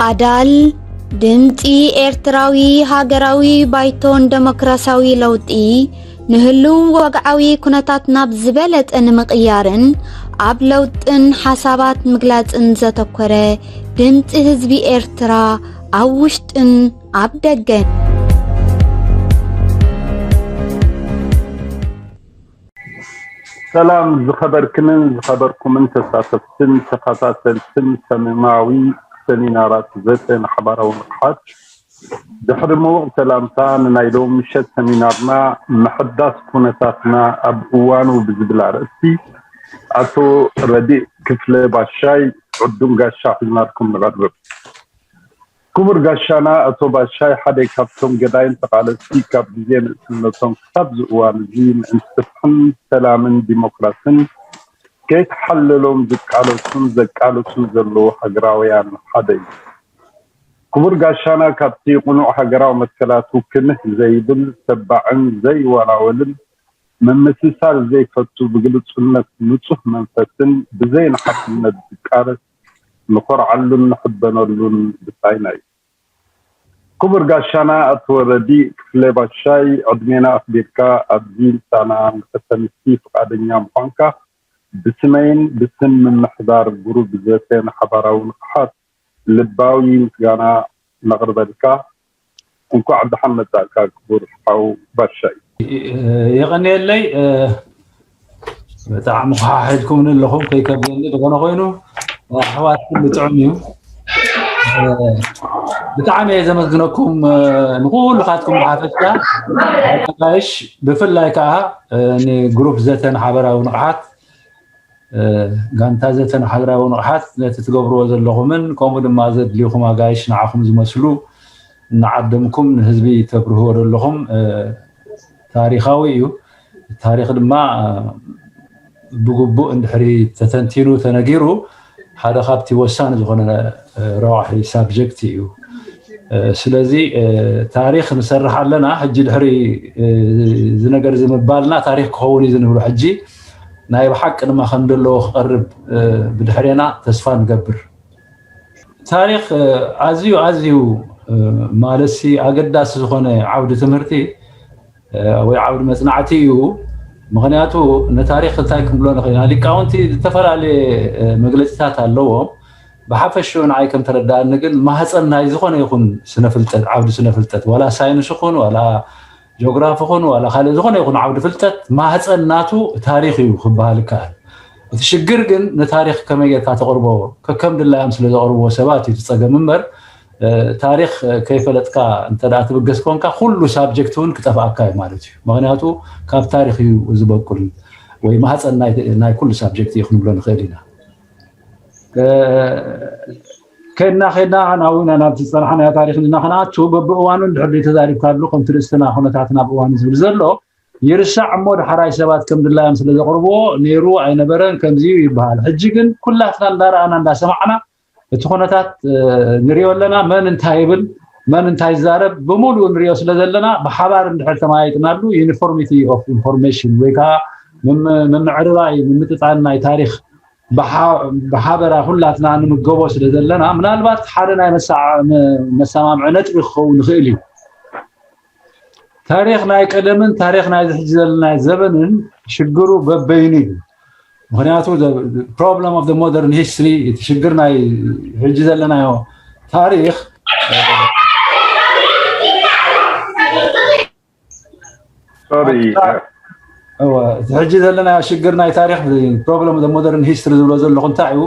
ኣዳል፣ ድምጺ ኤርትራዊ ሃገራዊ ባይቶን ደሞክራሲያዊ ለውጢ፣ ንህሉው ወግዓዊ ኩነታት ናብ ዝበለጸ ንምቕያርን ኣብ ለውጥን ሓሳባት ምግላጽን ዘተኮረ ድምጺ ህዝቢ ኤርትራ ኣብ ውሽጥን ኣብ ደገን። ሰላም ዝኸበርክንን ዝኸበርኩምን ተሳተፍትን ተኸታተልትን ሰሙናዊ ሰሚናራት ዘተ ንሓባራዊ ንቕሓት። ድሕሪ ምዉቕ ሰላምታ፣ ንናይ ሎሚ ምሸት ሰሚናርና ምሕዳስ ኩነታትና ኣብ እዋኑ ብዝብል ኣርእስቲ ኣቶ ረዲእ ክፍለ ባሻይ ዕዱም ጋሻ ሒዝናልኩም ንቐርብ። ክቡር ጋሻና ኣቶ ባሻይ ሓደ ካብቶም ገዳይም ተቓለስቲ ካብ ግዜ ንእስነቶም ክሳብ ዝእዋን እዚ ምእንቲ ፍትሕን ሰላምን ዲሞክራስን ከይተሓለሎም ዝቃለሱን ዘቃለሱን ዘለዉ ሃገራውያን ሓደ እዩ። ክቡር ጋሻና ካብቲ ቅኑዕ ሃገራዊ መትከላቱ ክምህ ዘይብል ተባዕን ዘይወላወልን ምምስሳል ዘይፈቱ ብግልጹነት ንጹህ መንፈስን ብዘይ ንሓፍነት ዝቃለስ ንኾርዓሉን ንሕበነሉን ብጻይና እዩ። ክቡር ጋሻና ኣቶ ረዲ ክፍለ ባሻይ ዕድሜና ኣኽቢርካ ኣብዚ ምሳና ንኸተምሲ ፍቓደኛ ምዃንካ ብስመይን ብስም ምምሕዳር ጉሩብ ዘተ ንሓባራዊ ንቕሓት ልባዊ ምስጋና ነቕርበልካ። እንኳዕ ደሓን መጻእካ ክቡር ሓው ባሻይ። የቐንየለይ። ብጣዕሚ ኳሓሒድኩምኒ ኣለኹም፣ ከይከብደኒ ዝኾነ ኮይኑ ኣሕዋት ኩሉ ጥዑም እዩ። ብጣዕሚ እየ ዘመስግነኩም ንኩልኻትኩም ብሓፈሻ። ኣጋይሽ ብፍላይ ከዓ ንግሩፕ ዘተን ሓበራዊ ንቕሓት ጋንታ ዘተን ሓበራዊ ንቕሓት ነቲ ትገብርዎ ዘለኹምን ከምኡ ድማ ዘድልዩኹም ኣጋይሽ ንዓኹም ዝመስሉ እናዓደምኩም ንህዝቢ ተብርህዎ ዘለኹም ታሪኻዊ እዩ። ታሪኽ ድማ ብግቡእ እንድሕሪ ተተንቲኑ ተነጊሩ ሓደ ካብቲ ወሳኒ ዝኾነ ረዋሒ ሳብጀክት እዩ። ስለዚ ታሪኽ ንሰርሕ ኣለና። ሕጂ ድሕሪ እዚ ነገር እዚ ምባልና ታሪኽ ክኸውን እዩ ዝንብሎ ሕጂ ናይ ብሓቂ ድማ ከም ዘለዎ ክቐርብ ብድሕሬና ተስፋ ንገብር። ታሪኽ ኣዝዩ ኣዝዩ ማለትሲ ኣገዳሲ ዝኾነ ዓውዲ ትምህርቲ ወይ ዓውዲ መጽናዕቲ እዩ። ምኽንያቱ ንታሪኽ እንታይ ክንብሎ ንኽእል ኢና? ሊቃውንቲ ዝተፈላለየ መግለጺታት ኣለዎም። ብሓፈሽኡ ንዓይ ከም ተረዳእኒ ግን ማህፀን ናይ ዝኾነ ይኹን ስነፍልጠት፣ ዓውዲ ስነፍልጠት፣ ዋላ ሳይንስ ይኹን ዋላ ጂኦግራፊ ይኹን ዋላ ካልእ ዝኾነ ይኹን ዓውዲ ፍልጠት ማህፀን ናቱ ታሪኽ እዩ ክበሃል ይከኣል። እቲ ሽግር ግን ንታሪኽ ከመይ ጌርካ ተቕርቦ፣ ከከም ድላዮም ስለ ዘቕርብዎ ሰባት እዩ እቲ ጸገም እምበር ታሪኽ ከይፈለጥካ እንተ ደኣ ትብገስ ኮንካ ኩሉ ሳብጀክት እውን ክጠፍኣካ እዩ ማለት እዩ። ምኽንያቱ ካብ ታሪኽ እዩ ዝበቁል ወይ ማህፀን ናይ ኩሉ ሳብጀክት እዩ ክንብሎ ንኽእል ኢና። ከድና ከድና ናብና ናብቲ ዝፀናሕናዮ ታሪኽ ንና ክንኣቱ በብእዋኑ እንድሕር ተዛሪብካሉ ከምቲ ርእስትና ኩነታትና ብእዋኑ ዝብል ዘሎ ይርሳዕ እሞ ዳሕራይ ሰባት ከም ድላዮም ስለ ዘቕርብዎ ነይሩ ኣይነበረን ከምዚ እዩ ይበሃል። ሕጂ ግን ኩላትና እንዳረኣና እንዳሰማዕና እቲ ኩነታት ንሪኦ ኣለና። መን እንታይ ይብል መን እንታይ ይዛረብ ብምሉኡ ንሪኦ ስለ ዘለና ብሓባር እንድሕር ተመያይጥናሉ ዩኒፎርሚቲ ኦፍ ኢንፎርሜሽን ወይ ከዓ ምምዕርራይ ምምጥጣን ናይ ታሪኽ ብሓበራ ኩላትና ንምገቦ ስለ ዘለና ምናልባት ሓደ ናይ መሰማምዒ ነጥቢ ክኸውን ይኽእል እዩ። ታሪኽ ናይ ቀደምን ታሪኽ ናይ ዝሕጂ ዘለናይ ዘበንን ሽግሩ በበይኑ እዩ። ምክንያቱ problem of the modern history እቲ ሽግር ናይ ሕጂ ዘለናዮ ታሪኽ ሕጂ ዘለናዮ ሽግር ናይ ታሪኽ problem of the modern history ዝብሎ ዘለኹ እንታይ እዩ?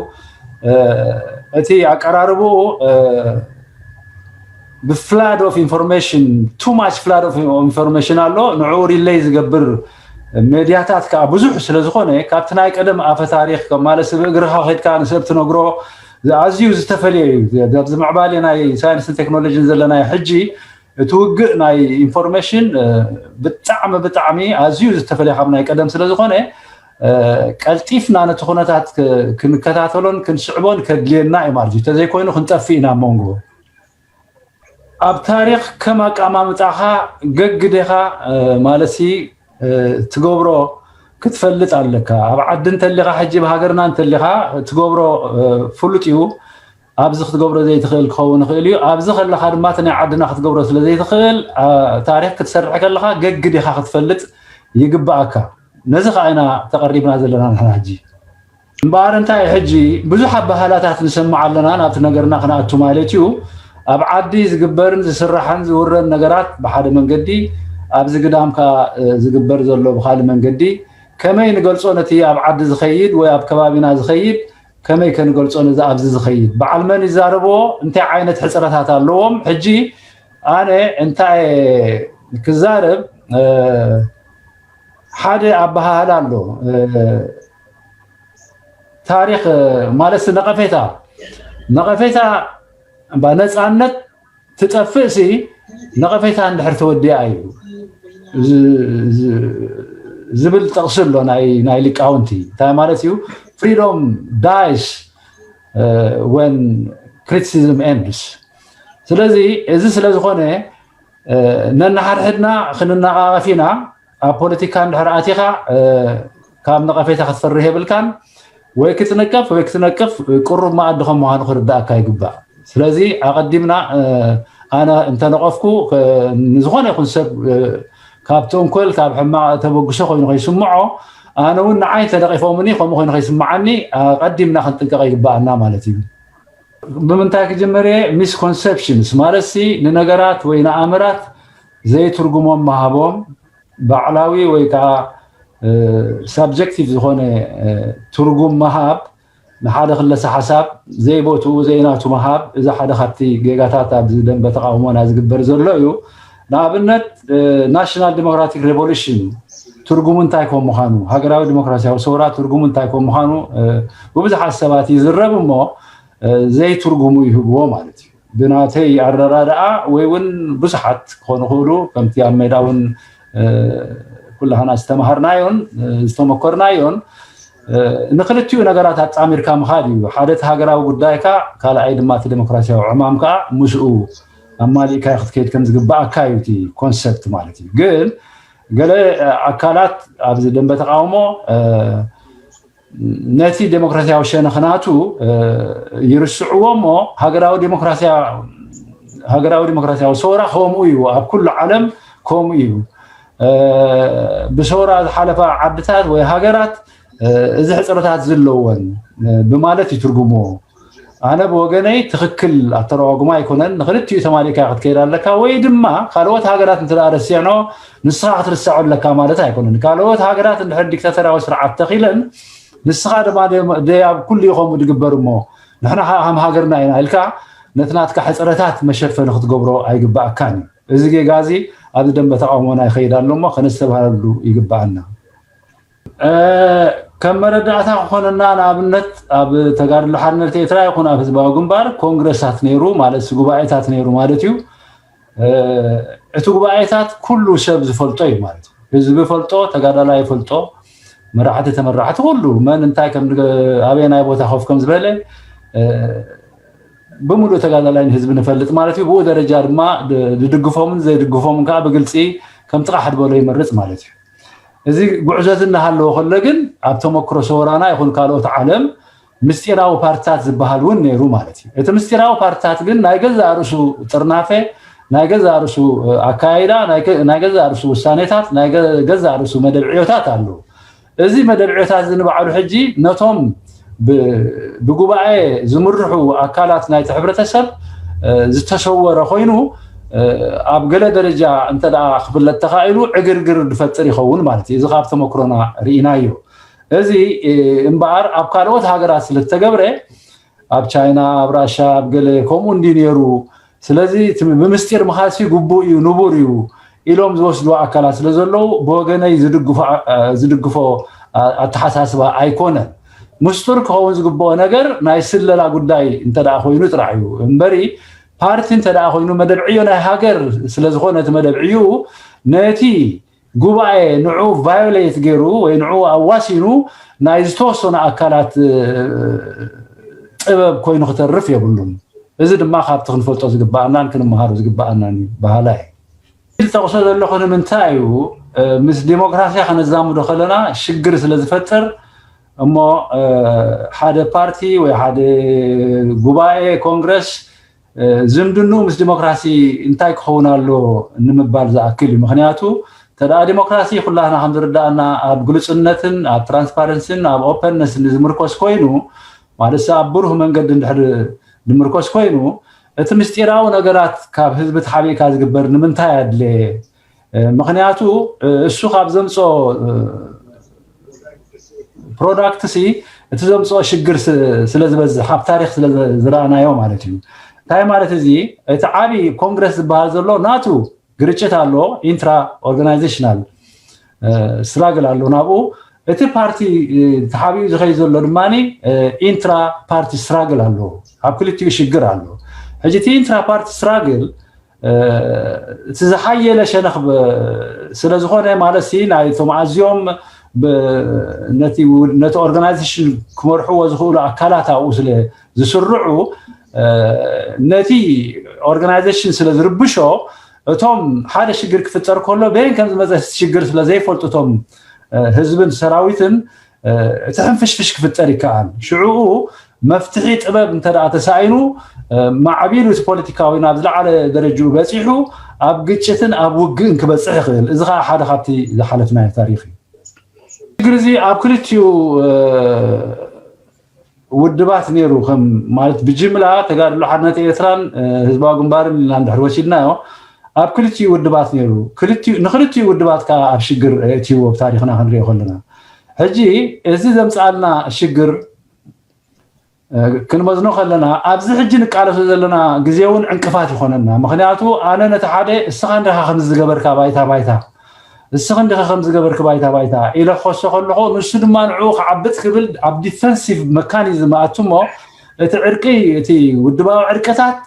እቲ ኣቀራርብኡ ብፍላድ ኦፍ ኢንፎርሜሽን ቱ ማች ፍላድ ኦፍ ኢንፎርሜሽን ኣሎ። ንዕኡ ሪለይ ዝገብር ሜድያታት ከዓ ብዙሕ ስለ ዝኾነ ካብቲ ናይ ቀደም ኣፈ ታሪኽ ማለት ብእግርኻ ከድካ ንሰብ ትነግሮ ኣዝዩ ዝተፈለየ እዩ። ኣብዚ ምዕባሌ ናይ ሳይንስን ቴክኖሎጂን ዘለናዮ ሕጂ እቲ ውግእ ናይ ኢንፎርሜሽን ብጣዕሚ ብጣዕሚ ኣዝዩ ዝተፈለየ ካብ ናይ ቀደም ስለ ዝኾነ ቀልጢፍና ነቲ ኩነታት ክንከታተሎን ክንስዕቦን ከድልየና እዩ ማለት እዩ። እንተዘይኮይኑ ክንጠፍእ ኢና ኣብ መንጎ ኣብ ታሪኽ ከም ኣቀማምጣኻ ገግዴኻ ማለትሲ ትገብሮ ክትፈልጥ ኣለካ። ኣብ ዓዲ እንተሊኻ ሕጂ ብሃገርና እንተሊኻ ትገብሮ ፍሉጥ እዩ። ኣብዚ ክትገብሮ ዘይትኽእል ክኸውን ይኽእል እዩ። ኣብዚ ከለኻ ድማ እቲ ናይ ዓድና ክትገብሮ ስለ ዘይትኽእል፣ አ፣ ታሪኽ ክትሰርሕ ከለኻ ገግድ ኢኻ ክትፈልጥ ይግብኣካ። ነዚ ከዓ ኢና ተቐሪብና ዘለና ንሕና ሕጂ። እምበኣር እንታይ ሕጂ ብዙሕ ኣባህላታት ንሰምዕ ኣለና፣ ናብቲ ነገርና ክንኣቱ ማለት እዩ። ኣብ ዓዲ ዝግበርን ዝስራሕን ዝውረን ነገራት ብሓደ መንገዲ፣ ኣብዚ ግዳም ከዓ፣ እ፣ ዝግበር ዘሎ ብኻልእ መንገዲ፣ ከመይ ንገልጾ ነቲ ኣብ ዓዲ ዝኸይድ ወይ ኣብ ከባቢና ዝኸይድ ከመይ ከንገልጾ ነዚ ኣብዚ ዝኸይድ? በዓል መን ይዛረብዎ? እንታይ ዓይነት ሕጽረታት ኣለዎም? ሕጂ ኣነ እንታይ ክዛረብ፣ እ፣ ሓደ ኣበሃህላ ኣሎ። እ፣ ታሪኽ፣ እ፣ ማለት ነቐፌታ፣ ነቐፌታ፣ እባ ነጻነት ትጠፍእ ሲ ነቐፌታ እንድሕር ተወዲኣ እዩ ዝ-፣ ዝ-፣ ዝብል ጥቕሲ ኣሎ ናይ፣ ናይ ሊቃውንቲ። እንታይ ማለት እዩ? Freedom dies, uh, when criticism ends. ስለዚ እዚ ስለ ዝኾነ፣ እ፣ ነንሓድሕድና ክንነቓቐፍ ኢና። ኣብ ፖለቲካ እንድሕር ኣቲኻ፣ እ፣ ካብ ነቐፌታ ክትፈርህ የብልካን። ወይ ክትንቀፍ ወይ ክትነቅፍ ቅሩብ መኣዲ ከም ምዃኑ ክርዳእካ ይግባእ። ስለዚ ኣቐዲምና፣ እ፣ ኣነ እንተነቐፍኩ፣ እ፣ ንዝኾነ ይኹን ሰብ፣ እ፣ ካብ ተንኮል ካብ ሕማቕ ተበግሶ ኮይኑ ከይስምዖ፣ ኣነ እውን ንዓይ እንተነቒፎምኒ ከምኡ ኮይኑ ከይስምዓኒ ኣቐዲምና ክንጥንቀቕ ይግባኣና ማለት እዩ። ብምንታይ ክጅምር እየ? ሚስኮንሰፕሽንስ ማለት ሲ ንነገራት ወይ ንኣምራት ዘይትርጉሞም ምሃቦም፣ ባዕላዊ ወይ ከዓ፣ እ፣ ሳብጀክቲቭ ዝኾነ፣ እ፣ ትርጉም ምሃብ፣ ንሓደ ክለሰ ሓሳብ ዘይቦትኡ ዘይናቱ ምሃብ፣ እዚ ሓደ ካብቲ ጌጋታት ኣብዚ ደንበ ተቓውሞና ዝግበር ዘሎ እዩ። ንኣብነት፣ እ፣ ናሽናል ዲሞክራቲክ ሬቮሉሽን ትርጉሙ እንታይ ከም ምዃኑ፣ ሃገራዊ ዲሞክራሲያዊ ሰውራ ትርጉሙ እንታይ ከም ምዃኑ፣ እ፣ ብብዙሓት ሰባት ይዝረብ እሞ፣ እ፣ ዘይትርጉሙ ይህብዎ ማለት እዩ። ብናተይ ኣረዳድኣ ወይ እውን ብዙሓት ክኾኑ ይኽእሉ፣ ከምቲ ኣብ ሜዳ እውን፣ እ፣ ኩላህና ዝተማሃርናዮን፣ እ፣ ዝተመኮርናዮን፣ እ፣ ንክልቲኡ ነገራት ኣጣሚርካ ምኻድ እዩ። ሓደ እቲ ሃገራዊ ጉዳይካ፣ ካልኣይ ድማ እቲ ዴሞክራሲያዊ ዕማምካ ምስኡ ኣማሊእካ ክትከይድ ከም ዝግባኣካ እዩ እቲ ኮንሰፕት ማለት እዩ። ግን ገለ፣ እ፣ ኣካላት ኣብዚ ደንበ ተቃውሞ፣ እ፣ ነቲ ዴሞክራሲያዊ ሸነኽ ናቱ፣ እ፣ ይርስዕዎ እሞ ሃገራዊ ዴሞክራሲያ-፣ ሃገራዊ ዴሞክራሲያዊ ሰውራ ከምኡ እዩ፣ ኣብ ኩሉ ዓለም ከምኡ እዩ። እ፣ ብሰውራ ዝሓለፋ ዓድታት ወይ ሃገራት፣ እ፣ እዚ ሕጽረታት ዘለወን፣ እ፣ ብማለት ይትርጉምዎ። ኣነ ብወገነይ ትኽክል ኣተረጓጉማ ኣይኮነን። ንክልቲኡ ተማሊእካ ክትከይድ ኣለካ፣ ወይ ድማ ካልኦት ሃገራት እንተ ደኣ ረሲዕኖ ንስኻ ክትርሰዖ ኣለካ ማለት ኣይኮነን። ካልኦት ሃገራት እንድሕር ዲክታተራዊ ስርዓት ተኺለን ንስኻ ድማ ደ-፣ ደይ ኣብ ኩሉ እዩ ከምኡ ድግበር እሞ ንሕና ኸዓ ከም ሃገርና ኢና ኢልካ ነቲ ናትካ ሕጽረታት መሸፈኒ ክትገብሮ ኣይግባኣካን እዩ። እዚ ጌጋ እዚ ኣብዚ ደንበ ተቃውሞና ይኸይድ ኣሎ እሞ ከነስተብሃለሉ ይግባኣና። እ፣ ከም መረዳእታ ክኾነና ንኣብነት ኣብ ተጋድሎ ሓርነት ኤርትራ ይኹን ኣብ ህዝባዊ ግንባር ኮንግረሳት ነይሩ ማለት ጉባኤታት ነይሩ ማለት እዩ። እ፣ እቲ ጉባኤታት ኩሉ ሰብ ዝፈልጦ እዩ ማለት እዩ። ህዝቢ ፈልጦ፣ ተጋዳላይ ፈልጦ፣ መራሕቲ ተመራሕቲ ኩሉ መን እንታይ ከም ዝገ-፣ ኣበየናይ ቦታ ኮፍ ከም ዝበለ፣ እ፣ ብምሉእ ተጋዳላይ ንህዝቢ ንፈልጥ ማለት እዩ። ብኡ ደረጃ ድማ ድ-፣ ዝድግፎምን ዘይድግፎምን ከዓ ብግልፂ ከም ጥቓሕ ዝበሎ ይመርፅ ማለት እዩ። እዚ ጉዕዞ እዚ እናሃለወ ከሎ ግን ኣብ ተመክሮ ሰውራና ይኹን ካልኦት ዓለም ምስጢራዊ ፓርትታት ዝበሃል እውን ነይሩ ማለት እዩ። እቲ ምስጢራዊ ፓርትታት ግን ናይ ገዛእ ርእሱ ጥርናፈ፣ ናይ ገዛእ ርእሱ፣ እ፣ ኣካያይዳ፣ ናይ ገ-፣ ናይ ገዛእ ርእሱ ውሳኔታት፣ ናይ ገ-፣ ገዛእ ርእሱ መደብ ዕዮታት ኣለዎ። እዚ መደብ ዕዮታት እዚ ንባዕሉ ሕጂ ነቶም ብ-፣ ብጉባኤ ዝምርሑ ኣካላት ናይቲ ሕብረተሰብ፣ እ፣ ዝተሰወረ ኮይኑ፣ እ፣ ኣብ ገለ ደረጃ እንተ ደኣ ክፍለጥ ተኻኢሉ ዕግርግር ዝፈጥር ይኸውን ማለት እዩ። እዚ ካብ ተመክሮና ርኢናዮ። እዚ፣ እ፣ እምበኣር ኣብ ካልኦት ሃገራት ስለ ዝተገብረ፣ ኣብ ቻይና፣ ኣብ ራሻ፣ ኣብ ገለ ከምኡ እንዲ ነይሩ። ስለዚ እቲ ብምስጢር ምኻድሲ ግቡእ እዩ፣ ንቡር እዩ ኢሎም ዝወስድዎ ኣካላት ስለ ዘለዉ፣ ብወገነይ ዝድግፎ፣ እ፣ ዝድግፎ፣ እ፣ ኣተሓሳስባ ኣይኮነን። ምስጢር ክኸውን ዝግብኦ ነገር ናይ ስለላ ጉዳይ እንተ ደኣ ኮይኑ ጥራሕ እዩ እምበሪ፣ ፓርቲ እንተ ደኣ ኮይኑ መደብ ዕዮ ናይ ሃገር ስለ ዝኾነ እቲ መደብ ዕዮኡ ነቲ ጉባኤ ንዑ ቫዮሌት ገይሩ ወይ ንዑ ኣዋሲኑ ናይ ዝተወሰኑ ኣካላት፣ እ፣ ጥበብ ኮይኑ ክተርፍ የብሉን። እዚ ድማ ካብቲ ክንፈልጦ ዝግበኣናን ክንመሃሮ ዝግበኣናን እዩ በሃላይ። ዝጠቕሶ ዘለኹ ንምንታይ እዩ? እ፣ ምስ ዴሞክራሲያ ከነዛምዶ ከለና ሽግር ስለ ዝፈጥር እሞ ሓደ ፓርቲ ወይ ሓደ ጉባኤ ኮንግረስ ዝምድንኡ ምስ ዲሞክራሲ እንታይ ክኸውን ኣሎ ንምባል ዝኣክል እዩ። ምክንያቱ እንተ ደኣ ዲሞክራሲ ኩላህና ከም ዝርዳእና ኣብ ግሉጽነትን ኣብ ትራንስፓረንሲን ኣብ ኦፐንነስን ዝምርኮስ ኮይኑ፣ ማለት ኣብ ብሩህ መንገዲ እንድሕር ዝምርኮስ ኮይኑ፣ እቲ ምስጢራዊ ነገራት ካብ ህዝቢ ተሓቢእካ ዝግበር ንምንታይ ኣድለየ? ምክንያቱ እሱ ካብ ዘምፅኦ ፕሮዳክት ሲ እቲ ዘምፅኦ ሽግር ስለ ዝበዝሕ ኣብ ታሪክ ስለ ዝረኣናዮ ማለት እዩ። እንታይ ማለት እዚ? እቲ ዓብይ ኮንግረስ ዝበሃል ዘሎ ናቱ ግርጭት ኣሎ፣ ኢንትራ ኦርጋናይዜሽናል ስትራግል ኣሎ ናብኡ። እቲ ፓርቲ ተሓቢኡ ዝኸይ ዘሎ ድማ ኢንትራ ፓርቲ ስትራግል ኣሎ፣ ኣብ ክልቲኡ ሽግር ኣሎ። ሕጂ እቲ ኢንትራ ፓርቲ ስትራግል እቲ ዝሓየለ ሸነኽ ስለ ዝኾነ ማለት ሲ ናይቶም ኣዝዮም ነቲ ኦርጋናይዜሽን ክመርሕዎ ዝኽእሉ ኣካላት ኣብኡ ስለ ዝስርዑ ነቲ ኦርጋናይዜሽን ስለ ዝርብሾ እቶም ሓደ ሽግር ክፍጠር ከሎ በየን ከም ዝመፀ ሽግር ስለ ዘይፈልጡ እቶም ህዝብን ሰራዊትን እቲ ሕንፍሽፍሽ ክፍጠር ይከኣል። ሽዕኡ መፍትሒ ጥበብ እንተ ደኣ ተሳኢኑ ማዕቢሉ እቲ ፖለቲካዊ ናብ ዝለዓለ ደረጅኡ በፂሑ ኣብ ግጭትን ኣብ ውግእን ክበፅሕ ይኽእል። እዚ ከዓ ሓደ ካብቲ ዝሓለፍናዮ ታሪክ እዩ። ሽግር እዚ ኣብ ክልቲኡ ውድባት ነይሩ፣ ከም ማለት ብጅምላ ተጋድሎ ሓርነት ኤርትራን ህዝባዊ ግንባርን ኢልና እንድሕር ወሲድናዮ ኣብ ክልቲኡ ውድባት ነይሩ። ንክልቲኡ ውድባት ከዓ ኣብ ሽግር እትይዎ ብታሪክና ክንሪኦ ከለና ሕጂ እዚ ዘምፅኣልና ሽግር ክንመዝኖ ከለና ኣብዚ ሕጂ ንቃለሶ ዘለና ግዜ እውን ዕንቅፋት ይኾነና። ምክንያቱ ኣነ ነቲ ሓደ እስኻ እንዲኻ ከምዚ ዝገበርካ ባይታ ባይታ እስኻ እንዲኻ ከምዚ ገበርክ ባይታ ባይታ ኢለ ክኸሶ ከለኹ ንሱ ድማ ንዕኡ ክዓብጥ ክብል ኣብ ዲፈንሲቭ መካኒዝም ኣቱ እሞ እቲ ዕርቂ እቲ ውድባዊ ዕርቅታት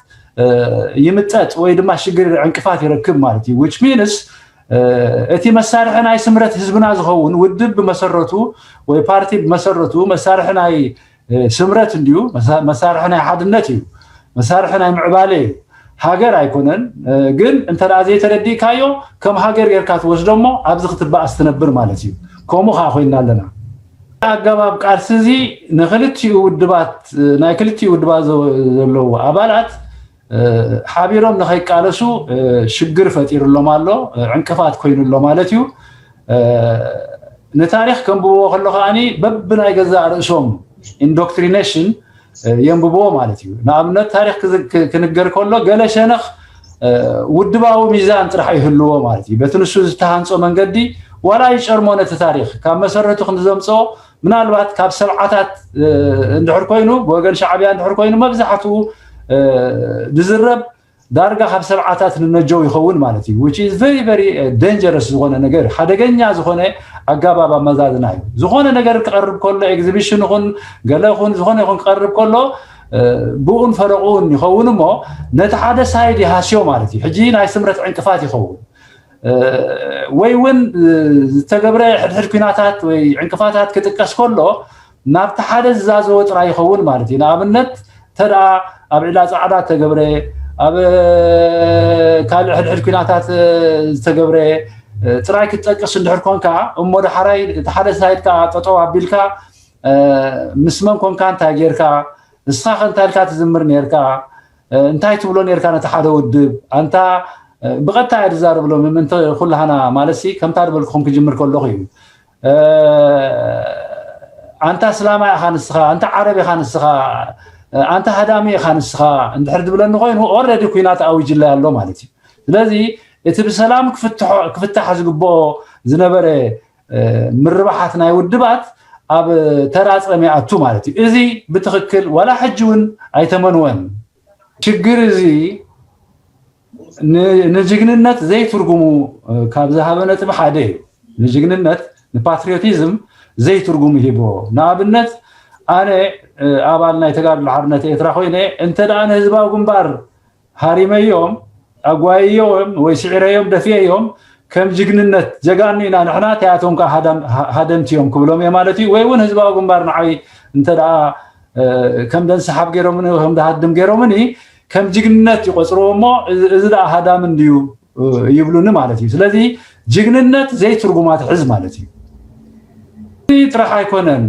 ይምጠጥ ወይ ድማ ሽግር ዕንቅፋት ይረክብ ማለት እዩ። ዊች ሚንስ እቲ መሳርሒ ናይ ስምረት ህዝብና ዝኸውን ውድብ ብመሰረቱ ወይ ፓርቲ ብመሰረቱ መሳርሒ ናይ ስምረት እንድዩ፣ መሳርሒ ናይ ሓድነት እዩ፣ መሳርሒ ናይ ምዕባለ እዩ። ሃገር ኣይኮነን። ግን እንተ ዘይተረዲእካዮ ከም ሃገር ጌርካ ትወስዶ እሞ ኣብዚ ክትበኣስ ትነብር ማለት እዩ። ከምኡ ከዓ ኮይና ኣለና። ኣገባብ ቃልሲ እዚ ንክልቲኡ ውድባት ናይ ክልቲኡ ውድባት ዘለዉ ኣባላት ሓቢሮም ንኸይቃለሱ ሽግር ፈጢሩሎም ኣሎ፣ ዕንቅፋት ኮይኑ ኣሎ ማለት እዩ። ንታሪክ ከንብብዎ ከሎ ከዓኒ በብናይ ገዛእ ርእሶም ኢንዶክትሪኔሽን የንብብዎ ማለት እዩ። ንኣብነት ታሪክ ክንገር ከሎ ገለ ሸነኽ ውድባዊ ሚዛን ጥራሕ ይህልዎ ማለት እዩ። በቲ ንሱ ዝተሃንፆ መንገዲ ዋላ ይጨርሞ ነቲ ታሪክ ካብ መሰረቱ ክንዘምፅኦ ምናልባት ካብ ሰብዓታት እንድሕር ኮይኑ ብወገን ሻዕብያ እንድሕር ኮይኑ መብዛሕትኡ ዝዝረብ ዳርጋ ካብ ሰብዓታት ንነጀው ይኸውን ማለት እዩ። Which is very very dangerous ዝኾነ ነገር ሓደገኛ ዝኾነ ኣጋባብ ኣመዛዝና እዩ። ዝኾነ ነገር ክቐርብ ከሎ ኤግዚቢሽን ይኹን ገለ ይኹን ዝኾነ ይኹን ክቐርብ ከሎ ብኡን ፈረቑን ይኸውን እሞ ነቲ ሓደ ሳይድ ይሃስዮ ማለት እዩ። ሕጂ ናይ ስምረት ዕንቅፋት ይኸውን ወይ እውን ዝተገብረ ሕድሕድ ኩናታት ወይ ዕንቅፋታት ክጥቀስ ከሎ ናብቲ ሓደ ዝዛዘወ ጥራይ ይኸውን ማለት እዩ። ንኣብነት እንተ ደኣ ኣብ ዒላ ጻዕዳ ተገብረ ኣብ ካልእ ሕድሕድ ኩናታት ዝተገብረ ጥራይ ክትጠቅስ እንድሕር ኮንካ እሞ ዳሕራይ እቲ ሓደ ሳይድ ከዓ ጠጠው ኣቢልካ ምስ መን ኮንካ እንታይ ጌርካ ንስኻ ከ እንታይ ኢልካ ትዝምር ኔርካ እንታይ ትብሎ ኔርካ ነቲ ሓደ ውድብ ኣንታ ብቐጥታ እየ ዝዛረብሎም ምእንቲ ኩላህና ማለት ሲ ከምታ ዝበልኩኹም ክጅምር ከለኹ እዩ ኣንታ እስላማይ ኢኻ ንስኻ ኣንታ ዓረብ ኢኻ ንስኻ ኣንታ ሃዳሚ ኢኻ ንስኻ እንድሕር ዝብለኒ ኮይኑ ኦረዲ ኩናት ኣዊጅለይ ኣሎ ማለት እዩ ስለዚ እቲ ብሰላም ክፍታሕ ዝግብኦ ዝነበረ ምርባሓት ናይ ውድባት ኣብ ተራ ጸም ይኣቱ ማለት እዩ። እዚ ብትኽክል ዋላ ሕጂ እውን ኣይተመንወን። ሽግር እዚ ንጅግንነት ዘይትርጉሙ ካብ ዝሃበ ነጥቢ ሓደ እዩ። ንጅግንነት ንፓትሪዮቲዝም ዘይትርጉሙ ሂቦ። ንኣብነት ኣነ ኣባል ናይ ተጋድሎ ሓርነት ኤርትራ ኮይነ እንተ ደኣ ንህዝባዊ ግንባር ሃሪመዮም ኣጓይዮም ወይ ስዒረዮም ደፊአዮም ከም ጅግንነት ጀጋኑ ኢና ንሕና ተያቶም ከዓ ሃደምቲ እዮም ክብሎም እየ ማለት እዩ ወይ እውን ህዝባዊ ግንባር ንዓይ እንተ ደኣ ከም ደንሰሓብ ገይሮምኒ ከም ደሃድም ገይሮምኒ ከም ጅግንነት ይቆፅርዎ እሞ እዚ ደኣ ሃዳም እንድዩ ይብሉኒ ማለት እዩ ስለዚ ጅግንነት ዘይትርጉማ ትሕዝ ማለት እዩ ጥራሕ ኣይኮነን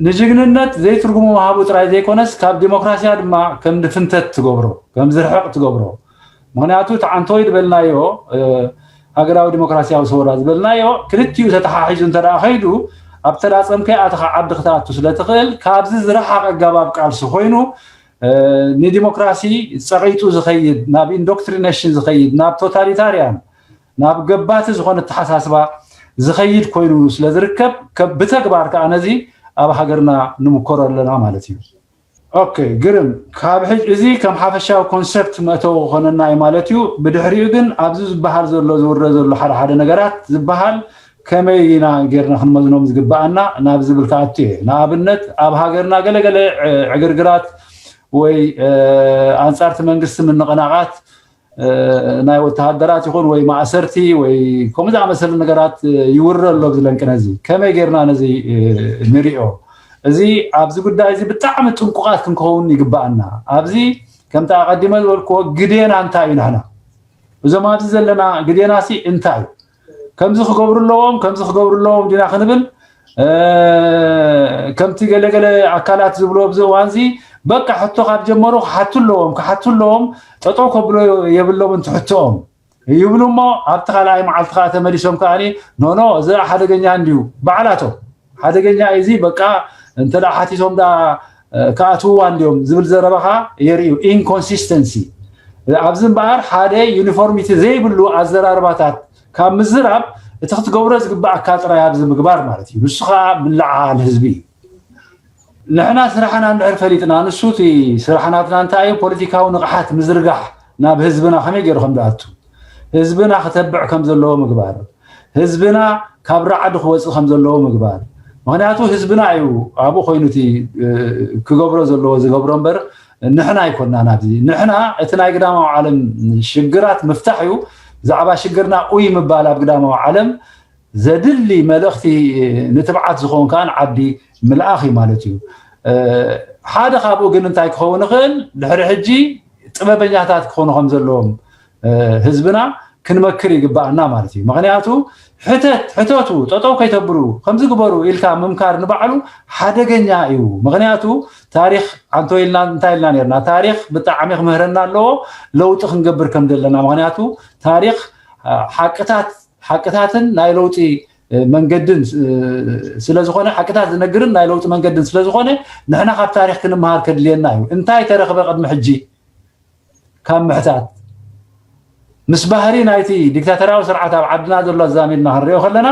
ንጅግንነት ዘይትርጉሙ ምሃቡ ጥራይ ዘይኮነስ ካብ ዲሞክራሲያ ድማ ከም ድፍንተት ትገብሮ፣ ከም ዝርሕቕ ትገብሮ። ምክንያቱ እቲ ዓንቶይ ዝበልናዮ ሃገራዊ ዲሞክራሲያዊ ሰውራ ዝበልናዮ ክልቲኡ ተተሓሒዙ እንተ ከይዱ ኣብ ተላፀምከ ኣተኻ ዓዲ ክትኣቱ ስለ ትኽእል ካብዚ ዝረሓቕ ኣገባብ ቃልሲ ኮይኑ ንዲሞክራሲ ፀቒጡ ዝኸይድ ናብ ኢንዶክትሪኔሽን ዝኸይድ ናብ ቶታሊታርያን ናብ ገባቲ ዝኾነ ኣተሓሳስባ ዝኸይድ ኮይኑ ስለ ዝርከብ ብተግባር ከዓ ነዚ ኣብ ሃገርና ንምኮሮ ኣለና ማለት እዩ። ኦኬ ግርም ካብ ሕጅ እዚ ከም ሓፈሻዊ ኮንሰፕት መእተዊ ክኾነና እዩ ማለት እዩ። ብድሕሪኡ ግን ኣብዚ ዝበሃል ዘሎ ዝውረ ዘሎ ሓደ ሓደ ነገራት ዝበሃል ከመይ ኢና ጌርና ክንመዝኖም ዝግበኣና ናብ ዝብል ክኣቱ እየ። ንኣብነት ኣብ ሃገርና ገለገለ ዕግርግራት ወይ ኣንጻርቲ መንግስቲ ምንቕናቓት ናይ ወተሃደራት ይኹን ወይ ማእሰርቲ ወይ ከምኡ ዝኣመሰለ ነገራት ይውረ ኣሎ ኣብዚ ለንቅነ እዚ። ከመይ ጌርና ነዚ ንሪኦ? እዚ ኣብዚ ጉዳይ እዚ ብጣዕሚ ጥንቁቓት ክንከውን ይግበኣና። ኣብዚ ከምቲ ኣቐዲመ ዝበልክዎ ግዴና እንታይ እዩ ንሕና እዞም ኣብዚ ዘለና ግዴና ሲ እንታይ እዩ? ከምዚ ክገብሩ ኣለዎም ከምዚ ክገብሩ ኣለዎም ዲና ክንብል ከምቲ ገለገለ ኣካላት ዝብሎ ኣብዚ እዋን እዚ በቃ ሕቶ ካብ ጀመሩ ክሓቱ ኣለዎም ክሓቱ ኣለዎም ጠጠው ከብሎ የብሎም እንትሕትኦም ይብሉ እሞ ኣብቲ ካልኣይ መዓልቲ ከዓ ተመሊሶም ከዓ ኖኖ እዚ ሓደገኛ እንድዩ በዓላቶም ሓደገኛ እዚ በቃ እንተ ሓቲቶም ዳ ክኣትውዋ እንድዮም ዝብል ዘረባኻ የርእዩ ኢንኮንሲስተንሲ ኣብዚ እምበኣር ሓደ ዩኒፎርሚቲ ዘይብሉ ኣዘራርባታት ካብ ምዝራብ እቲ ክትገብሮ ዝግባኣካ ጥራይ ኣብዚ ምግባር ማለት እዩ ንሱ ከዓ ምልዓል ህዝቢ እዩ ንሕና ስራሕና እንድሕር ፈሊጥና ንሱ እቲ ስራሕናትና እንታይ እዩ ፖለቲካዊ ንቕሓት ምዝርጋሕ ናብ ህዝብና ከመይ ገይሩ ከም ዝኣቱ ህዝብና ክተብዕ ከም ዘለዎ ምግባር ህዝብና ካብ ራዕዲ ክወፅእ ከም ዘለዎ ምግባር ምክንያቱ ህዝብና እዩ ኣብኡ ኮይኑ እቲ ክገብሮ ዘለዎ ዝገብሮ እምበር ንሕና ኣይኮና ናብዚ ንሕና እቲ ናይ ግዳማዊ ዓለም ሽግራት ምፍታሕ እዩ ብዛዕባ ሽግርና ኡይ ምባል ኣብ ግዳማዊ ዓለም ዘድሊ መልእኽቲ ንትብዓት ዝኸውን ከዓ ዓዲ ምልኣኽ እዩ ማለት እዩ ሓደ ካብኡ ግን እንታይ ክኸውን ይኽእል ድሕሪ ሕጂ ጥበበኛታት ክኾኑ ከም ዘለዎም ህዝብና ክንመክር ይግባኣና ማለት እዩ ምክንያቱ ሕተት ሕተቱ ጠጠው ከይተብሉ ከምዚ ግበሩ ኢልካ ምምካር ንባዕሉ ሓደገኛ እዩ ምክንያቱ ታሪክ ኣንቶ ኢልና እንታይ ኢልና ነርና ታሪክ ብጣዕሚ ክምህረና ኣለዎ ለውጢ ክንገብር ከም ዘለና ምክንያቱ ታሪክ ሓቅታት ሓቅታትን ናይ ለውጢ መንገድን ስለዝኾነ ሓቅታት ዝነግርን ናይ ለውጢ መንገድን ስለዝኾነ ንሕና ካብ ታሪክ ክንመሃር ከድልየና እዩ እንታይ ተረክበ ቅድሚ ሕጂ ካብ ምሕታት ምስ ባህሪ ናይቲ ዲክታተራዊ ስርዓት ኣብ ዓድና ዘሎ ኣዛሚድና ክንሪኦ ከለና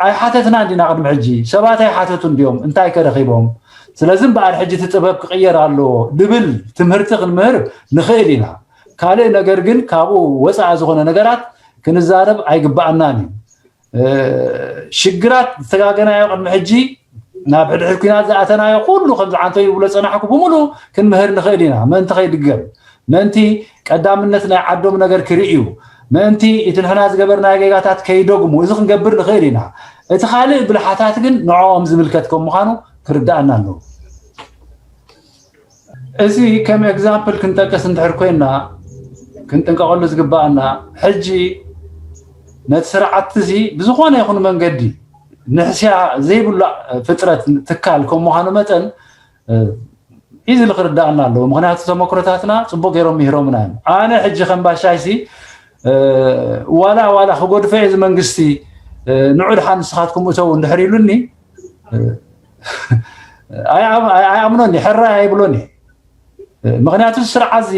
ኣይሓተትና እንዲና ቅድሚ ሕጂ ሰባት ኣይሓተቱ እንዲዮም እንታይ ከረኺቦም ስለዚ እምበኣር ሕጂ እቲ ጥበብ ክቕየር ኣለዎ ድብል ትምህርቲ ክንምህር ንኽእል ኢና ካልእ ነገር ግን ካብኡ ወፃኢ ዝኾነ ነገራት ክንዛረብ ኣይግባኣናን እዩ ሽግራት ዝተጋገናዮ ቅድሚ ሕጂ ናብ ሕድሕድ ኩናት ዝኣተናዮ ኩሉ ከም ዝዓንተዩ ዝብሎ ፀናሕኩ ብምሉ ክንምህር ንኽእል ኢና ምእንቲ ከይድገም ምእንቲ ቀዳምነት ናይ ዓዶም ነገር ክርእዩ ምእንቲ እቲ ንሕና ዝገበርናዮ ጌጋታት ከይደግሙ እዚ ክንገብር ንኽእል ኢና እቲ ካልእ ብልሓታት ግን ንዕኦም ዝምልከት ከም ምዃኑ ክርዳኣና ኣለዎ እዚ ከም ኤግዛምፕል ክንጠቅስ እንድሕር ኮይና ክንጥንቀቐሉ ዝግባኣና ሕጂ ነቲ ስርዓት እዚ ብዝኾነ ይኹን መንገዲ ንሕስያ ዘይብሉ ፍጥረት ትካል ከም ምዃኑ መጠን ኢዝሊ ክርዳኣና ኣለዎ ምክንያቱ ተመክሮታትና ፅቡቅ ገይሮም ምሂሮምና እዮም ኣነ ሕጂ ከም ባሻይሲ ዋላ ዋላ ክጎድፈ እዚ መንግስቲ ንዑ ድሓን ንስኻትኩም እተው እንድሕር ኢሉኒ ኣይኣምኖን ሕራይ ኣይብሎን ምክንያቱ ስርዓት እዚ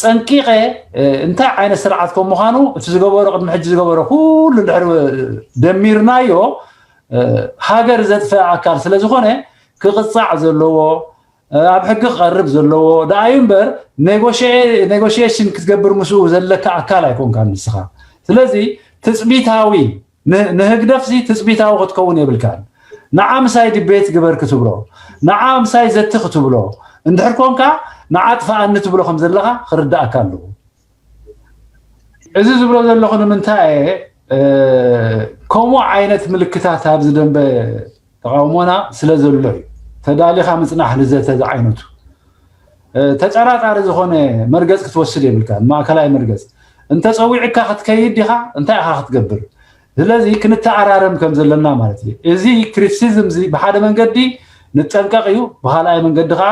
ፀንቂቐ እንታይ ዓይነት ስርዓት ከም ምዃኑ እቲ ዝገበሮ ቅድሚ ሕጂ ዝገበሮ ኩሉ ድሕሪ ደሚርናዮ ሃገር ዘጥፈ ኣካል ስለ ዝኾነ ክቕፃዕ ዘለዎ ኣብ ሕጊ ክቐርብ ዘለዎ ደኣዩ እምበር ኔጎሽሽን ክትገብር ምስኡ ዘለካ ኣካል ኣይኮንካ ንስኻ ስለዚ ትፅቢታዊ ንህግደፍ ሲ ትፅቢታዊ ክትከውን የብልካን ንዓ ምሳይ ድቤት ግበር ክትብሎ ንዓ ምሳይ ዘቲ ክትብሎ እንድሕር ኮንካ ንዓ ጥፍኣኒ ትብሎ ከም ዘለኻ ክርዳእካ ኣለዎ እዚ ዝብሎ ዘለኹ ንምንታይ እየ ከምኡ ዓይነት ምልክታት ኣብዚ ደንበ ተቃውሞና ስለ ዘሎ እዩ ተዳሊኻ ምፅናሕ ንዘተ ዝዓይነቱ ተጠራጣሪ ዝኾነ መርገፅ ክትወስድ የብልካ ማእከላይ መርገፅ እንተፀዊዕካ ክትከይድ ዲኻ እንታይ ኢኻ ክትገብር ስለዚ ክንተኣራረም ከም ዘለና ማለት እዩ። እዚ ክሪቲሲዝም እዚ ብሓደ መንገዲ ንጠንቀቕ እዩ፣ ብካልኣይ መንገዲ ከዓ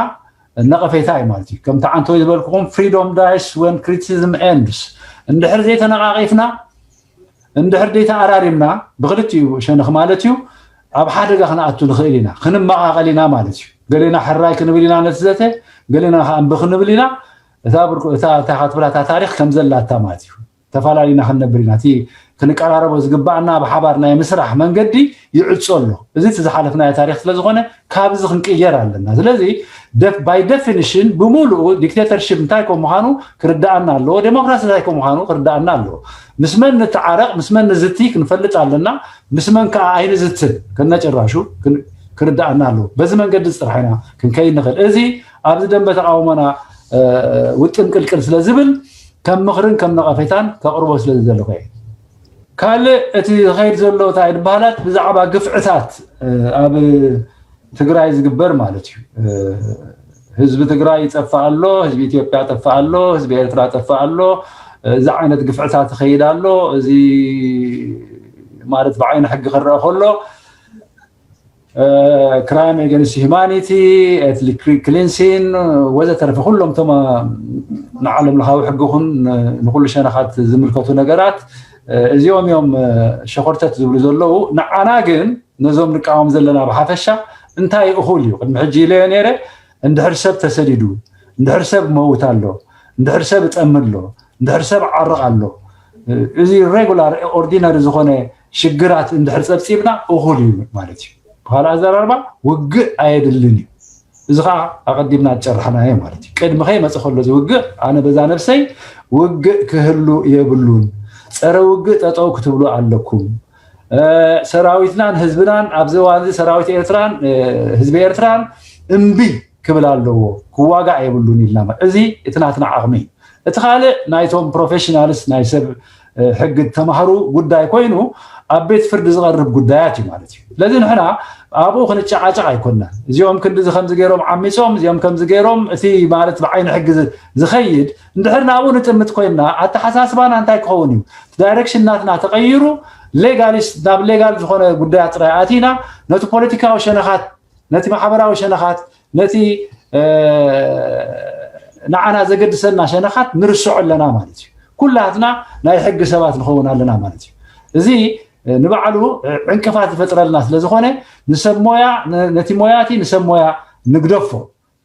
ነቐፌታ እዩ ማለት እዩ። ከምቲ ዓንተወይ ዝበልኩኹም freedom dies when criticism ends። እንድሕር ዘይተነቓቒፍና፣ እንድሕር ዘይተኣራሪምና ብክልቲኡ ሸነኽ ማለት እዩ ኣብ ሓደጋ ክንኣቱ ንኽእል ኢና፣ ክንመቓቐል ኢና ማለት እዩ። ገሌና ሕራይ ክንብል ኢና ነቲ ዘተ፣ ገሌና ከዓ እምቢ ክንብል ኢና። እታ ብርኩ እታ እታ ክትብላ እታ ታሪኽ ከም ዘላታ ማለት እዩ። ተፈላለዩና ክንነብር ኢና። እቲ ክንቀራረቦ ዝግባኣና ብሓባር ናይ ምስራሕ መንገዲ ይዕጾ ኣሎ። እዚ እቲ ዝሓለፍናዮ ታሪኽ ስለ ዝኾነ ካብዚ ክንቅየር ኣለና። ስለዚ by definition ብምሉኡ ዲክቴተርሽፕ እንታይ ከም ምዃኑ ክርዳኣና ኣለዎ። ዴሞክራሲ እንታይ ከም ምዃኑ ክርዳኣና ኣለዎ። ምስ መን ንተዓረቕ፣ ምስ መን ንዝቲ ክንፈልጥ ኣለና። ምስ መን ከዓ ኣይንዝትን ከነጭራሹ ክርዳኣና ኣለዎ። በዚ መንገዲ ጥራሕ ኢና ክንከይድ ንኽእል። እዚ ኣብዚ ደንበ ተቃውሞና ውጥም ቅልቅል ስለ ዝብል ከም ምኽርን ከም ነቐፌታን ከቕርቦ ስለ ዝደለኹ እየ። ካልእ እቲ ዝኸይድ ዘሎ እንታይ ዝበሃላት ብዛዕባ ግፍዕታት ኣብ ትግራይ ዝግበር ማለት እዩ። ህዝቢ ትግራይ ይጠፍእ ኣሎ፣ ህዝቢ ኢትዮጵያ ይጠፍእ ኣሎ፣ ህዝቢ ኤርትራ ይጠፍእ ኣሎ። እዚ ዓይነት ግፍዕታት ይኸይድ ኣሎ። እዚ ማለት ብዓይኒ ሕጊ ክረአ ከሎ ክራይም ኤገንስት ሂማኒቲ፣ ኤትኒክ ክሊንሲን ወዘተረፈ ኩሎም እቶም ንዓለም ለኻዊ ሕጊ ኹን ንኩሉ ሸነኻት ዝምልከቱ ነገራት እዚኦም እዮም ሸኾርተት ዝብሉ ዘለዉ። ንዓና ግን ነዞም ንቃወም ዘለና ብሓፈሻ እንታይ እኹል እዩ? ቅድሚ ሕጂ ኢለዮ ነይረ፣ እንድሕር ሰብ ተሰዲዱ፣ እንድሕር ሰብ መውት ኣሎ፣ እንድሕር ሰብ እጠሚ ኣሎ፣ እንድሕር ሰብ ዓርቕ ኣሎ፣ እዚ ሬጉላር ኦርዲነሪ ዝኾነ ሽግራት እንድሕር ጸብጺብና እኹል እዩ ማለት እዩ። ብኻልእ ኣዘራርባ ውግእ ኣየድልን እዩ። እዚ ከዓ ኣቐዲምና ዝጨራሕናዮ ማለት እዩ። ቅድሚ ከይመፀ ከሎ እዚ ውግእ ኣነ በዛ ነብሰይ ውግእ ክህሉ የብሉን፣ ፀረ ውግእ ጠጠው ክትብሉ ኣለኩም። ሰራዊትናን ህዝብናን ኣብዚ እዋን እዚ ሰራዊት ኤርትራን ህዝቢ ኤርትራን እምቢ ክብል ኣለዎ፣ ክዋጋእ የብሉን ኢልና። እዚ እቲ ናትና ዓቕሚ እዩ። እቲ ካልእ ናይቶም ፕሮፌሽናልስ ናይ ሰብ ሕጊ ተማህሩ ጉዳይ ኮይኑ ኣብ ቤት ፍርዲ ዝቐርብ ጉዳያት እዩ ማለት እዩ። ስለዚ ንሕና ኣብኡ ክንጨቃጨቅ ኣይኮና። እዚኦም ክንዲዚ ከምዚ ገይሮም ዓሚፆም፣ እዚኦም ከምዚ ገይሮም፣ እቲ ማለት ብዓይኒ ሕጊ ዝኸይድ እንድሕር ናብኡ ንጥምት ኮይንና ኣተሓሳስባና እንታይ ክኸውን እዩ? ዳይሬክሽን ናትና ተቐይሩ ሌጋሊስት ናብ ሌጋል ዝኾነ ጉዳያት ጥራይ ኣቲና ነቲ ፖለቲካዊ ሸነኻት ነቲ ማሕበራዊ ሸነኻት ነቲ ንዓና ዘገድሰና ሸነኻት ንርስዖ ኣለና ማለት እዩ። ኩላትና ናይ ሕጊ ሰባት ንኸውን ኣለና ማለት እዩ። እዚ ንባዕሉ ዕንቅፋት ዝፈጥረልና ስለ ዝኾነ ንሰብ ሞያ ነቲ ሞያቲ ንሰብ ሞያ ንግደፎ።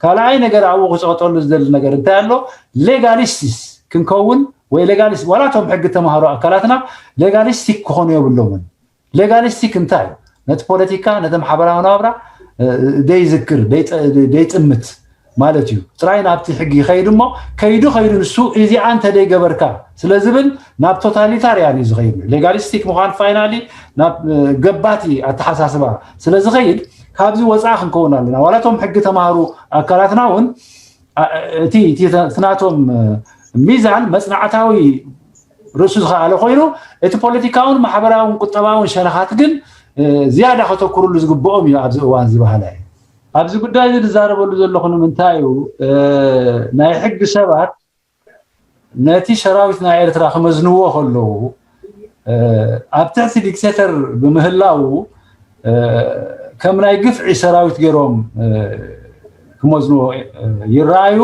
ካልኣይ ነገር ኣብኡ ክፀቕጠሉ ዝደሊ ነገር እንታይ ኣሎ? ሌጋሊስቲስ ክንከውን ወይ ሌጋሊስት ዋላ እቶም ሕጊ ተማሃሩ ኣካላትና ሌጋሊስቲክ ክኾኑ የብሎምን። ሌጋሊስቲክ እንታይ እዩ? ነቲ ፖለቲካ ነቲ ማሕበራዊ ናብራ ደይዝክር ደይጥምት ማለት እዩ። ጥራይ ናብቲ ሕጊ ይኸይድ እሞ ከይዱ ከይዱ ንሱ እዚኣ እንተ ደይገበርካ ስለ ዝብል ናብ ቶታሊታርያን እዩ ዝኸይድ። ሌጋሊስቲክ ምዃን ፋይናሊ ናብ ገባቲ ኣተሓሳስባ ስለ ዝኸይድ ካብዚ ወፃኢ ክንከውን ኣለና። ዋላ እቶም ሕጊ ተማሃሩ ኣካላትና እውን እቲ ናቶም ሚዛን መፅናዕታዊ ርእሱ ዝኸኣለ ኮይኑ እቲ ፖለቲካውን ማሕበራውን ቁጠባውን ሸነኻት ግን ዝያዳ ከተኩርሉ ዝግብኦም እዩ ኣብዚ እዋን ዝበሃላ እዩ። ኣብዚ ጉዳይ እዚ ዝዛረበሉ ዘለኹ ንምንታይ እዩ? ናይ ሕጊ ሰባት ነቲ ሰራዊት ናይ ኤርትራ ክመዝንዎ ከለዉ ኣብ ትሕቲ ዲክቴተር ብምህላዉ ከም ናይ ግፍዒ ሰራዊት ገይሮም ክመዝንዎ ይረኣዩ።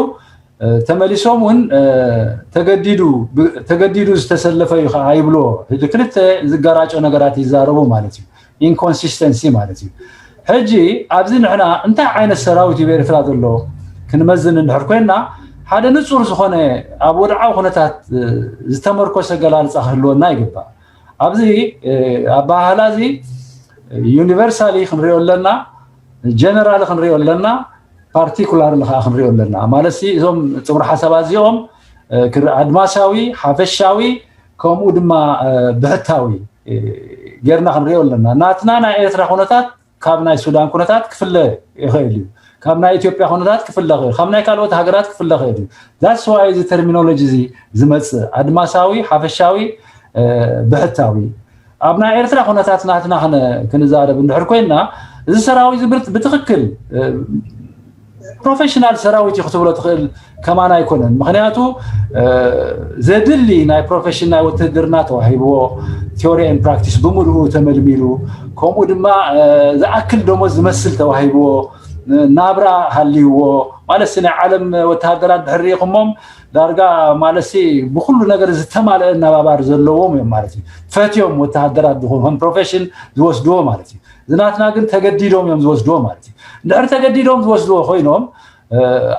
ተመሊሶም እውን ተገዲዱ ዝተሰለፈ እዩ ከዓ ይብልዎ። ሕጂ ክልተ ዝገራጮ ነገራት ይዛረቡ ማለት እዩ። ኢንኮንሲስተንሲ ማለት እዩ። ሕጂ ኣብዚ ንሕና እንታይ ዓይነት ሰራዊት እዩ ኤርትራ ዘሎ ክንመዝን እንድሕር ኮይንና ሓደ ንፁር ዝኾነ ኣብ ወድዓዊ ኩነታት ዝተመርኮሰ ገላልፃ ክህልወና ይግባእ። ኣብዚ ኣባሃህላ እዚ ዩኒቨርሳሊ ክንሪኦ ኣለና፣ ጀነራል ክንሪኦ ኣለና፣ ፓርቲኩላር ከዓ ክንሪኦ ኣለና። ማለት እዞም ፅምሪ ሓሳባት እዚኦም ኣድማሳዊ፣ ሓፈሻዊ ከምኡ ድማ ብሕታዊ ጌርና ክንሪኦ ኣለና። ናትና ናይ ኤርትራ ኩነታት ካብ ናይ ሱዳን ኩነታት ክፍለ ይኽእል እዩ። ካብ ናይ ኢትዮጵያ ኩነታት ክፍለ ይኽእል፣ ካብ ናይ ካልኦት ሃገራት ክፍለ ይኽእል እዩ። ዛትስ ዋይ እዚ ተርሚኖሎጂ እዚ ዝመፅእ ኣድማሳዊ፣ ሓፈሻዊ፣ ብሕታዊ። ኣብ ናይ ኤርትራ ኩነታት ናትና ክንዛረብ እንድሕር ኮይንና እዚ ሰራዊት እዚ ብትክክል ፕሮፌሽናል ሰራዊት እዩ ክትብሎ ትኽእል ከማን ኣይኮነን። ምክንያቱ ዘድሊ ናይ ፕሮፌሽን ናይ ውትህድርና ተዋሂብዎ፣ ቲዮሪ ኤንድ ፕራክቲስ ብምልኡ ተመልሚሉ፣ ከምኡ ድማ ዝኣክል ደሞዝ ዝመስል ተዋሂብዎ፣ ናብራ ሃልይዎ፣ ማለት ናይ ዓለም ወተሃደራት ድሕር ሪኢኹሞም ዳርጋ ማለት ብኩሉ ነገር ዝተማልአ ኣነባባር ዘለዎም እዮም ማለት እዩ። ፈትዮም ወተሃደራት ዝኾኑ ከም ፕሮፌሽን ዝወስድዎ ማለት እዩ። ዝናትና ግን ተገዲዶም እዮም ዝወስድዎ ማለት እዩ። እንድሕር ተገዲዶም ዝወስድዎ ኮይኖም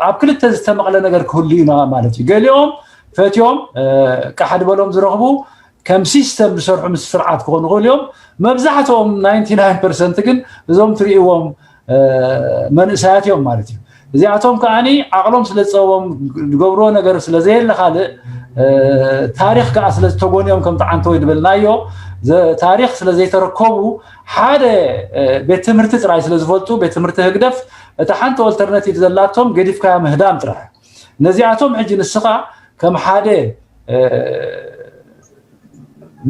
ኣብ ክልተ ዝተመቕለ ነገር ክህሉ እዩ ማለት እዩ። ገሊኦም ፈትዮም ቃሕ ድበሎም ዝረኽቡ ከም ሲስተም ዝሰርሑ ምስ ስርዓት ክኾኑ ይኽእሉ እዮም። መብዛሕትኦም ናይንቲ ናይን ፐርሰንት ግን እዞም ትርእይዎም መንእሰያት እዮም ማለት እዩ። እዚኣቶም ከዓኒ ዓቕሎም ስለ ዝፀበቦም ዝገብርዎ ነገር ስለ ዘየለ ካልእ ታሪኽ ከዓ ስለ ዝተጎንዮም ከም ተዓንተወይ ዝበልናዮ ታሪኽ ስለ ዘይተረከቡ ሓደ ቤት ትምህርቲ ጥራይ ስለ ዝፈልጡ ቤት ትምህርቲ ህግደፍ እታ ሓንቲ ኦልተርናቲቭ ዘላቶም ገዲፍካያ ምህዳም ጥራሕ። ነዚኣቶም ሕጂ ንስኻ ከም ሓደ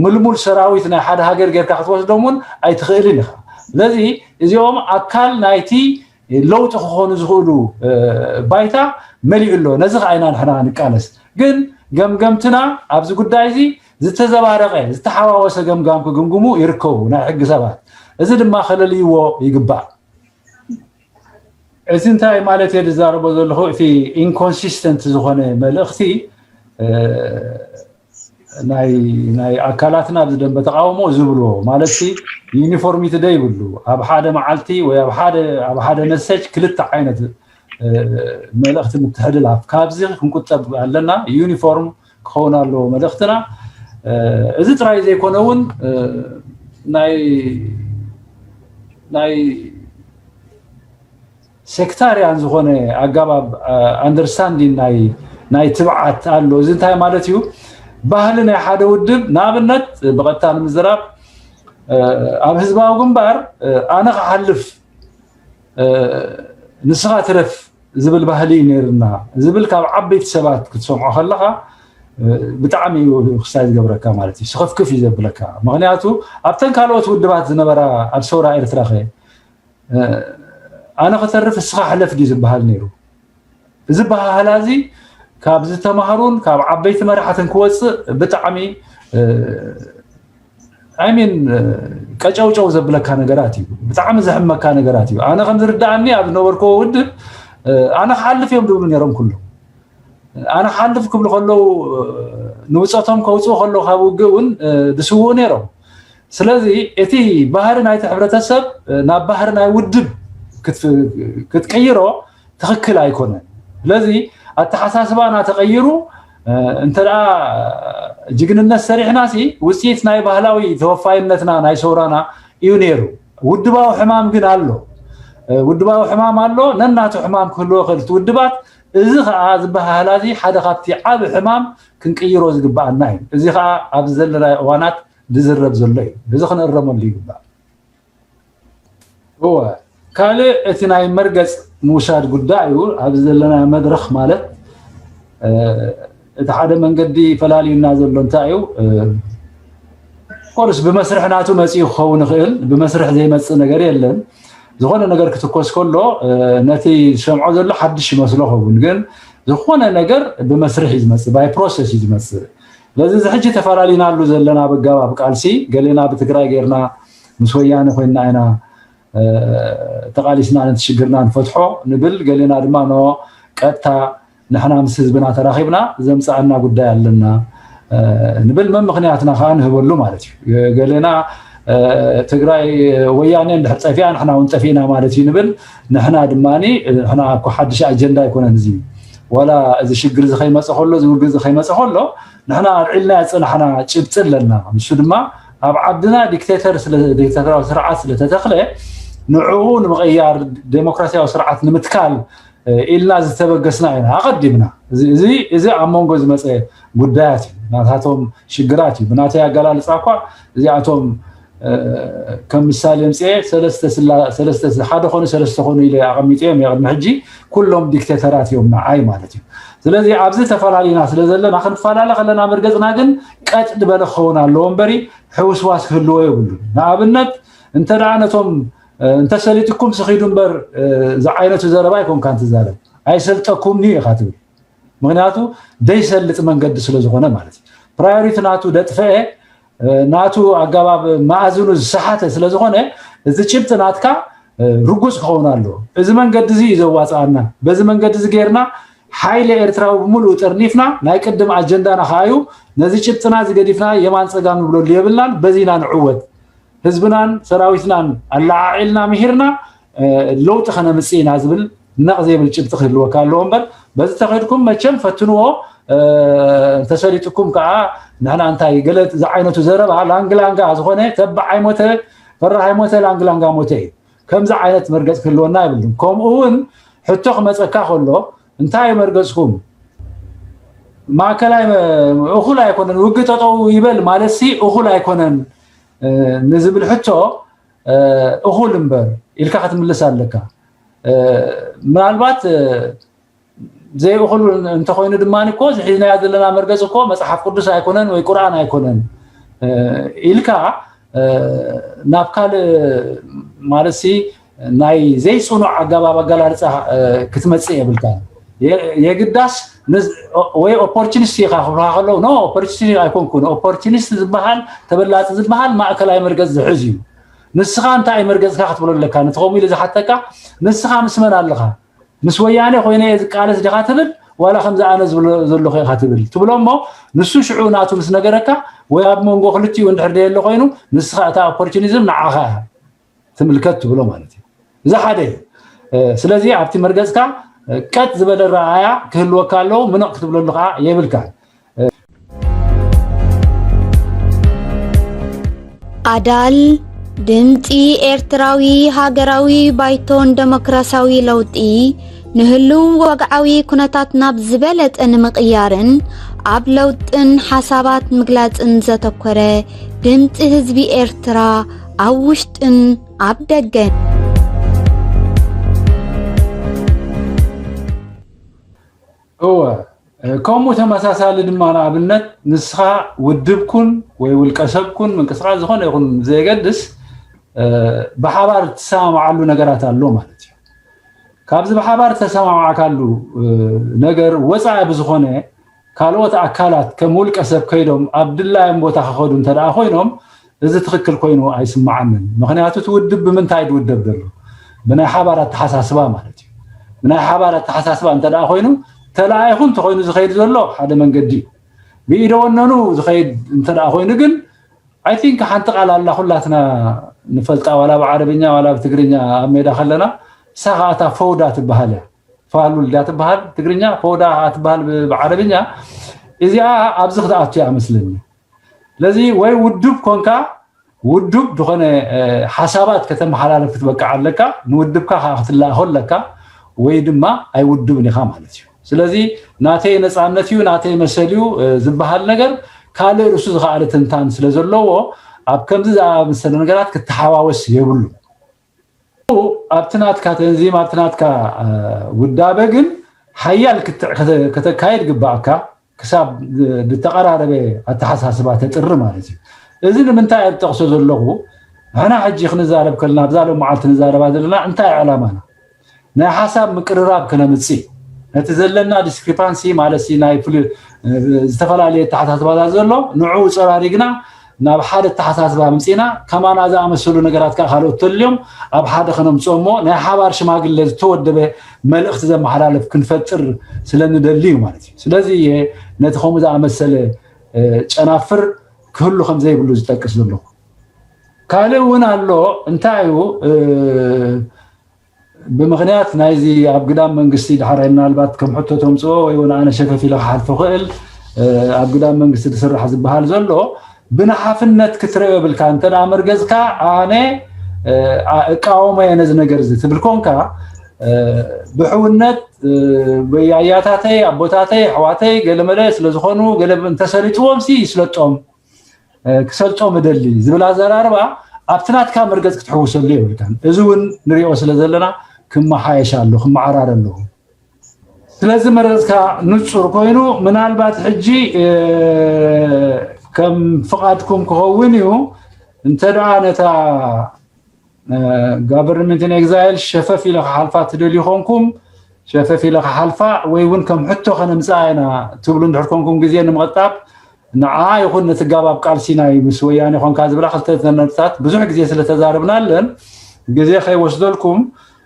ምልሙል ሰራዊት ናይ ሓደ ሃገር ጌርካ ክትወስዶም እውን ኣይትኽእልን ኢኻ። ስለዚ እዚኦም ኣካል ናይቲ ለውጢ ክኾኑ ዝኽእሉ ባይታ መሊኡ ኣሎ። ነዚ ከዓ ኢና ንሕና ንቃለስ። ግን ገምገምትና ኣብዚ ጉዳይ እዚ ዝተዘባረቐ ዝተሓዋወሰ ገምጋም ክግምግሙ ይርከቡ ናይ ሕጊ ሰባት። እዚ ድማ ከለልይዎ ይግባእ። እዚ እንታይ ማለት እየ ዝዛረቦ ዘለኹ? እቲ ኢንኮንሲስተንት ዝኾነ መልእኽቲ ናይ ኣካላትና ኣብዚ ደንበ ተቃውሞ ዝብልዎ ማለት ዩኒፎርሚቲ ደ ይብሉ ኣብ ሓደ መዓልቲ ወይ ኣብ ሓደ መሰጅ ክልተ ዓይነት መልእኽቲ ምትሕልላፍ ካብዚ ክንቁጠብ ኣለና። ዩኒፎርም ክኸውን ኣለዎ መልእኽትና። እዚ ጥራይ ዘይኮነ እውን ናይ ሴክታርያን ዝኾነ ኣጋባብ ኣንደርስታንዲን ናይ ትብዓት ኣሎ። እዚ እንታይ ማለት እዩ? ባህሊ ናይ ሓደ ውድብ ንኣብነት ብቐጥታ ንምዝራብ ኣብ ህዝባዊ ግንባር ኣነ ክሓልፍ ንስኻ ትረፍ ዝብል ባህሊ እዩ ነይርና ዝብል ካብ ዓበይቲ ሰባት ክትሰምዖ ከለኻ ብጣዕሚ እዩ ክስታይ ዝገብረካ ማለት እዩ። ስኽፍክፍ እዩ ዘብለካ። ምክንያቱ ኣብተን ካልኦት ውድባት ዝነበራ ኣብ ሰውራ ኤርትራ ከ ኣነ ክተርፍ እስኻ ሕለፍ ድዩ ዝበሃል ነይሩ? እዚ በሃህላ እዚ ካብ ዝተማህሩን ካብ ዓበይቲ መራሕትን ክወፅእ ብጣዕሚ ኣይሚን ቀጨውጨው ዘብለካ ነገራት እዩ። ብጣዕሚ ዘሕመካ ነገራት እዩ። ኣነ ከም ዝርዳኣኒ ኣብ ዝነበርክዎ ውድብ ኣነ ክሓልፍ እዮም ዝብሉ ነይሮም ኩሎም። ኣነ ክሓልፍ ክብሉ ከለዉ ንውፀቶም ከውፅኡ ከለዉ ካብ ውግእ እውን ዝስውኡ ነይሮም። ስለዚ እቲ ባህሪ ናይቲ ሕብረተሰብ ናብ ባህሪ ናይ ውድብ ክትቅይሮ ትኽክል ኣይኮነን። ስለዚ ኣተሓሳስባና ተቐይሩ እንተ ደኣ ጅግንነት ሰሪሕና ሲ ውፅኢት ናይ ባህላዊ ተወፋይነትና ናይ ሰውራና እዩ ነይሩ። ውድባዊ ሕማም ግን ኣሎ። ውድባዊ ሕማም ኣሎ። ነናቱ ሕማም ክህልዎ ይኽእል እቲ ውድባት። እዚ ከዓ ዝበሃህላ እዚ ሓደ ካብቲ ዓብ ሕማም ክንቅይሮ ዝግበኣና እዩ። እዚ ከዓ ኣብዚ ዘለናዮ እዋናት ዝዝረብ ዘሎ እዩ። እዚ ክንእረመሉ ይግባእ። እወ ካልእ እቲ ናይ መርገፅ ምውሳድ ጉዳይ እዩ። ኣብዚ ዘለና መድረኽ ማለት እቲ ሓደ መንገዲ ፈላልዩና ዘሎ እንታይ እዩ? ኮርስ ብመስርሕ ናቱ መፂኡ ክኸውን ይኽእል። ብመስርሕ ዘይመፅእ ነገር የለን። ዝኾነ ነገር ክትኮስ ከሎ ነቲ ዝሰምዖ ዘሎ ሓድሽ ይመስሎ ኸውን፣ ግን ዝኾነ ነገር ብመስርሕ እዩ ዝመፅእ፣ ባይ ፕሮሰስ እዩ ዝመፅእ። ስለዚ እዚ ሕጂ ተፈላሊናሉ ዘለና ብጋባብ ቃልሲ ገሌና ብትግራይ ጌርና ምስ ወያነ ኮይንና ኢና ተቃሊስና ነቲ ሽግርና ንፈትሖ ንብል፣ ገሌና ድማ ኖ ቀጥታ ንሕና ምስ ህዝብና ተራኺብና ዘምፀኣና ጉዳይ ኣለና ንብል፣ መምኽንያትና ከዓ ንህበሉ ማለት እዩ። ገሌና ትግራይ ወያነ እንድሕር ጠፊኣ ንሕና እውን ጠፊእና ማለት እዩ ንብል። ንሕና ድማ ንሕና እኮ ሓድሽ ኣጀንዳ ኣይኮነን እዚ። ዋላ እዚ ሽግር እዚ ከይመፀ ከሎ፣ እዚ ውግእ እዚ ከይመፀ ከሎ ንሕና ኣልዒልና ያፀናሕና ጭብጢ ኣለና። ንሱ ድማ ኣብ ዓድና ዲክቴተር ዲክቴተራዊ ስርዓት ስለተተኽለ ንዕኡ ንምቕያር ዴሞክራሲያዊ ስርዓት ንምትካል ኢልና ዝተበገስና ኢና ኣቐዲምና። እዚ ኣብ መንጎ ዝመፀ ጉዳያት እዩ፣ ናታቶም ሽግራት እዩ። ብናተይ ኣገላልፃ እኳ እዚኣቶም ከም ምሳሌ ምፅኤ ሓደ ኮኑ ሰለስተ ኮኑ ኢለ ኣቐሚጠዮም ቅድሚ ሕጂ። ኩሎም ዲክቴተራት እዮም ንዓይ ማለት እዩ። ስለዚ ኣብዚ ተፈላለዩና ስለ ዘለና ክንፈላለ ከለና መርገፅና ግን ቀጥ ዝበለ ክኸውን ኣለዎ እምበሪ ሕውስዋስ ክህልዎ የብሉን። ንኣብነት እንተ ደኣ ነቶም እንተሰሊጥኩም ስኺዱ እምበር ዝዓይነቱ ዘረባ ኣይኮንካን ትዛረብ። ኣይሰልጠኩምኒ ኢኻ ትብል። ምክንያቱ ደይሰልጥ መንገዲ ስለ ዝኾነ ማለት እዩ። ፕራዮሪቲ ናቱ ደጥፈኤ፣ ናቱ ኣገባብ መኣዝኑ ዝሰሓተ ስለ ዝኾነ፣ እዚ ጭብጢ ናትካ ርጉፅ ክኸውን ኣለዎ። እዚ መንገዲ እዚ እዩ ዘዋፅኣና። በዚ መንገዲ እዚ ጌርና ሓይሊ ኤርትራዊ ብምሉኡ ጠርኒፍና፣ ናይ ቅድም ኣጀንዳና ከኣ እዩ። ነዚ ጭብጥና እዚ ገዲፍና የማን ፀጋም ንብለሉ የብልናን። በዚ ኢና ንዕወት። ህዝብናን ሰራዊትናን ኣለዓዒልና ምሂርና ለውጢ ከነምፅእ ኢና ዝብል ነቕ ዘይብል ጭብጢ ክህልወካ ኣለዎ እምበር፣ በዚ ተኸድኩም መቸም ፈትንዎ። እንተሰሊጥኩም ከዓ ንሕና እንታይ ገለ ዝዓይነቱ ዘረባ ላንግላንጋ ዝኾነ ተባዕ ኣይሞተ፣ ፈራሕ ኣይሞተ፣ ላንግላንጋ ሞተ እዩ። ከምዚ ዓይነት መርገፂ ክህልወና የብሉን። ከምኡ እውን ሕቶ ክመፀካ ከሎ እንታይ እዩ መርገፅኩም? ማእከላይ እኹል ኣይኮነን፣ ውግእ ጠጠው ይበል ማለት ሲ እኹል ኣይኮነን ንዝብል ሕቶ እኹል እምበር ኢልካ ክትምልስ ኣለካ። ምናልባት ዘይእኹል እንተኾይኑ ድማ እኮ እዚ ሒዝናዮ ዘለና መርገፂ እኮ መፅሓፍ ቅዱስ ኣይኮነን ወይ ቁርኣን ኣይኮነን ኢልካ ናብ ካልእ ማለት ሲ ናይ ዘይፅኑዕ ኣገባብ ኣገላልፃ ክትመፅእ የብልካ። የግዳስ ወይ ኦፖርቹኒስት ኢኻ ክብልካ ከለዉ ኖ ኦፖርቹኒስት ኣይኮንኩን። ኦፖርቹኒስት ዝበሃል ተበላፂ ዝበሃል ማእከላይ መርገፂ ዝሕዝ እዩ። ንስኻ እንታይ መርገፅካ ክትብሎ ኣለካ። ነቲ ከምኡ ኢሉ ዝሓተካ ንስኻ ምስ መን ኣለኻ? ምስ ወያነ ኮይነ እየ ዝቃለስ ዲኻ ትብል ዋላ ከምዚ ኣነ ዝብሎ ዘለኹ ኢኻ ትብል ትብሎ እሞ ንሱ ሽዑ ናቱ ምስ ነገረካ ወይ ኣብ መንጎ ክልቲኡ እንድሕር ደየሎ ኮይኑ ንስኻ እታ ኦፖርቹኒዝም ንዓኻ እያ ትምልከት ትብሎ ማለት እዩ። እዚ ሓደ እዩ። ስለዚ ኣብቲ መርገፅካ ቀጥ ዝበለ ረኣያ ክህልወካ ኣለዎ፣ ምንቕ ክትብለሉ ከዓ የብልካ። ኣዳል ድምፂ ኤርትራዊ ሃገራዊ ባይቶን ደሞክራሲያዊ ለውጢ ንህሉው ወግዓዊ ኩነታት ናብ ዝበለፀ ንምቕያርን ኣብ ለውጥን ሓሳባት ምግላፅን ዘተኮረ ድምፂ ህዝቢ ኤርትራ ኣብ ውሽጥን ኣብ ደገን። እወ ከምኡ ተመሳሳሊ ድማ ንኣብነት ንስኻ ውድብ ኩን ወይ ውልቀ ሰብ ኩን ምንቅስቃስ ዝኾነ ይኹን ብዘየገድስ ብሓባር እትሰማምዓሉ ነገራት ኣሎ ማለት እዩ። ካብዚ ብሓባር እተሰማማዕካሉ ነገር ወፃኢ ብዝኾነ ካልኦት ኣካላት ከም ውልቀ ሰብ ከይዶም ኣብ ድላዮም ቦታ ክኸዱ እንተ ደኣ ኮይኖም እዚ ትኽክል ኮይኑ ኣይስምዓንን። ምኽንያቱ እቲ ውድብ ብምንታይ ድውደብ ዘሎ? ብናይ ሓባር ኣተሓሳስባ ማለት እዩ። ብናይ ሓባር ኣተሓሳስባ እንተ ደኣ ኮይኑ ተለኣኢኹ እንተኾይኑ ዝኸይድ ዘሎ ሓደ መንገዲ እዩ። ብኢደ ወነኑ ዝኸይድ እንተ ደኣ ኮይኑ ግን I think ሓንቲ ቃል ኣላ ኩላትና ንፈልጣ ዋላ ብዓረብኛ ዋላ ብትግርኛ ኣብ ሜዳ ከለና እሳ ከዓ እታ ፈውዳ ትበሃል እያ። ፋሉል ድያ ትበሃል ትግርኛ ፈውዳ ትበሃል ብዓረብኛ። እዚኣ ኣብዚ ክትኣቱ እያ መስለኒ። ስለዚ ወይ ውዱብ ኮንካ ውዱብ ዝኾነ ሓሳባት ከተመሓላልፍ ክትበቅዕ ኣለካ፣ ንውድብካ ከዓ ክትላእኾ ኣለካ ወይ ድማ ኣይውዱብን ኢኻ ማለት እዩ። ስለዚ ናተይ ነፃነት እዩ ናተይ መሰል እዩ ዝበሃል ነገር ካልእ ርእሱ ዝኸኣለ ትንታን ስለ ዘለዎ ኣብ ከምዚ ዝኣመሰለ ነገራት ክተሓዋወስ የብሉ። ኣብቲ ናትካ ተንዚም ኣብቲ ናትካ ውዳበ ግን ሓያል ክትዕ ከተካየድ ግባእካ ክሳብ ብተቐራረበ ኣተሓሳስባ ተጥሪ ማለት እዩ። እዚ ንምንታይ እየ ዝጠቕሶ ዘለኹ? ንሕና ሕጂ ክንዛረብ ከለና ኣብዛ ሎም መዓልቲ ንዛረባ ዘለና እንታይ ዕላማና ናይ ሓሳብ ምቅርራብ ክነምፅእ ነቲ ዘለና ዲስክሪፓንሲ ማለት ናይ ዝተፈላለዩ ኣተሓሳስባታት ዘሎ ንዕኡ ፀራሪግና ናብ ሓደ ኣተሓሳስባ ኣምፂእና ከማና ዝኣመሰሉ ነገራት ከዓ ካልኦት ተልዮም ኣብ ሓደ ከነምፅኦ እሞ ናይ ሓባር ሽማግለ ዝተወደበ መልእኽቲ ዘመሓላልፍ ክንፈጥር ስለንደሊ እዩ ማለት እዩ። ስለዚ እየ ነቲ ከምኡ ዝኣመሰለ ጨናፍር ክህሉ ከም ዘይብሉ ዝጠቅስ ዘለኹ። ካልእ እውን ኣሎ። እንታይ እዩ? ብምኽንያት ናይዚ ኣብ ግዳም መንግስቲ ዳሕራይ ምናልባት ከም ሕቶ ተምፅኦ ወይ እውን ኣነ ሸፈፍ ኢለ ክሓልፎ ክእል ኣብ ግዳም መንግስቲ ዝስራሕ ዝበሃል ዘሎ ብንሓፍነት ክትረዮ የብልካ። እንተ ደኣ መርገፅካ ኣነ እቃወሞ እየ ነዚ ነገር እዚ ትብል ኮንካ ብሕውነት ወይ ኣያታተይ ኣቦታተይ ኣሕዋተይ ገለመለ ስለዝኾኑ ገለ እንተሰሊጥዎም ሲ ይስለጦም ክሰልጦም እደሊ ዝብል ኣዘራርባ ኣብቲ ናትካ መርገፅ ክትሕውሰሉ የብልካን። እዚ እውን ንሪኦ ስለ ዘለና ክመሓየሽ ኣሎ ክመዓራረ ኣለዎ። ስለዚ መረፅካ ንፁር ኮይኑ ምናልባት ሕጂ ከም ፍቓድኩም ክኸውን እዩ እንተ ደኣ ነታ government in exile ሸፈፍ ኢለ ክሓልፋ ትደልዩ ኮንኩም ሸፈፍ ኢለ ክሓልፋ ወይ እውን ከም ሕቶ ከነምፅኣ ኢና ትብሉ እንድሕር ኮንኩም ግዜ ንምቕጣብ ንዓ ይኹን ነቲ ጋባብ ቃልሲ ናይ ምስ ወያኔ ኮንካ ዝብላ ክልተ ነጥብታት ብዙሕ ግዜ ስለተዛረብናለን ግዜ ከይወስደልኩም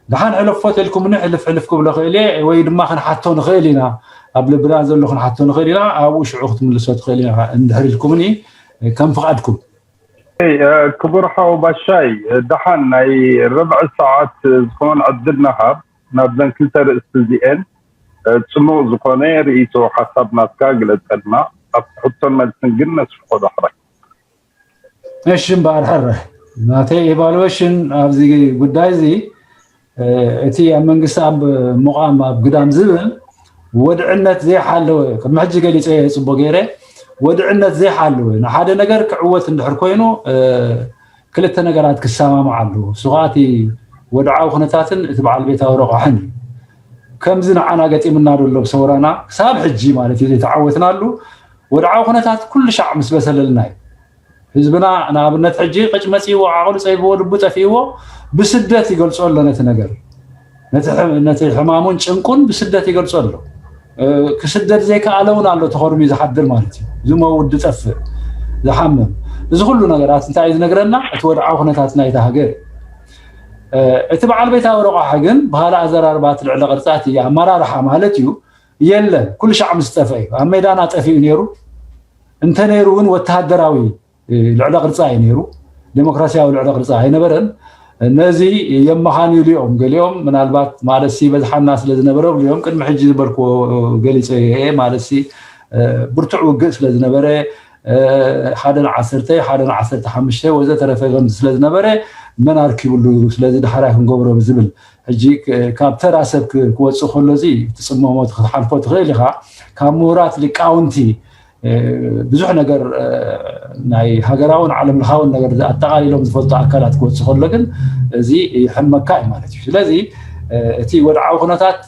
ደሓን ሕለፎ ተልኩምኒ ሕልፍ ሕልፍ ክብሎ ክእል እየ ወይ ድማ ክንሓቶ ንኽእል ኢና ኣብ ልብና ዘሎ ክንሓቶ ንኽእል ኢና ኣብኡ ሽዑ ክትምልሶ ትኽእል ኢና እንድሕር ኢልኩምኒ ከም ፍቓድኩም ክቡር ሓው ባሻይ ደሓን ናይ ርብዒ ሰዓት ዝኾን ዕድል ንሃብ ናብዘን ክልተ ርእስቲ እዚኤን ፅሙቕ ዝኾነ ርእይቶ ሓሳብ ናትካ ግለፀልና ኣብ ሕቶን መልስን ግን ነስፍሖ ዳሕራይ እሺ እምበኣር ሕረ ናተይ evaluation ኣብዚ ጉዳይ እዚ እቲ ኣብ መንግስቲ ኣብ ምቋም ኣብ ግዳም ዝብል ወድዕነት ዘይሓለወ ቅድሚ ሕጂ ገሊፀ ፅቡቅ ገይረ ወድዕነት ዘይሓለወ ንሓደ ነገር ክዕወት እንድሕር ኮይኑ ክልተ ነገራት ክሰማማዕ ኣለዎ። እሱ ከዓ እቲ ወድዓዊ ኩነታትን እቲ በዓል ቤታዊ ረቋሕን እዩ። ከምዚ ንዓና ገጢምና ዘሎ ብሰውራና ክሳብ ሕጂ ማለት እዩ ዘይተዓወትናሉ ወድዓዊ ኩነታት ኩሉ ሻዕ ምስ በሰለልና እዩ። ህዝብና ንኣብነት ሕጂ ቅጭ መፂእዎ ዓቕሉ ፀቢብዎ ልቡ ጠፊእዎ ብስደት ይገልፆ ኣሎ ነቲ ነገር ነቲ ሕማሙን ጭንቁን ብስደት ይገልፆ ኣሎ። ክስደድ ዘይከኣለ እውን ኣሎ ተኸርሚ ዝሓድር ማለት እዩ። ዝመውት ዝጠፍእ ዝሓምም እዚ ኩሉ ነገራት እንታይ እዩ ዝነግረና እቲ ወድዓዊ ኩነታት ናይታ ሃገር እዩ። እቲ በዓል ቤታዊ ረቋሒ ግን ብካልእ ኣዘራርባ እቲ ልዕሊ ቅርፃ እቲ ኣመራርሓ ማለት እዩ የለን ኩሉ ሻዕ ምስ ጠፍአ እዩ ኣብ ሜዳና ጠፊኡ ነይሩ እንተነይሩ እውን ወተሃደራዊ ልዕለ ቅርፃ እዩ ነይሩ ዴሞክራሲያዊ ልዕለ ቅርፃ ኣይነበረን ነዚ የመኻንዩሉ እዮም ገሊኦም ምናልባት ማለት ሲ በዝሓና ስለ ዝነበረ ብልዮም ቅድሚ ሕጂ ዝበልክዎ ገሊፀ እየ ማለት ሲ ብርቱዕ ውግእ ስለ ዝነበረ ሓደን ዓሰርተ ሓደን ዓሰርተ ሓሙሽተ ወዘተረፈ ከምዚ ስለ ዝነበረ መን ኣርኪብሉ ስለዚ ዳሕራይ ክንገብሮ ዝብል ሕጂ ካብ ተራ ሰብ ክወፅእ ከሎ እዚ ትፅመሞ ክትሓልፎ ትኽእል ኢኻ ካብ ምሁራት ሊቃውንቲ ብዙሕ ነገር ናይ ሃገራውን ዓለም ለኻውን ነገር ኣጠቓሊሎም ዝፈልጡ ኣካላት ክወፅእ ከሎ ግን እዚ ይሕመካ እዩ ማለት እዩ ስለዚ እቲ ወድዓዊ ኩነታት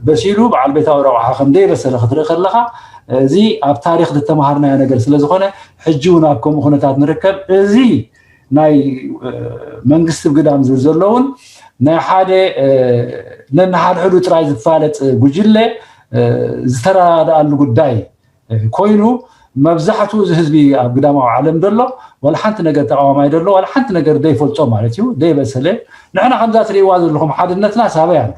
በሲሉ በዓል ቤታዊ ረቑሓ ከም ዘይበሰለ ክትርኢ ከለኻ እዚ ኣብ ታሪክ ዝተምሃርናዮ ነገር ስለ ዝኾነ ሕጂ እውን ኣብ ከምኡ ኩነታት ንርከብ እዚ ናይ መንግስቲ ብግዳም ዝብል ዘለውን ናይ ሓደ ነንሓድሕዱ ጥራይ ዝፋለጥ ጉጅለ ዝተረዳድኣሉ ጉዳይ ኮይኑ መብዛሕትኡ እዚ ህዝቢ ኣብ ግዳማዊ ዓለም ዘሎ ዋላ ሓንቲ ነገር ተቃዋማይ ዘሎ ዋላ ሓንቲ ነገር ዘይፈልጦ ማለት እዩ ዘይበሰለ ንሕና ከምዛ ትርእይዋ ዘለኹም ሓድነትና ሳበይ ኣሎ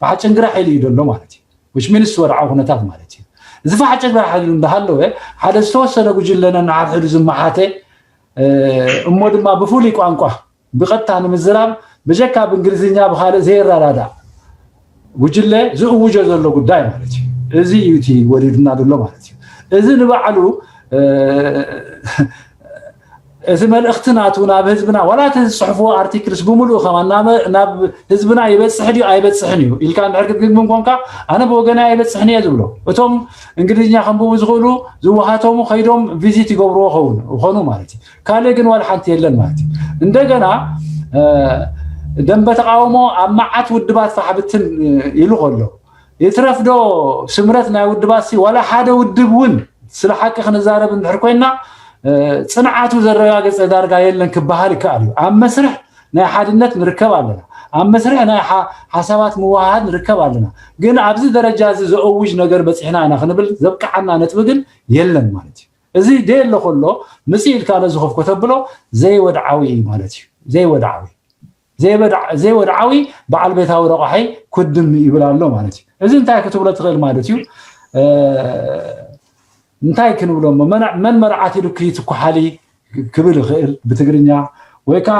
ብሓጭን ግራሕ ኢሉ እዩ ዘሎ ማለት እዩ which means ወድዓዊ ኩነታት ማለት እዩ እዚ ፋሕጭ ግራሕ ኢሉ እንዳሃለወ ሓደ ዝተወሰነ ጉጅለ ነንሓድሕዱ ዝመሓተ እሞ ድማ ብፍሉይ ቋንቋ ብቐጥታ ንምዝራብ ብጀካ ብእንግሊዝኛ ብካልእ ዘየረዳዳእ ጉጅለ ዝእውጆ ዘሎ ጉዳይ ማለት እዩ። እዚ እዩ እቲ ወሪዱና ዘሎ ማለት እዩ። እዚ ንባዕሉ እቲ መልእኽቲ ናቱ ናብ ህዝብና ዋላ እቲ ዝፅሕፍዎ ኣርቲክልስ ብምሉኡ ከማን ናብ ህዝብና ይበፅሕ ድዩ ኣይበፅሕን እዩ ኢልካ እንድሕር ክትግምግም ኮንካ ኣነ ብወገናይ ኣይበፅሕን እየ ዝብሎ። እቶም እንግሊዝኛ ከንብቡ ዝኽእሉ ዝወሃተሙ ከይዶም ቪዚት ይገብርዎ ኸውን ይኾኑ ማለት እዩ። ካልእ ግን ዋላ ሓንቲ የለን ማለት እዩ። እንደገና ደንበ ተቃውሞ ኣብ መዓት ውድባት ፋሕብትን ኢሉ ከሎ ይትረፍዶ ስምረት ናይ ውድባት ሲ ዋላ ሓደ ውድብ እውን ስለ ሓቂ ክንዛረብ እንድሕር ኮይና ፅንዓቱ ዘረጋገፀ ዳርጋ የለን ክበሃል ይከኣል እዩ። ኣብ መስርሕ ናይ ሓድነት ንርከብ ኣለና። ኣብ መስርሕ ናይ ሓሳባት ምውሃሃድ ንርከብ ኣለና። ግን ኣብዚ ደረጃ እዚ ዘእውጅ ነገር በፂሕና ኢና ክንብል ዘብቅዓና ነጥቢ ግን የለን ማለት እዩ። እዚ ደየሎ ከሎ ምፅእ ኢልካ ነዚ ኮፍ ከተብሎ ዘይወድዓዊ እዩ ማለት እዩ። ዘይወድዓዊ ዘይወድዓዊ በዓል ቤታዊ ረቋሒ ኩድም ይብል ኣሎ ማለት እዩ። እዚ እንታይ ክትብሎ ትኽእል ማለት እዩ? እንታይ ክንብሎ መን መርዓት ኢሉ ክይትኩሓሊ ክብል ይኽእል ብትግርኛ ወይ ከዓ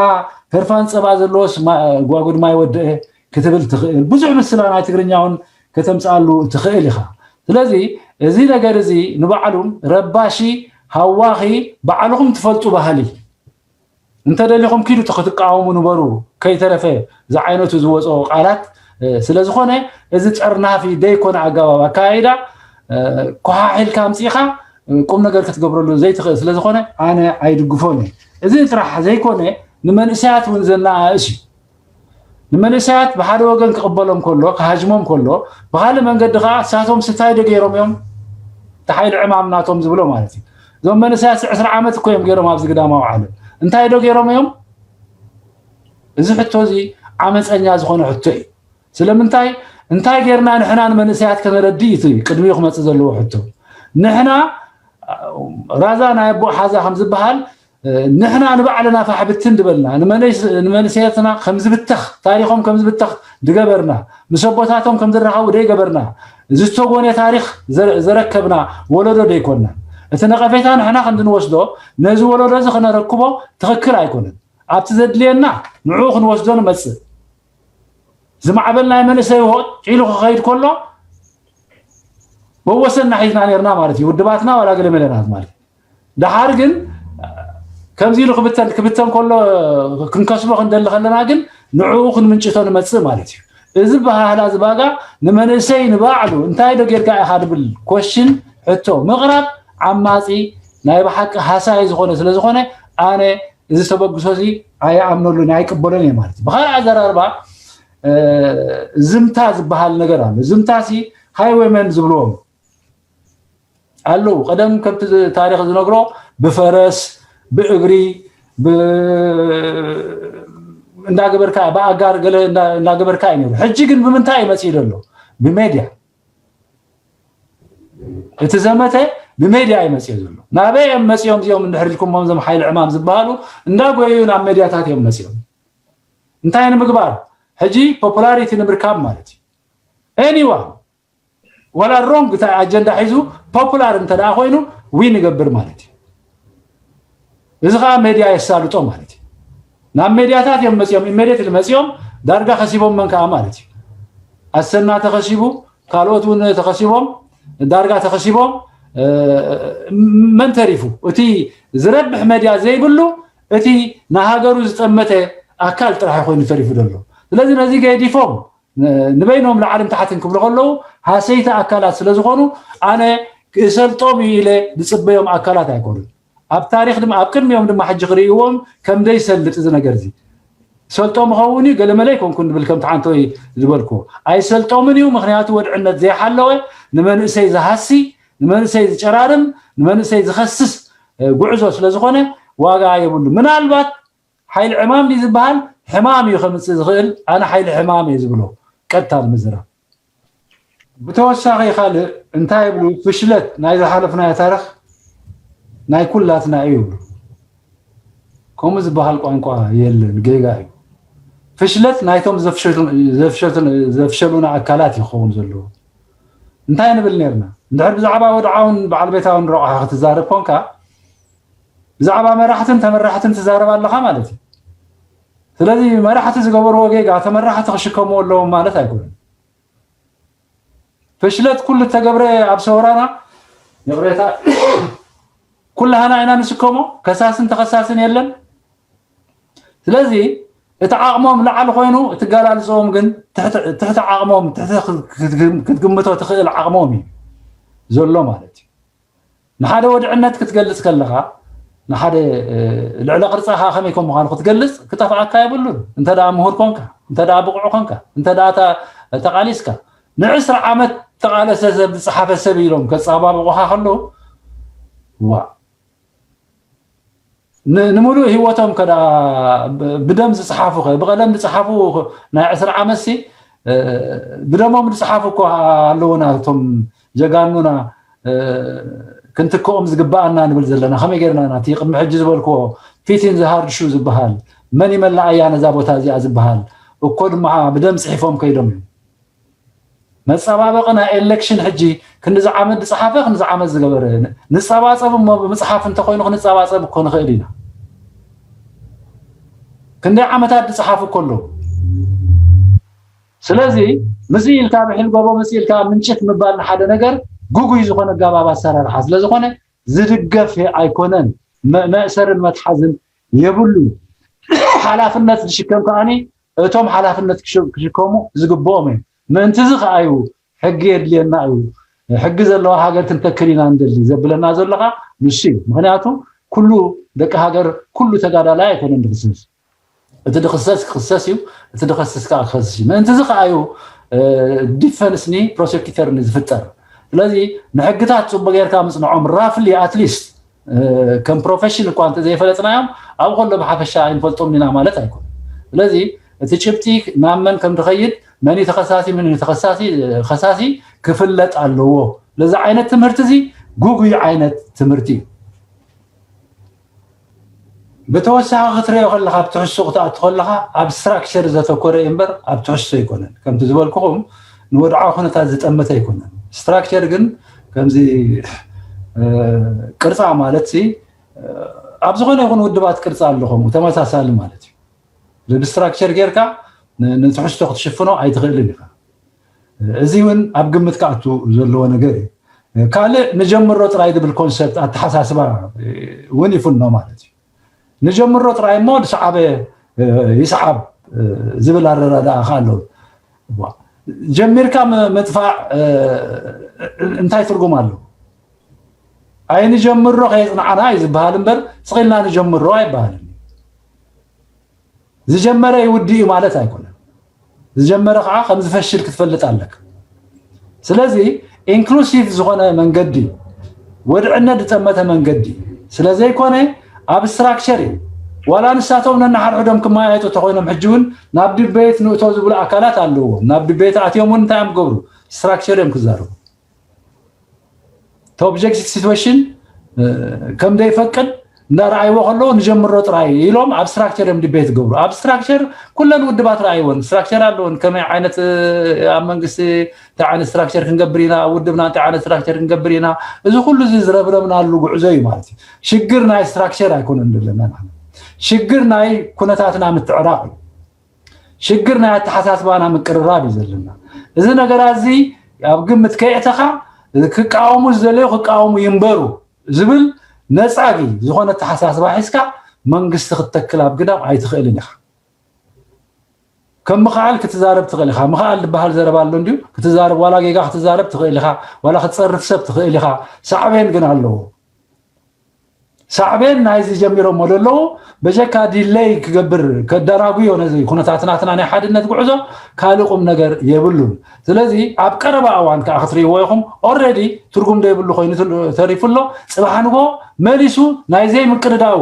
ህርፋን ፀባ ዘለዎስ ጓጉድ ማይ ወደአ ክትብል ትኽእል። ብዙሕ ምስላ ናይ ትግርኛ እውን ከተምፅኣሉ ትኽእል ኢኻ። ስለዚ እዚ ነገር እዚ ንባዕሉ ረባሺ ሃዋኺ ባዕልኹም ትፈልጡ ባህሊ እንተደሊኹም ኪዱ ክትቃወሙ ንበሩ ከይተረፈ ዝዓይነቱ ዝወፅኦ ቃላት ስለዝኾነ እዚ ፀርናፊ ደይኮነ ኣገባብ ኣካያይዳ ኮሓሒልካ ኣምፂእኻ ቁም ነገር ክትገብረሉ ዘይትኽእል ስለዝኾነ ኣነ ኣይድግፎን እዩ። እዚ ጥራሕ ዘይኮነ ንመንእሰያት እውን ዘነኣእስ እዩ። ንመንእሰያት ብሓደ ወገን ክቕበሎም ከሎ ክሃጅሞም ከሎ ብካልእ መንገዲ ከዓ እሳቶም ስታይ ዶ ገይሮም እዮም እቲ ሓይሊ ዕማም ናቶም ዝብሎ ማለት እዩ። እዞም መንእሰያት ዕስራ ዓመት እኮ እዮም ገይሮም ኣብዚ ግዳማዊ ዓለም እንታይ ዶ ገይሮም እዮም? እዚ ሕቶ እዚ ዓመፀኛ ዝኾነ ሕቶ እዩ። ስለምንታይ? እንታይ ጌርና ንሕና ንመንእሰያት ከነረድእ እዩ እቲ ቅድሚኡ ክመፅእ ዘለዎ ሕቶ። ንሕና ራዛ ናይ ኣቦ ሓዛ ከም ዝበሃል፣ ንሕና ንባዕልና ፋሕ ብትን ዝበልና፣ ንመንእሰያትና ከም ዝብተኽ፣ ታሪኾም ከም ዝብተኽ ዝገበርና፣ ምስ ኣቦታቶም ከም ዝራኸቡ ደይገበርና፣ ዝተጎነ ታሪኽ ዘረከብና ወለዶ ደይኮንና። እቲ ነቐፌታ ንሕና ከም ዝንወስዶ ነዚ ወለዶ እዚ ክነረክቦ ትኽክል ኣይኮነን። ኣብቲ ዘድልየና ንዕኡ ክንወስዶ ንመፅእ። ዝማዕበል ናይ መንእሰይ ሆጥ ኢሉ ክኸይድ ከሎ መወሰንና ሒዝና ነርና ማለት እዩ። ውድባትና ዋላ ገለ መለናት ማለት እዩ። ደሓር ግን ከምዚ ኢሉ ክብተን ክብተን ከሎ ክንከስቦ ክንደሊ ከለና ግን ንዕኡ ክንምንጭቶ ንመፅእ ማለት እዩ። እዚ ባህላ ዝባጋ ንመንእሰይ ንባዕሉ እንታይ ዶ ጌርካ ኢኻ ድብል ኮሽን ሕቶ ምቕራብ ዓማፂ ናይ ብሓቂ ሃሳይ ዝኾነ ስለ ዝኾነ ኣነ እዚ ተበግሶ እዚ ኣይኣምነሉን ኣይቅበሎን እየ ማለት እዩ። ብካልእ ኣዘራርባ ዝምታ ዝበሃል ነገር ኣሎ። ዝምታ ሲ ሃይወይመን ዝብልዎም ኣለዉ። ቀደም ከምቲ ታሪኽ ዝነግሮ ብፈረስ ብእግሪ እንዳገበርካ ብኣጋር ገለ እንዳገበርካ እዩ ነሩ። ሕጂ ግን ብምንታይ እዩ መፅኡ ዘሎ? ብሜድያ። እቲ ዘመተ ብሜድያ እዩ መፅኡ ዘሎ። ናበይ እዮም መፅኦም እዚኦም? እንድሕር ኢልኩሞም እዞም ሓይሊ ዕማም ዝበሃሉ እንዳጎየዩ ናብ ሜድያታት እዮም መፅኦም። እንታይ ንምግባር? ሕጂ ፖፑላሪቲ ንምርካብ ማለት እዩ። ኤኒዋን ዋላ ሮንግ ኣጀንዳ ሒዙ ፖፑላር እንተ ደኣ ኮይኑ ዊን ይገብር ማለት እዩ። እዚ ከዓ ሜድያ የሳልጦ ማለት እዩ። ናብ ሜድያታት እዮም መፅኦም፣ ኢሜዲየትሊ መፅኦም ዳርጋ ከሲቦም መን ከዓ ማለት እዩ። ኣሰና ተኸሲቡ፣ ካልኦት እውን ተኸሲቦም፣ ዳርጋ ተኸሲቦም። መን ተሪፉ? እቲ ዝረብሕ ሜድያ ዘይብሉ፣ እቲ ንሃገሩ ዝጠመተ ኣካል ጥራሕ ኮይኑ ተሪፉ ዘሎ። ስለዚ ነዚ ገዲፎም ንበይኖም ላዕልን ታሕትን ክብሉ ከለዉ ሃሰይቲ ኣካላት ስለ ዝኾኑ ኣነ ክእሰልጦም እዩ ኢለ ዝፅበዮም ኣካላት ኣይኮኑን። ኣብ ታሪኽ ድማ ኣብ ቅድሚኦም ድማ ሕጂ ክርእይዎም ከም ደይሰልጥ እዚ ነገር እዚ ሰልጦም ይኸውን እዩ ገለመለ ይኮንኩን ዝብል ከምቲ ሓንቶይ ዝበልኩ ኣይሰልጦምን እዩ። ምክንያቱ ወድዕነት ዘይሓለወ ንመንእሰይ ዝሃሲ ንመንእሰይ ዝጨራርም ንመንእሰይ ዝኸስስ ጉዕዞ ስለ ዝኾነ ዋጋ የብሉ። ምናልባት ሓይሊ ዕማም ድዩ ዝበሃል? ሕማም እዩ ከምፅእ ዝኽእል። ኣነ ሓይሊ ሕማም እየ ዝብሎ ቀጥታ ንምዝራብ። ብተወሳኺ ካልእ እንታይ ይብሉ? ፍሽለት ናይ ዝሓለፍናዮ ታሪኽ ናይ ኩላትና እዩ ይብሉ። ከምኡ ዝበሃል ቋንቋ የለን፣ ጌጋ እዩ። ፍሽለት ናይቶም ዘፍሸሉና ኣካላት እዩ ክኸውን ዘለዎ። እንታይ ንብል ነርና? እንድሕር ብዛዕባ ወድዓውን በዓል ቤታውን ረቑሓ ክትዛረብ ኮንካ ብዛዕባ መራሕትን ተመራሕትን ትዛረብ ኣለኻ ማለት እዩ። ስለዚ መራሕቲ ዝገበርዎ ጌጋ ተመራሕቲ ክሽከምዎ ኣለዎም ማለት ኣይኮነን። ፍሽለት ኩሉ እተገብረ ኣብ ሰውራና ይቕሬታ ኩላህና ኢና ንስከሞ። ከሳስን ተኸሳስን የለን። ስለዚ እቲ ዓቕሞም ላዕሊ ኮይኑ እትገላልፅኦም ግን ትሕቲ ዓቕሞም ትሕቲ ክትግምቶ ትኽእል ዓቕሞም እዩ ዘሎ ማለት እዩ። ንሓደ ወድዕነት ክትገልፅ ከለኻ ንሓደ ልዕለ ቅርፃኻ ከመይ ከም ምዃኑ ክትገልፅ ክጠፍኣካ የብሉን። እንተ ደኣ ምሁር ኮንካ፣ እንተ ደኣ ብቑዕ ኮንካ፣ እንተ ደኣ ተቓሊስካ ንዕስራ ዓመት ተቓለሰ ሰብ ዝፀሓፈ ሰብ ኢሎም ከፃባብቑኻ ከለዉ ዋ ንምሉእ ህይወቶም ከዳ ብደም ዝፅሓፉ ብቀለም ዝፅሓፉ ናይ ዕስራ ዓመት ሲ ብደሞም ዝፅሓፉ እኮ ኣለውና እቶም ጀጋኑና ክንትክኦም ዝግበኣና ንብል ዘለና ከመይ ገርና ናቲ ቅድሚ ሕጂ ዝበልክዎ ፊቲን ዝሃርድሹ ዝበሃል መን ይመላኣያ ነዛ ቦታ እዚኣ ዝበሃል እኮ ድማ ብደም ፅሒፎም ከይዶም እዮም። መፀባበቂ ናይ ኤሌክሽን ሕጂ ክንዚ ዓመት ዝፀሓፈ ክንዚ ዓመት ዝገበረ ንፀባፀብ እሞ ብምፅሓፍ እንተኮይኑ ክንፀባፀብ እኮ ንኽእል ኢና። ክንደይ ዓመታት ዝፀሓፉ እኮ ኣለዉ። ስለዚ ምዚ ኢልካ ብሕል ጎቦ ምፅ ኢልካ ምንጭት ምባል ንሓደ ነገር ጉጉይ ዝኾነ ኣጋባብ ኣሰራርሓ ስለዝኾነ ዝድገፍ ኣይኮነን። መእሰርን መትሓዝን የብሉ። ሓላፍነት ዝሽከም ከዓኒ እቶም ሓላፍነት ክሽከሙ ዝግብኦም እዮም። ምእንቲ እዚ ከኣ እዩ ሕጊ የድልየና እዩ፣ ሕጊ ዘለዋ ሃገር ክንተክል ኢና ንደሊ ዘብለና ዘሎ ከኣ ንሱ እዩ። ምክንያቱ ኩሉ ደቂ ሃገር ኩሉ ተጋዳላይ ኣይኮነን ዝኽሰስ። እቲ ዝኽሰስ ክኽሰስ እዩ፣ እቲ ዝኸስስ ከኣ ክኸስስ እዩ። ምእንቲ እዚ ከኣ እዩ ዲፈንስ ኒ ፕሮሴኪተር ኒ ዝፍጠር። ስለዚ ንሕግታት ፅቡቅ ጌርካ ምፅንዖም ራፍሊ ኣትሊስት ከም ፕሮፌሽን እኳ እንተዘይፈለጥናዮም ኣብ ከሎ ብሓፈሻ ኣይንፈልጦም ኢና ማለት ኣይኮነን። ስለዚ እቲ ጭብጢ ናብ መን ከም ዝኸይድ፣ መን እዩ ተኸሳሲ፣ መን እዩ ተኸሳሲ፣ ከሳሲ ክፍለጥ ኣለዎ። ስለዚ ዓይነት ትምህርቲ እዚ ግጉይ ዓይነት ትምህርቲ እዩ። ብተወሳኺ ክትሪኦ ከለኻ፣ ኣብ ትሕዝቶ ክትኣቱ ከለኻ ኣብ ስትራክቸር ዘተኮረ እዩ እምበር ኣብ ትሕዝቶ ኣይኮነን። ከምቲ ዝበልኩኹም ንወድዓዊ ኩነታት ዝጠመተ ኣይኮነን። ስትራክቸር ግን ከምዚ እ፣ ቅርጻ ማለት ሲ ኣብ ዝኾነ ይኹን ውድባት ቅርጻ ኣለኹም ተመሳሳሊ ማለት እዩ። ብስትራክቸር ጌርካ ን- ንትሕዝቶ ክትሽፍኖ ኣይትኽእልን ኢኻ። እዚ እውን ኣብ ግምት ክኣቱ ዘለዎ ነገር እዩ። ካልእ ንጀምሮ ጥራይ ዝብል ኮንሰፕት ኣተሓሳስባ እውን ይፍኖ ማለት እዩ። ንጀምሮ ጥራይ እሞ ዝሰዓበ ይስዓብ ዝብል ኣረዳድኣ ከ ኣሎ። ጀሚርካ ምጥፋእ እንታይ ትርጉም ኣለዎ? ኣይንጀምሮ ከየፅንዓና እዩ ዝበሃል እምበር ስቕ ኢልና ንጀምሮ ኣይበሃልን። ዝጀመረ ይውድእ እዩ ማለት ኣይኮነን። ዝጀመረ ከዓ ከም ዝፈሽል ክትፈልጥ ኣለካ። ስለዚ ኢንክሉሲቭ ዝኾነ መንገዲ፣ ወድዕነት ዝጠመተ መንገዲ ስለዘይኮነ ኣብ ስትራክቸር እዩ። ዋላ ንሳቶም ነናሓድሕዶም ክመያየጡ ተኮይኖም ሕጂ እውን ናብ ድቤት ንእቶ ዝብሉ ኣካላት ኣለዎም። ናብ ድቤት ኣትዮም እውን እንታይ እዮም ገብሩ? ስትራክቸር እዮም ክዛረቡ። እቲ ኦብጀክቲቭ ሲትዌሽን ከም ዘይፈቅድ እንዳረኣይዎ ከለዉ ንጀምሮ ጥራይ ኢሎም ኣብ ስትራክቸር እዮም ድቤት ዝገብሩ። ኣብ ስትራክቸር ኩለን ውድባት ረኣይወን። ስትራክቸር ኣለወን። ከመይ ዓይነት ኣብ መንግስቲ እንታይ ዓይነት ስትራክቸር ክንገብር ኢና፣ ኣብ ውድብና እንታይ ዓይነት ስትራክቸር ክንገብር ኢና። እዚ ኩሉ እዚ ዝረብረብናሉ ጉዕዞ እዩ ማለት እዩ። ሽግር ናይ ስትራክቸር ኣይኮነን ዘለና ንሕና። ሽግር ናይ ኩነታትና ምትዕራቕ እዩ። ሽግር ናይ ኣተሓሳስባና ምቅርራብ እዩ ዘለና። እዚ ነገራት እዚ ኣብ ግምት ከየእተኻ ክቃወሙ ዝደለዩ ክቃወሙ ይንበሩ ዝብል ነፃጊ ዝኾነ ኣተሓሳስባ ሒዝካ መንግስቲ ክትተክል ኣብ ግዳም ኣይትኽእልን ኢኻ። ከም ምኽኣል ክትዛረብ ትኽእል ኢኻ። ምኽኣል ዝበሃል ዘረባ ኣሎ እንድዩ። ክትዛረብ ዋላ ጌጋ ክትዛረብ ትኽእል ኢኻ። ዋላ ክትፀርፍ ሰብ ትኽእል ኢኻ። ሳዕቤን ግን ኣለዎ። ሳዕቤን ናይዚ ጀሚሮሞ ዘለዉ በጀካ ዲለይ ክገብር ከደናጉዮ ነዚ ኩነታት ናትና ናይ ሓድነት ጉዕዞ ካልእ ቁም ነገር የብሉን። ስለዚ ኣብ ቀረባ እዋን ከዓ ክትርእይዎ ኢኹም። ኦልሬዲ ትርጉም ዘይብሉ ኮይኑ ተሪፉ ኣሎ። ፅባሕ ንጎ መሊሱ ናይ ዘይምቅድዳው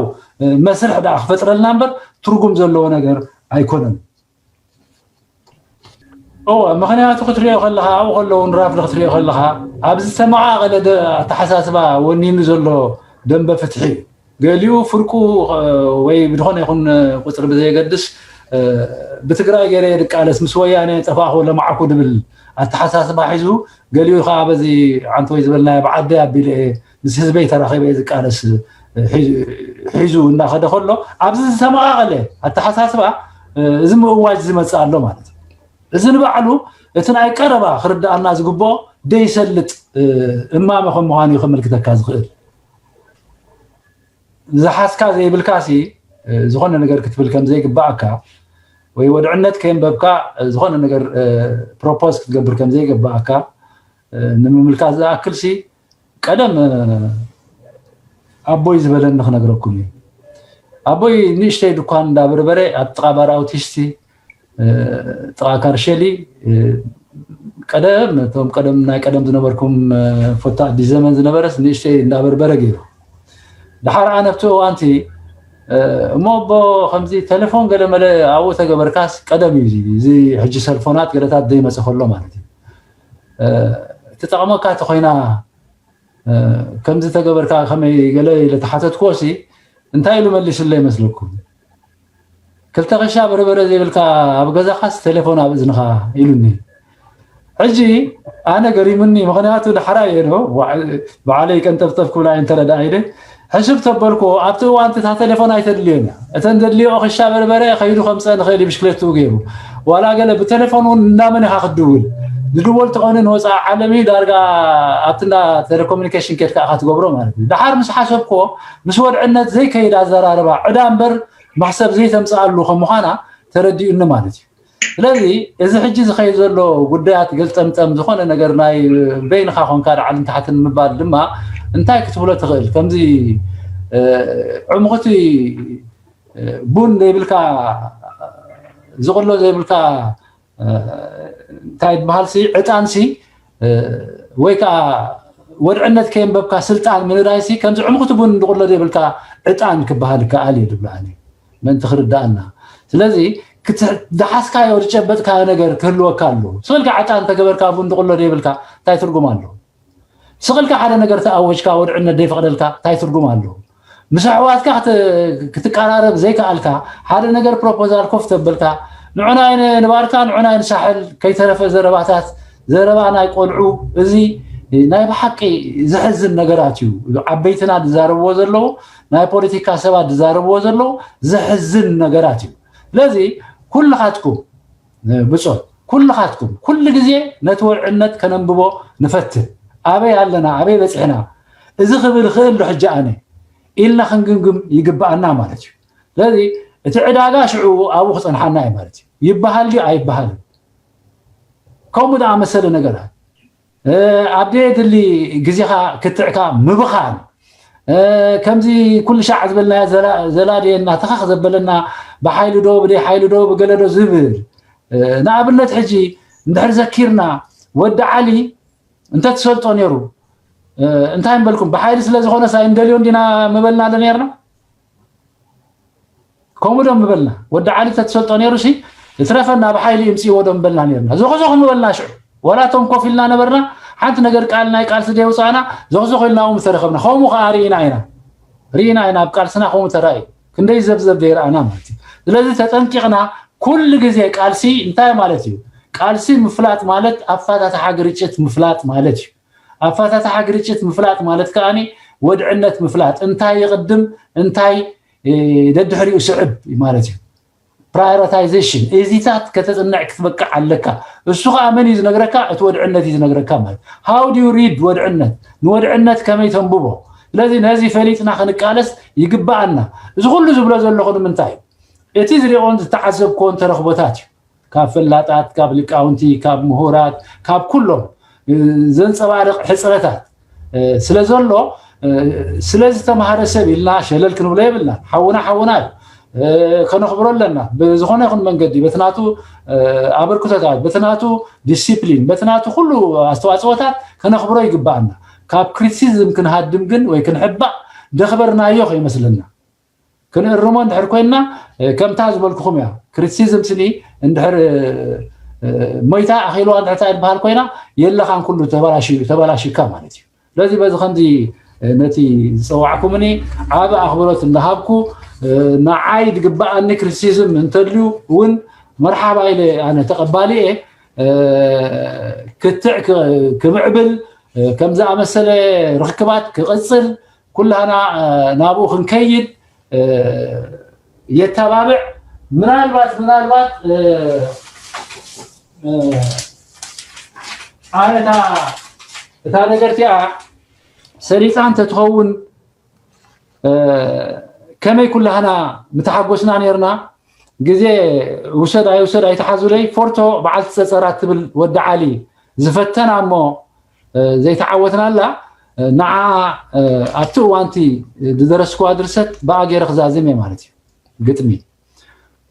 መስርሕ ደኣ ክፈጥረልና እምበር ትርጉም ዘለዎ ነገር ኣይኮነን። እወ፣ ምኽንያቱ ክትሪኦ ከለኻ፣ ኣብኡ ከለዉ ንራፍሊ ክትሪኦ ከለኻ፣ ኣብ ዝተመቓቐለ ደ-፣ ኣተሓሳስባ ወኒኑ ዘሎ ደንበ ፍትሒ እዩ። ገሊኡ ፍርቁ፣ እ፣ ወይ ብዝኾነ ይኹን ቁፅሪ ብዘየገድስ፣ እ፣ ብትግራይ ገይረ እየ ድቃለስ፣ ምስ ወያነ ጠፋእኹ ለማዕኩ ድብል ኣተሓሳስባ ሒዙ፣ ገሊኡ ከዓ በዚ ዓንተወይ ዝበልናዮ ብዓደይ ኣቢለ እየ ምስ ህዝበይ ተራኺበ እየ ዝቃለስ ሒ-፣ ሒዙ እናኸደ ከሎ፣ ኣብዚ ዝተመቓቐለ ኣተሓሳስባ፣ እ፣ እዚ ምእዋጅ ዝመፅእ ኣሎ ማለት እዩ። እዚ ንባዕሉ እቲ ናይ ቀረባ ክርድኣና ዝግብኦ ደይሰልጥ፣ እ፣ እማመ ከም ምዃኑ እዩ ከመልክተካ ዝኽእል። ዝሓዝካ ዘይብልካሲ፣ እ፣ ዝኾነ ነገር ክትብል ከም ዘይግባኣካ ወይ ወድዕነት ከየንበብካ፣ እ፣ ዝኾነ ነገር፣ እ፣ ፕሮፖዝ ክትገብር ከም ዘይግባኣካ፣ እ፣ ንምምልካት ዝኣክልሲ ቀደም፣ እ፣ ኣቦይ ዝበለኒ ክነግረኩም እዩ። ኣቦይ ንእሽተይ ድኳን እንዳበርበረ ኣብ ጥቓ ባር ኣውቲስቲ፣ እ፣ ጥቓ ካርሸሊ፣ እ፣ ቀደም፣ እቶም ቀደም፣ ናይ ቀደም ዝነበርኩም፣ እ፣ ፎቶ ኣዲስ ዘመን ዝነበረስ ንእሽተይ እንዳበርበረ ገይሩ። ድሓር ኣነ ኣብቲ እዋንቲ፣ እ፣ እሞ ኣቦ ከምዚ ቴሌፎን ገለ መለ ኣብኡ ተገበርካስ ቀደም እዩ እዚ፣ እዚ ሕጂ ሰልፎናት ገለታት ዘይመፀ ከሎ ማለት እዩ። እ፣ ትጠቕመካ ተኾይና፣ እ፣ ከምዚ ተገበርካ ከመይ ገለ ኢለ ተሓተትክዎሲ እንታይ ኢሉ መሊሱለይ መስለኩም? ክልተ ክሻ በርበረ ዘይብልካ ኣብ ገዛኻስ ቴሌፎን ኣብ እዝንኻ ኢሉኒ። ሕጂ ኣነ ገሪሙኒ፣ ምኽንያቱ ዳሕራይ እየ ዶ፣ ባዕ-፣ ባዕለይ ቀንጠፍጠፍ ክብላ እየ እንተረዳ ኢለ፣ ሕስብ ተበልኩ፣ ኣብቲ እዋን እታ ቴሌፎን ኣይተድልዮን እያ። እተን ዘድልዮ ክሻ በርበረ ከይዱ ከምፀ ንኽእል እዩ ብሽክሌትኡ ገይሩ። ዋላ ገለ ብቴሌፎን እውን እንዳመን ኢኻ ክትድውል? ዝድወል ተኾነ ንወፃኢ ዓለም እዩ፣ ዳርጋ ኣብቲ እንዳ ቴሌኮሙኒኬሽን ኬድካ ኢኻ ትገብሮ ማለት እዩ። ደሓር ምስ ሓሰብክዎ፣ ምስ ወድዕነት ዘይከይድ ኣዘራርባ፣ ዕዳ እምበር መሕሰብ ዘይተምፅኣሉ ከም ምዃና ተረዲኡኒ ማለት እዩ። ስለዚ እዚ ሕጂ ዝኸይድ ዘሎ ጉዳያት ገልጠምጠም ዝኾነ ነገር ናይ በይንኻ ኮንካ ላዕልን ታሕትን ምባል ድማ እንታይ ክትብሎ ትኽእል? ከምዚ፣ እ፣ ዕምኹቲ፣ እ፣ ቡን ዘይብልካ፣ ዝቕሎ ዘይብልካ፣ እ፣ እንታይ ዝበሃልሲ፣ ዕጣንሲ፣ እ፣ ወይ ከዓ ወድዕነት ከየንበብካ ስልጣን ምንዳይሲ ከምዚ ዕምኹቲ ቡን ዝቕሎ ዘይብልካ ዕጣን ክበሃል ይከኣል እዩ ዝብሎ ኣነ። ምእንቲ ክርዳእና። ስለዚ ክትሕ- ዝሓዝካዮ ዝጨበጥካዮ ነገር ክህልወካ ኣለዎ። ስቕ ኢልካ ዕጣን እንተገበርካ ቡን ድቕሎ ዘይብልካ እንታይ ትርጉም ኣለዎ? ስቕ ኢልካ ሓደ ነገር ተኣወጅካ ወድዕነት ዘይፈቕደልካ እንታይ ትርጉም ኣለዎ? ምስ ኣሕዋትካ ክት- ክትቀራረብ ዘይከኣልካ ሓደ ነገር ፕሮፖዛል ኮፍ ተበልካ ንዑናይ ንባርካ ንዑናይ ንሳሕል ከይተረፈ ዘረባታት ዘረባ ናይ ቆልዑ እዚ ናይ ብሓቂ ዘሕዝን ነገራት እዩ። ዓበይትና ዝዛረብዎ ዘለዉ ናይ ፖለቲካ ሰባት ዝዛረብዎ ዘለዉ ዘሕዝን ነገራት እዩ። ስለዚ ኩልኻትኩም ብጾት ኩልኻትኩም ኩሉ ግዜ ነቲ ወድዕነት ከነንብቦ ንፈትን። ኣበይ ኣለና ኣበይ በጺሕና እዚ ክብል ይኽእል ዶ ሕጂ ኣነ ኢልና ክንግምግም ይግብኣና ማለት እዩ። ስለዚ እቲ ዕዳጋ ሽዑ ኣብኡ ክጸንሓና እዩ ማለት እዩ። ይበሃል ድዩ ኣይበሃልን? ከምኡ ዝኣመሰለ ነገራት ኣብ ዘየድሊ ግዜኻ ክትዕካ ምብኻን ከምዚ ኩሉ ሻዕ ዝበልናዮ ዘላድየና ተኻኽ ዘበለና ብሓይሊ ዶ ብደይ ሓይሊ ዶ ብገለ ዶ ዝብል ንኣብነት ሕጂ እንድሕር ዘኪርና ወዲ ዓሊ እንተትሰልጦ ነይሩ እንታይ ንበልኩም ብሓይሊ ስለ ዝኾነ ሳይ እንደልዮ እንዲና ምበልና ዶ ነርና ከምኡ ዶ ምበልና ወዲ ዓሊ ተትሰልጦ ነይሩ ሲ እትረፈና ብሓይሊ ይምፅእዎ ዶ ምበልና ነርና ዞኽዞኽ ምበልና ሽዑ ወላ ቶም ኮፍ ኢልና ነበርና ሓንቲ ነገር ቃል ናይ ቃልሲ ደይውፃእና ዞኽዞኽ ኢልና እውን ምተረኸብና ከምኡ ከዓ ርኢና ኢና ርኢና ኢና ኣብ ቃልስና ከምኡ ተራእዩ ክንደይ ዘብዘብ ደይረኣና ማለት እዩ ስለዚ ተጠንቂቕና ኩሉ ግዜ ቃልሲ እንታይ ማለት እዩ ቃልሲ ምፍላጥ ማለት ኣፋታትሓ ግርጭት ምፍላጥ ማለት እዩ ኣፋታትሓ ግርጭት ምፍላጥ ማለት ከዓ ወድዕነት ምፍላጥ እንታይ ይቕድም እንታይ ደድሕሪኡ ስዕብ ማለት እዩ prioritization እዚታት ከተፅንዕ ክትበቅዕ ኣለካ እሱ ከዓ መን እዩ ዝነግረካ እቲ ወድዕነት እዩ ዝነግረካ ማለት how do you read ወድዕነት ንወድዕነት ከመይ ተንብቦ ስለዚ ነዚ ፈሊጥና ክንቃለስ ይግብኣና እዚ ኩሉ ዝብሎ ዘለኹ ንምንታይ እዩ እቲ ዝሪኦን ዝተዓዘብኮን ተረኽቦታት እዩ ካብ ፈላጣት ካብ ሊቃውንቲ ካብ ምሁራት ካብ ኩሎም ዘንፀባርቕ ሕፅረታት ስለ ዘሎ ስለዝተምሃረ ሰብ ኢልና ሸለል ክንብሎ የብልና ሓውና ሓውና እዩ ከነኽብሮ ኣለና ብዝኾነ ይኹን መንገዲ በቲ ናቱ ኣበርክቶታት በቲ ናቱ ዲሲፕሊን በቲ ናቱ ኩሉ ኣስተዋፅኦታት ከነኽብሮ ይግባኣና ካብ ክሪቲሲዝም ክንሃድም ግን ወይ ክንሕባእ ደኽበርናዮ ከይመስለና ክንእርሞ እንድሕር ኮይና ከምታ ዝበልኩኹም እያ ክሪቲሲዝም ስኒ እንድሕር ሞይታ ኣኺልዋ እንድሕር ዝበሃል ኮይና የለኻን ኩሉ ተበላሽካ ማለት እዩ ስለዚ በዚ ከምዚ ነቲ ዝፀዋዕኩምኒ ዓብ ኣኽብሮት እንዳሃብኩ ንዓይ ዝግበኣኒ ክሪቲሲዝም እንተልዩ እውን መርሓባ ኢለ ኣነ ተቐባሊ እየ ክትዕ ክምዕብል ከም ዝኣመሰለ ርክክባት ክቕጽል ኩላህና ናብኡ ክንከይድ የተባብዕ ምናልባት ምናልባት ኣነታ እታ ነገር እቲኣ ሰሪፃ እንተትኸውን ከመይ ኩላህና ምተሓጎስና ነርና ግዜ ውሰድ ኣይውሰድ ኣይተሓዙለይ ፎርቶ በዓልቲ ፀፀራት ትብል ወዲ ዓሊ ዝፈተና እሞ ዘይተዓወትናላ ንዓ ኣብቲ እዋንቲ ዝደረስኩዋ ድርሰት ብኣ ገይረ ክዛዝም እየ ማለት እዩ ግጥሚ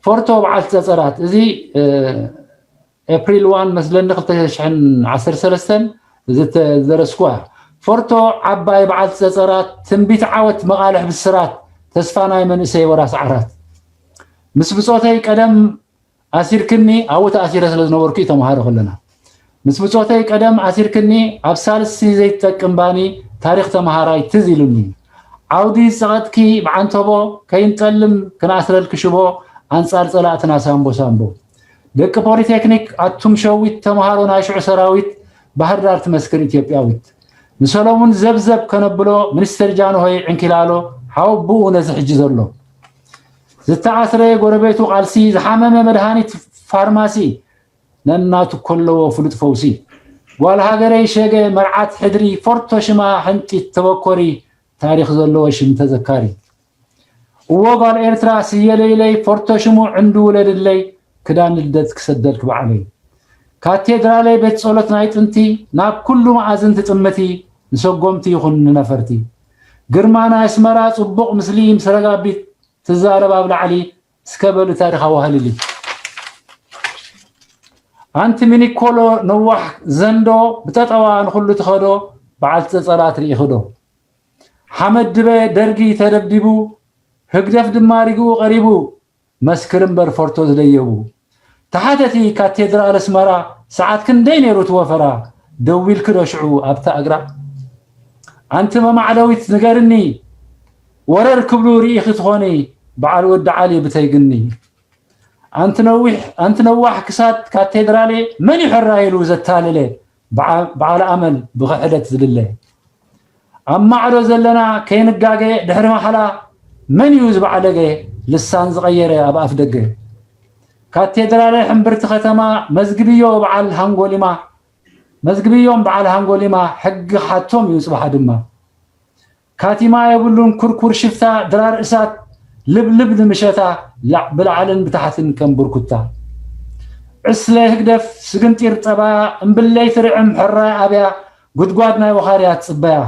ፎርቶ በዓልቲ ፀፀራት እዚ ኤፕሪል ዋን መስለኒ ክልተ ሽሕን ዓሰርተ ሰለስተን ዝተደረስኩዋ ፎርቶ ዓባይ በዓልቲ ፀፀራት ትንቢት ዓወት መቓልሕ ብስራት ተስፋ ናይ መንእሰይ ወራስ ዓራት ምስ ብፆተይ ቀደም ኣሲርክኒ ኣብኡ ተኣሲረ ስለ ዝነበርኩ እዩ ተምሃረ ከለና ምስ ብፆተይ ቀደም ኣሲርክኒ ኣብ ሳልሲ ዘይትጠቅም ባኒ ታሪክ ተምሃራይ ትዝ ኢሉኒ ዓውዲ ዝፀቐጥኪ ብዓንተቦ ከይንጠልም ክነኣስረልኪ ሽቦ ኣንፃር ፀላእትና ሳምቦ ሳምቦ ደቂ ፖሊቴክኒክ ኣቱም ሸዊት ተምሃሮ ናይ ሽዑ ሰራዊት ባህርዳር ትመስክር ኢትዮጵያዊት ንሰሎሙን ዘብዘብ ከነብሎ ሚኒስተር ጃንሆይ ዕንኪላሎ ሓወብኡ ነዚ ሕጂ ዘሎ ዝተኣስረ ጎረቤቱ ቃልሲ ዝሓመመ መድሃኒት ፋርማሲ ነናቱ ከለዎ ፍሉጥ ፈውሲ ጓል ሃገረይ ሸገ መርዓት ሕድሪ ፎርቶ ሽማ ሕንጢት ተበኮሪ ታሪኽ ዘለዎ ሽም ተዘካሪ እዎ ጓል ኤርትራ ስየለይለይ ፎርቶ ሽሙ ዕንዱ ውለድለይ ክዳን ልደት ክሰደልክ በዓለይ ካቴድራለይ ቤት ጸሎት ናይ ጥንቲ ናብ ኩሉ መኣዝን ትጥምቲ ንሰጎምቲ ይኹን ንነፈርቲ ግርማ ናይ ኣስመራ ጽቡቕ ምስሊ ምስ ረጋቢት ትዛረብ ኣብ ላዕሊ እስከ በሉ ታሪኽ ኣዋህልሊ ኣንቲ ሚኒኮሎ ነዋሕ ዘንዶ ብጠጠዋ ንኹሉ ትኸዶ በዓልቲ ጸጸራት ርኢኽዶ ሓመድ ድበ ደርጊ ተደብዲቡ ህግደፍ ድማ ሪግኡ ቀሪቡ መስክር እምበር ፈርቶ ዝደየቡ። ተሓተቲ ካቴድራል ኣስመራ፣ ሰዓት ክንደይ ነይሩ እቲ ወፈራ? ደዊልኪ ዶ ሽዑ ኣብታ እግራ? ኣንቲ መማዕደዊት ንገርኒ፣ ወረር ክብሉ ርኢኺ ትኾኒ፣ በዓል ወዲ ዓሊ ብተይግኒ። ኣንቲ ነዊሕ፣ ኣንቲ ነዋሕ ክሳድ ካቴድራሌ፣ መን እዩ ሕራይ ኢሉ ዘታለለ? በዓ-፣ በዓል ኣመል ብኽሕደት ዝልለ። ኣብ ማዕዶ ዘለና ከይንጋገ ድሕሪ ማሕላ፣ መን እዩ ዝበዓለገ? ልሳን ዝቐየረ ኣብ ኣፍ ደገ። ካቴድራለ ሕምብርቲ ከተማ፣ መዝግብዮ በዓል ሃንጎሊማ፣ መዝግብዮም በዓል ሃንጎሊማ፣ ሕጊ ሓቶም እዩ ጽባሕ ድማ። ካቲማ የብሉን ኩርኩር ሽፍታ፣ ድራር እሳት ልብልብ ንምሸታ፣ ላዕ-፣ ብላዕልን ብታሕትን ከም ብርኩታ። ዕስለ ህግደፍ ስግንጢር ጸባያ፣ እምብለይ ትርዕም ሕራይ ኣብያ፣ ጉድጓድ ናይ ወኻርያ ትጽበያ።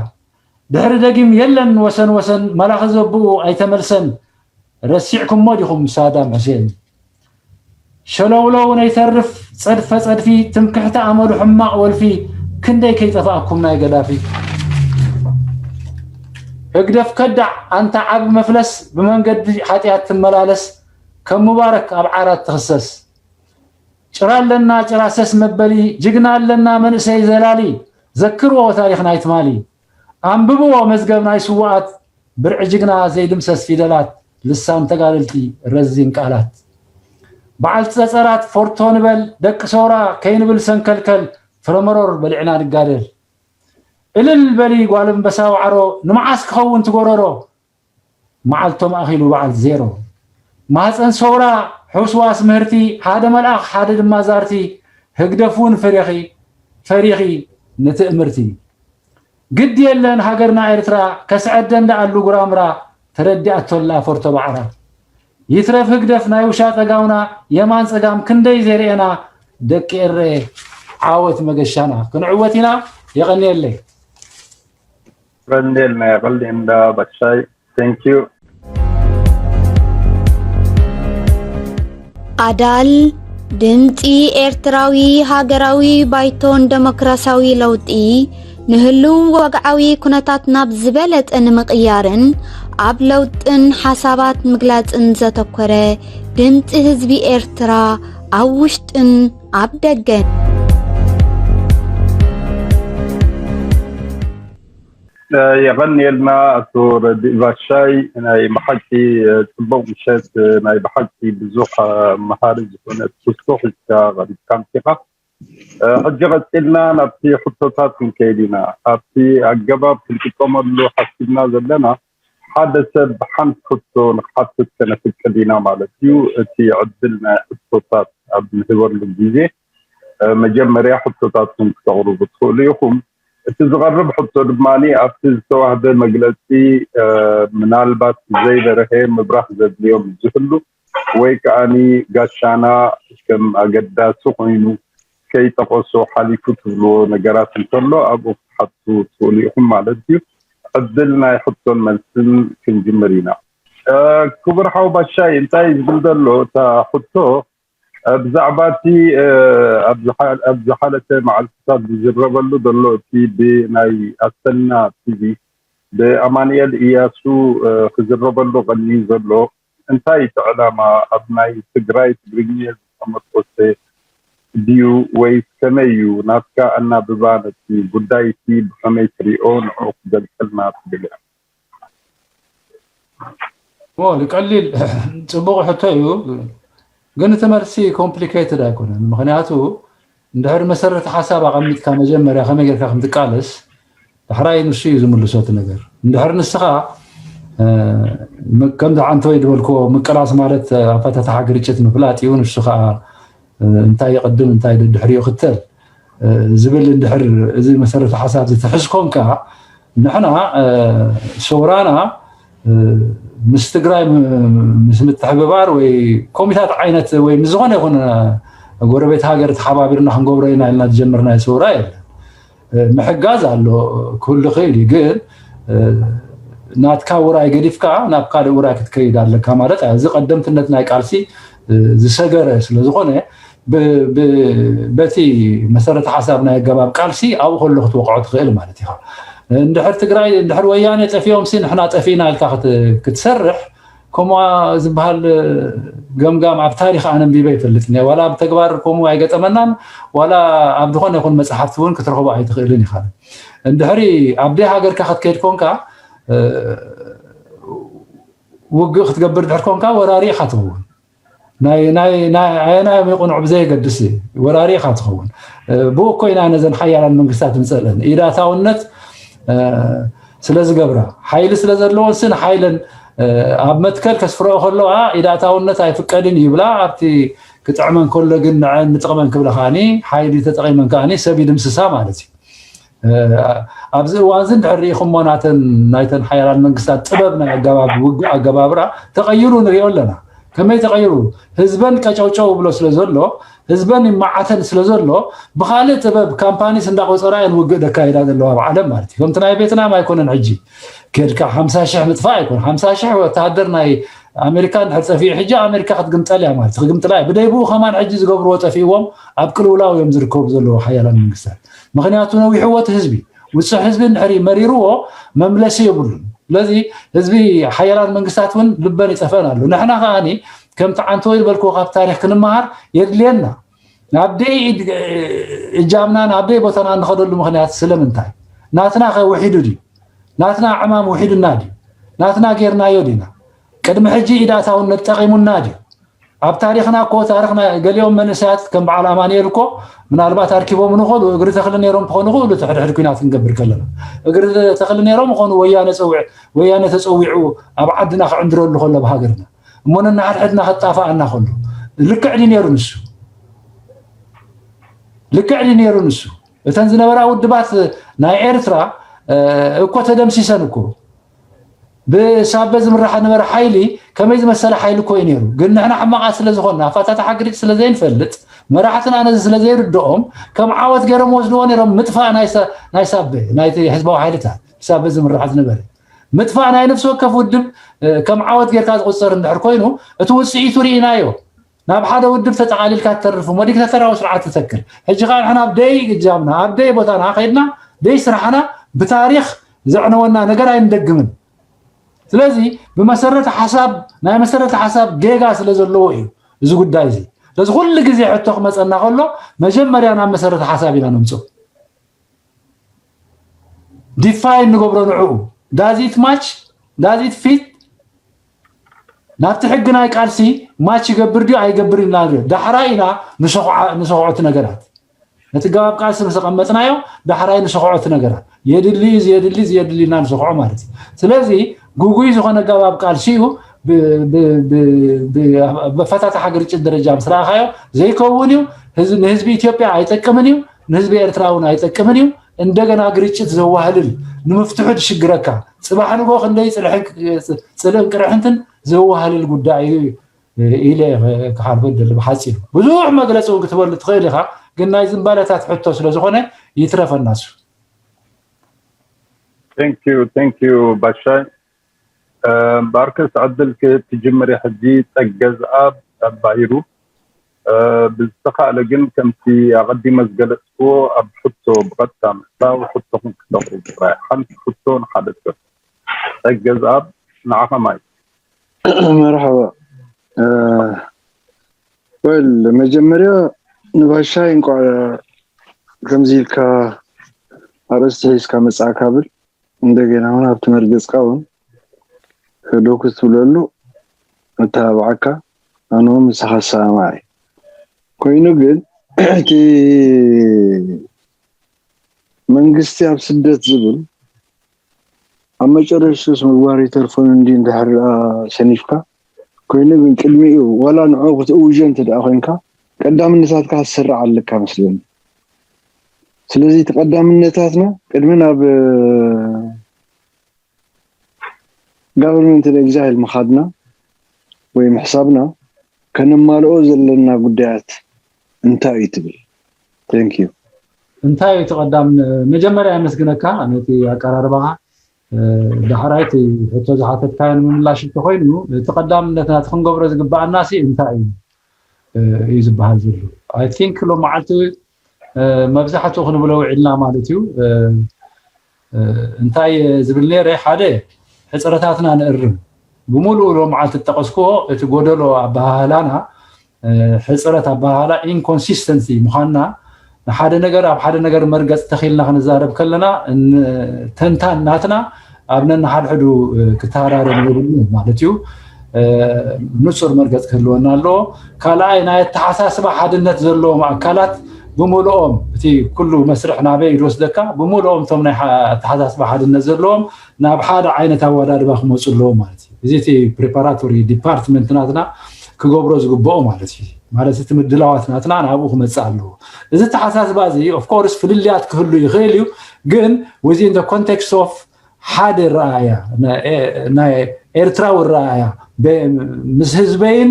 ድሕሪ ደጊም የለን ወሰን ወሰን፣ መላኺ ዘብኡ ኣይተመልሰን። ረሲዕኩሞ ዲኹም ሳዳም ሕሴን? ሸለውለው ነይተርፍ ጸድፈ ጸድፊ፣ ትምክሕቲ ኣመሉ ሕማቕ ወልፊ፣ ክንደይ ከይጠፋእኩም ናይ ገዳፊ። ህግደፍ ከዳዕ ኣንታ ዓቢ መፍለስ፣ ብመንገዲ ሓጢኣት ትመላለስ፣ ከም ሙባረክ ኣብ ዓራት ትኽሰስ። ጭራ ኣለና ጭራ ሰስ መበሊ፣ ጅግና ኣለና መንእሰይ ዘላሊ፣ ዘክርዎ ታሪኽ ናይ ትማሊ። ኣንብብዎ መዝገብ ናይ ስዉኣት፣ ብርዒ ጅግና ዘይድምሰስ ፊደላት፣ ልሳን ተጋደልቲ ረዚን ቃላት። በዓል ጸጸራት ፎርቶ ንበል፣ ደቂ ሰውራ ከይንብል ሰንከልከል፣ ፍረመሮር በሊዕና ንጋደል። እልል በሊ ጓል ኣንበሳ ዋዕሮ፣ ንመዓስ ክኸውን ትጎረሮ? መዓልቶም ኣኺሉ በዓል ዜሮ። ማህፀን ሰውራ ሕውስዋስ ምህርቲ፣ ሓደ መልኣኽ ሓደ ድማ ዛርቲ፣ ህግደፍ እውን ፈሪኺ፣ ፈሪኺ ንትእምርቲ። ግዲ የለን ሃገርና ኤርትራ፣ ከስዐደን ደኣሉ ጉራምራ፣ ተረዲኣቶላ ፎርቶ ባዕራ። ይትረፍ ህግደፍ ናይ ውሻጠ ጋውና፣ የማን ጸጋም ክንደይ ዘይርኤና፣ ደቂ ኤረ ዓወት መገሻና። ክንዕወት ኢና። የቐንየለይ። የቐንየልና፣ የቐንየልና ባሻይ። Thank you። ኣዳል ድምፂ ኤርትራዊ ሃገራዊ ባይቶን ደሞክራሲያዊ ለውጢ ንህልው ወግዓዊ ኩነታት ናብ ዝበለፀ ንምቕያርን ኣብ ለውጥን ሓሳባት ምግላፅን ዘተኮረ ድምፂ ህዝቢ ኤርትራ ኣብ ውሽጥን ኣብ ደገን። የቐንየልና ኣቶ ረድእ ባሻይ፣ ናይ ብሓቂ ጽቡቕ ምሸት፣ ናይ ብሓቂ ብዙሕ መሃሪ ዝኾነ ትሕዝቶ ሒዝካ ቀሪብካ ኣምጺኻ። ሕጂ ቀጺልና ናብቲ ሕቶታት ክንከይድ ኢና። ኣብቲ ኣገባብ ክንጥቀመሉ ሓሲብና ዘለና ሓደ ሰብ ሓንቲ ሕቶ ንክሓትት ከነፍቅድ ኢና ማለት እዩ። እቲ ዕድል ናይ ሕቶታት ኣብ ንህበሉ ግዜ መጀመርያ ሕቶታትኩም ክተቕርቡ ትኽእሉ ኢኹም። እቲ ዝቐርብ ሕቶ ድማ ኣብቲ ዝተዋህበ መግለፂ ምናልባት ዘይበርሀ ምብራህ ዘድልዮም ዝህሉ ወይ ከዓኒ ጋሻና ከም ኣገዳሲ ኮይኑ ከይጠቐሶ ሓሊፉ ትብልዎ ነገራት እንተሎ ኣብኡ ክትሓቱ ትኽእሉ ኢኹም ማለት እዩ። ዕድል ናይ ሕቶን መልስን ክንጅምር ኢና። ክቡር ሓው ባሻይ እንታይ ዝብል ዘሎ እታ ሕቶ ብዛዕባ እቲ ኣብ ዝሓለፈ መዓልትታት ዝዝረበሉ ዘሎ እቲ ብናይ ኣሰና ቲቪ ብኣማንኤል እያሱ ክዝረበሉ ቀንዩ ዘሎ እንታይ እቲ ዕላማ ኣብ ናይ ትግራይ ትግርኛ ዝተመርኮሰ ድዩ ወይስ ከመይ እዩ ናትካ ኣናብባ ነቲ ጉዳይ እቲ ብኸመይ ትሪኦ ንዑ ክገልፀልና ትብል እያ። ኦ ቀሊል ጽቡቕ ሕቶ እዩ። ግን እቲ መልሲ complicated ኣይኮነን። ምኽንያቱ እንድሕር መሰረተ ሓሳብ ኣቐሚጥካ መጀመርያ ከመይ ጌርካ ከም ትቃለስ ዳሕራይ ንሱ እዩ ዝምልሶ እቲ ነገር። እንድሕር ንስኻ ከምዚ ዓንተወይ ዝበልክዎ ምቅላስ ማለት ኣፈታትሓ ግርጭት ምፍላጥ እዩ። ንሱ ከዓ እንታይ ይቕድም እንታይ ድሕሪኡ ይኽተል ዝብል እንድሕር እዚ መሰረተ ሓሳብ ዝተሕዝ ኮንካ ንሕና ሰውራና ምስ ትግራይ ምስ ምትሕብባር ወይ ኮሚታት ዓይነት ወይ ምስ ዝኾነ ይኹን ጎረቤት ሃገር ተሓባቢርና ክንገብሮ ኢና ኢልና ዝጀመርናዮ ሰውራ የለን። ምሕጋዝ ኣሎ ክህሉ ይኽእል እዩ ግን ናትካ ውራይ ገዲፍካ ናብ ካልእ ውራይ ክትከይድ ኣለካ ማለት እዩ። እዚ ቀደምትነት ናይ ቃልሲ ዝሰገረ ስለዝኾነ በቲ መሰረተ ሓሳብ ናይ ኣገባብ ቃልሲ ኣብኡ ከሎ ክትወቕዖ ትኽእል ማለት ኢኻ። እንድሕር ትግራይ እንድሕር ወያነ ጠፊኦም ሲ ንሕና ጠፊእና ኢልካ ክትሰርሕ ከምኡ ዝበሃል ገምጋም ኣብ ታሪኽ ኣነ ኣንቢበ ኣይፈልጥን እየ። ዋላ ኣብ ተግባር ከምኡ ኣይገጠመናን፣ ዋላ ኣብ ዝኾነ ይኹን መጽሓፍቲ እውን ክትረኽቦ ኣይትኽእልን ኢኻ። እንድሕሪ ኣብ ደይ ሃገርካ ክትከይድ ኮንካ፣ ውግእ ክትገብር ድሕር ኮንካ ወራሪ ኢኻ ትኸውን። ናይ ናይ ናይ ኣየናዮም ይቕንዑ ብዘየገድስ ወራሪ ኢኻ ትኸውን። ብኡ እኮ ኢና ነዘን ሓያላን መንግስታት ንጸልአን። ኢዳታውነት ስለ ዝገብራ፣ ሓይሊ ስለ ዘለወን ስን ሓይለን ኣብ መትከል ከስፍረኦ ከለዋ ኢዳታውነት ኣይፍቀድን ይብላ። ኣብቲ ክጥዕመን ከሎ ግን ንዐን ንጥቕመን ክብላ ከዓኒ ሓይሊ ተጠቒመን ከዓኒ ሰብ ይድምስሳ ማለት እዩ። ኣብዚ እዋን እዚ እንድሕር ርኢኹሞ ናተን ናይተን ሓያላን መንግስታት ጥበብ ናይ ኣገባብ ውግእ ኣገባብራ ተቐይሩ ንሪኦ ኣለና። ከመይ ተቐይሩ? ህዝበን ቀጨውጨው ብሎ ስለ ዘሎ፣ ህዝበን ይመዓተን ስለ ዘሎ፣ ብኻልእ ጥበብ ካምፓኒስ እንዳቆፀራ እየን ውግእ ደካይዳ ዘለዋ ኣብ ዓለም ማለት እዩ። ከምቲ ናይ ቬትናም ኣይኮነን። ሕጂ ከድካ ሓምሳ ሽሕ ምጥፋእ ኣይኮን። ሓምሳ ሽሕ ወተሃደር ናይ ኣሜሪካ እንድሕር ጠፊኡ ሕጂ ኣሜሪካ ክትግምጠል እያ ማለት ክትግምጥላ እያ። ብደይ ብኡ ከማን ሕጂ ዝገብርዎ ጠፊእዎም ኣብ ቅልውላው እዮም ዝርከቡ ዘለዉ ሓያላን መንግስታት። ምክንያቱ ነዊሕዎ እቲ ህዝቢ ውፅዕ ህዝቢ እንድሕር መሪርዎ መምለሲ የብሉን። ስለዚ ህዝቢ ሓያላን መንግስታት እውን ልበን ይጠፈን ኣሎ። ንሕና ከዓኒ ከምቲ ዓንተወይ ዝበልክዎ ካብ ታሪክ ክንመሃር የድልየና። ናብ ደይ እጃምና ናብ ደይ ቦታና እንኸደሉ ምክንያት ስለምንታይ? ናትና ከ ውሒዱ ድዩ? ናትና ዕማም ውሒዱና ድዩ? ናትና ጌርናዮ ዲና? ቅድሚ ሕጂ ኢዳእታውነት ጠቒሙና ድዩ? ኣብ ታሪኽና እኮ ታሪኽና ገሊኦም መንእሰያት ከም በዓል ኣማንኤል እኮ ምናልባት ኣርኪቦም ንኽእሉ እግሪ ተኽሊ ነይሮም ክኾኑ ይኽእሉ። እቲ ሕድሕድ ኩናት ክንገብር ከለና እግሪ ተኽሊ ነይሮም ይኾኑ። ወያነ ፀዊዕ ወያነ ተፀዊዑ ኣብ ዓድና ክዕንድረሉ ከሎ ብሃገርና እሞ ነናሓድሕድና ከጣፋኣና ከሎ ልክዕ ድዩ ነይሩ ንሱ? ልክዕ ድዩ ነይሩ ንሱ? እተን ዝነበራ ውድባት ናይ ኤርትራ እኮ ተደምሲሰን እኮ ብሳበ ዝምራሕ ዝነበረ ሓይሊ ከመይ ዝመሰለ ሓይሊ እኮ እዩ ነይሩ። ግን ንሕና ሕማቓት ስለ ዝኾንና ኣፋታትሓ ግሪክ ስለ ዘይንፈልጥ መራሕትና ነዚ ስለ ዘይርድኦም ከም ዓወት ገይሮም ወስድዎ ነይሮም። ምጥፋእ ናይ ሰ- ናይ ሳበ ናይቲ ህዝባዊ ሓይልታት ብሳበ ዝምራሕ ዝነበረ ምጥፋእ ናይ ነፍሲ ወከፍ ውድብ ከም ዓወት ጌርካ ዝቁፀር እንድሕር ኮይኑ እቲ ውፅኢቱ ርኢናዮ። ናብ ሓደ ውድብ ተጠቓሊልካ ትተርፍ እሞ ዲክታተራዊ ስርዓት ትተክል። ሕጂ ከዓ ንሕና ኣብ ደይ እጃምና ኣብ ደይ ቦታና ከይድና ደይ ስራሕና ብታሪክ ዘዕነወና ነገር ኣይንደግምን። ስለዚ ብመሰረተ ሓሳብ ናይ መሰረተ ሓሳብ ጌጋ ስለ ዘለዎ እዩ እዚ ጉዳይ እዚ። ስለዚ ኩሉ ግዜ ሕቶ ክመፀና ከሎ መጀመርያ ናብ መሰረተ ሓሳብ ኢና ነምፅኦ። ዲፋይን ንገብሮ ንዕኡ ዳዚት ማች ዳዚት ፊት ናብቲ ሕጊ ናይ ቃልሲ ማች ይገብር ድዩ ኣይገብር ኢና ንሪኦ። ዳሕራይ ኢና ንሰኹዓ- ንሰኹዖ እቲ ነገራት ነቲ ገባብ ቃልሲ ምስ ኣቐመጥናዮ ዳሕራይ ንሰኹዖ እቲ ነገራት የድሊ እዩ ዘየድሊ ዘየድሊ ኢና ንሰኹዖ ማለት እዩ። ስለዚ ጉጉይ ዝኾነ ገባብ ቃልሲ እዩ። ብ- ብ- ብ- ብ- በፈታትሓ ግርጭት ደረጃ ምስ ረኣኻዮ ዘይከውን እዩ። ህዝ- ንህዝቢ ኢትዮጵያ ኣይጠቅምን እዩ። ንህዝቢ ኤርትራ እውን ኣይጠቅምን እዩ። እንደገና ግርጭት ዘዋህልል ንምፍትሑ ድሽግረካ ጽባሕ ንጎ ክንደይ ጽልሕን ጽልእን ቅርሕንትን ዘዋህልል ጉዳይ እዩ ኢለ ክሓልፎ ደሊ ብሓፂሩ ብዙሕ መግለፂ እውን ክትበሉ ትኽእል ኢኻ። ግን ናይ ዝንባለታት ሕቶ ስለ ዝኾነ ይትረፈና እሱ። Thank you, thank you ባሻይ። ባርከስ ዕድል ክትጅምር ሕጂ ጸገዝኣብ ኣባሂሩ ብዝተኻእለ ግን ከምቲ ኣቐዲመ ዝገለጽክዎ ኣብ ሕቶ ብቐጥታ ምእታው ሕቶኹም ክተቕርቡ ጥራይ። ሓንቲ ሕቶ ንሓደ ሰብ። ጸገዝኣብ ንዓኻ ማይ። መርሓባ። ወል መጀመርያ ንባሻይ እንኳዕ ከምዚ ኢልካ ኣርእስቲ ሒዝካ መጻእካ ብል እንደገና እውን ኣብቲ መርገጽካ እውን ሕዶ ክትብለሉ መተባብዓካ ኣነ እውን ምሳኻ ሰማማዕ እየ። ኮይኑ ግን እቲ መንግስቲ ኣብ ስደት ዝብል ኣብ መጨረሽቱስ ምግባር ይተርፎን እንዲ እንድሕር ደኣ ሰኒፍካ ኮይኑ ግን ቅድሚኡ ዋላ ንዕኡ ክትእውጆ እንተ ደኣ ኮይንካ ቀዳምነታትካ ክትሰርዕ ኣለካ መስለኒ። ስለዚ እቲ ቀዳምነታትና ቅድሚ ናብ government of exile ምኻድና ወይ ምሕሳብና ከነማልኦ ዘለና ጉዳያት እንታይ እዩ ትብል? Thank you። እንታይ እዩ እቲ ቀዳም መጀመርያ የመስግነካ ነቲ ኣቀራርባኻ። ዳሕራይ እቲ ሕቶ ዝሓተትካዮ ንምምላሽ እንተኮይኑ እቲ ቀዳምነት ናቲ ክንገብሮ ዝግበኣና ሲ እንታይ እዩ እዩ ዝበሃል ዘሎ። I think ሎም መዓልቲ መብዛሕትኡ ክንብሎ ውዒልና ማለት እዩ። እንታይ ዝብል ነይረ ሓደ ሕፅረታትና ንእርም ብምሉኡ ሎምዓልቲ እተጠቐስክዎ እቲ ጎደሎ ኣበሃህላና፣ ሕፅረት ኣበሃህላ፣ ኢንኮንሲስተንሲ ምዃንና፣ ንሓደ ነገር ኣብ ሓደ ነገር መርገፅ ተኺልና ክንዛረብ ከለና ተንታን ናትና ኣብ ነንሓድሕዱ ክተሃራረም የብሉ ማለት እዩ። ንፁር መርገፅ ክህልወና ኣለዎ። ካልኣይ ናይ ኣተሓሳስባ ሓድነት ዘለዎም ኣካላት ብምልኦም፣ እቲ ኩሉ መስርሕ ናበይ ዝወስደካ፣ ብምልኦም እቶም ናይ ኣተሓሳስባ ሓድነት ዘለዎም ናብ ሓደ ዓይነት ኣወዳድባ ክመፁ ኣለዎም ማለት እዩ። እዚ እቲ ፕሪፓራቶሪ ዲፓርትመንት ናትና ክገብሮ ዝግብኦ ማለት እዩ። ማለት እቲ ምድላዋት ናትና ናብኡ ክመፅእ ኣለዎ። እዚ ተሓሳስባ እዚ ኦፍኮርስ ፍልልያት ክህሉ ይኽእል እዩ፣ ግን within the context of ሓደ ረኣያ፣ ናይ ኤርትራዊ ረኣያ፣ ምስ ህዝበይን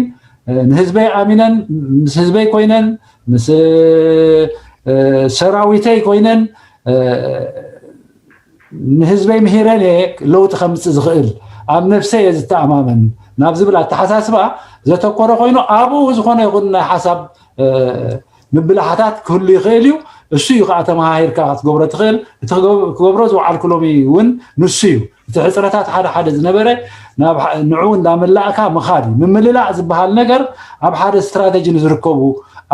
ንህዝበይ ኣሚነን፣ ምስ ህዝበይ ኮይነን፣ ምስ ሰራዊተይ ኮይነን ንህዝበይ ምሂረን እየ ለውጢ ከምፅእ ዝኽእል፣ ኣብ ነብሰይ እየ ዝተኣማመን ናብ ዝብል ኣተሓሳስባ ዘተኮረ ኮይኑ፣ ኣብኡ ዝኾነ ይኹን ናይ ሓሳብ ምብላሓታት ክህሉ ይኽእል እዩ። እሱ እዩ ከዓ ተመሃሂርካ ክትገብሮ ትኽእል። እቲ ክገብሮ ዝወዓልኩ ሎሚ እውን ንሱ እዩ። እቲ ሕፅረታት ሓደ ሓደ ዝነበረ ንዕኡ እንዳመላእካ ምኻድ እዩ። ምምልላእ ዝበሃል ነገር ኣብ ሓደ ስትራተጂ ንዝርከቡ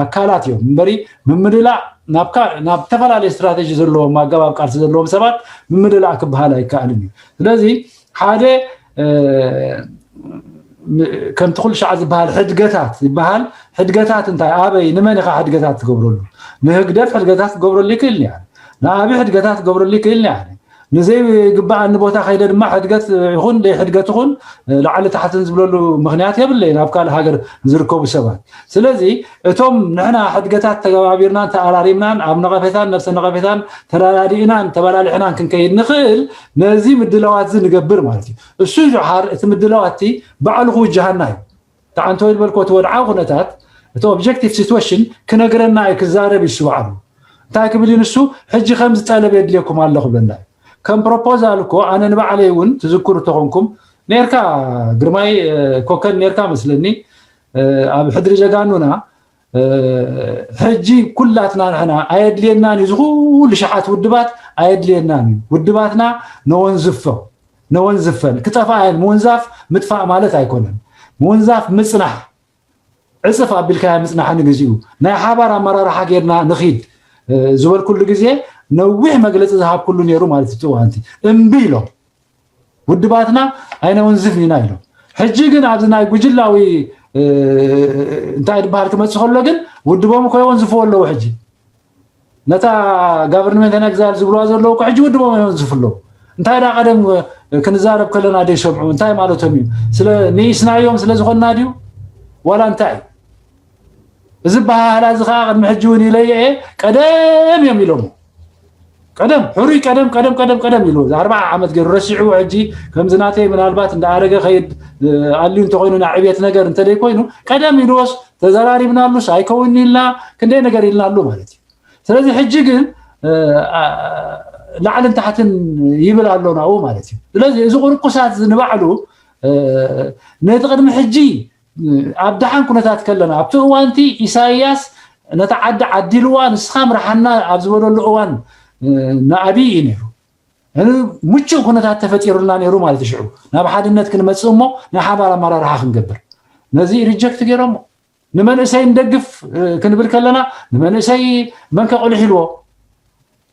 ኣካላት እዮም እምበሪ፣ ምምልላእ ናብ ዝተፈላለዩ ስትራተጂ ዘለዎም ኣገባብ ቃልሲ ዘለዎም ሰባት ምምልላእ ክበሃል ኣይከኣልን እዩ። ስለዚ ሓደ ከምቲ ኩሉ ሻዕ ዝበሃል ሕድገታት ይበሃል። ሕድገታት እንታይ ኣበይ ንመን ኢኻ ሕድገታት ትገብረሉ? ንህግደፍ ሕድገታት ክገብረሉ ይክእል እያ። ንኣብይ ሕድገታት ክገብረሉ ይክእል እያ። ንዘይግባኣኒ ቦታ ከይደ ድማ ሕድገት ይኹን ደይ ሕድገት ይኹን ላዕሊ ታሕትን ዝብለሉ ምክንያት የብለይ ናብ ካልእ ሃገር ዝርከቡ ሰባት። ስለዚ እቶም ንሕና ሕድገታት ተገባቢርናን ተኣራሪምናን ኣብ ነቐፌታን ነብሰ ነቐፌታን ተረዳዲእናን ተበላሊሕናን ክንከይድ ንኽእል ነዚ ምድላዋት እዚ ንገብር ማለት እዩ። እሱ ጆሓር እቲ ምድላዋት እቲ ባዕሉ ክውጅሃና እዩ። ተዓንቶ ዝበልኮ እቲ ወድዓዊ ኩነታት እቲ ኦብጀክቲቭ ሲትዌሽን ክነግረና እዩ ክዛረብ እዩ ባዕሉ። እንታይ ክብል እዩ ንሱ? ሕጂ ከምዚ ጠለብ የድልየኩም ኣሎ ክብለና እዩ። ከም ፕሮፖዛል እኮ ኣነ ንባዕለይ እውን ትዝክሩ ተኾንኩም ነርካ ግርማይ ኮከል ነርካ መስለኒ ኣብ ሕድሪ ጀጋኑና ሕጂ ኩላትና ንሕና ኣየድልየናን እዩ ዝኩሉ ሸሓት ውድባት ኣየድልየናን እዩ ውድባትና ነወንዝፎ ነወንዝፈን ክጠፋ እየን ምውንዛፍ ምጥፋእ ማለት ኣይኮነን ምውንዛፍ ምፅናሕ ዕፅፍ ኣቢልካያ ምፅናሕ ንግዚኡ ናይ ሓባር ኣመራርሓ ጌርና ንኺድ ዝበልኩሉ ግዜ ነዊሕ መግለፂ ዝሃብኩሉ ነይሩ ማለት እዩ እዋንቲ እምቢ ኢሎም ውድባትና ኣይነወንዝፍን ኢና ኢሎም ሕጂ ግን ኣብዚ ናይ ጉጅላዊ እንታይ ዝበሃል ክመፅእ ከሎ ግን ውድቦም እኮ የወንዝፍዎ ኣለዉ ሕጂ ነታ ጋቨርንመንት ኤግዛይል ዝብልዋ ዘለዉ እኮ ሕጂ ውድቦም የወንዝፉ ኣለዉ እንታይ ዳ ቀደም ክንዛረብ ከለና ደይሰምዑ እንታይ ማለቶም እዩ ስለ ንኢስናዮም ስለ ዝኾንና ድዩ ዋላ እንታይ እዩ እዚ በሃህላ እዚ ከዓ ቅድሚ ሕጂ እውን ኢለየ እየ ቀደም እዮም ኢሎሞ ቀደም ሕሩይ ቀደም ቀደም ቀደም ቀደም ኢሉ ኣርባዓ ዓመት ገይሩ ረሲዑ ሕጂ ከምዚ ናተይ ምናልባት እንዳ ኣረገ ከይድ ኣልዩ እንተኮይኑ ናይ ዕብየት ነገር እንተደይ ኮይኑ ቀደም ኢልዎስ ተዘራሪብናሉስ ኣይከውን ኢልና ክንደይ ነገር ኢልናሉ ማለት እዩ ስለዚ ሕጂ ግን ላዕልን ታሕትን ይብል ኣሎ ናብኡ ማለት እዩ ስለዚ እዚ ቁርቁሳት እዚ ንባዕሉ ነቲ ቅድሚ ሕጂ ኣብ ደሓን ኩነታት ከለና ኣብቲ እዋንቲ ኢሳያስ ነታ ዓዲ ዓዲልዋ ንስኻ ምርሓና ኣብ ዝበለሉ እዋን ንኣብይ እዩ ነይሩ ምቹእ ኩነታት ተፈጢሩልና ነይሩ ማለት ሽዑ ናብ ሓድነት ክንመፅእ እሞ ናይ ሓባር ኣመራርሓ ክንገብር ነዚ ሪጀክት ገይሮሞ ንመንእሰይ ንደግፍ ክንብል ከለና ንመንእሰይ መንከ ቅልሕ ኢልዎ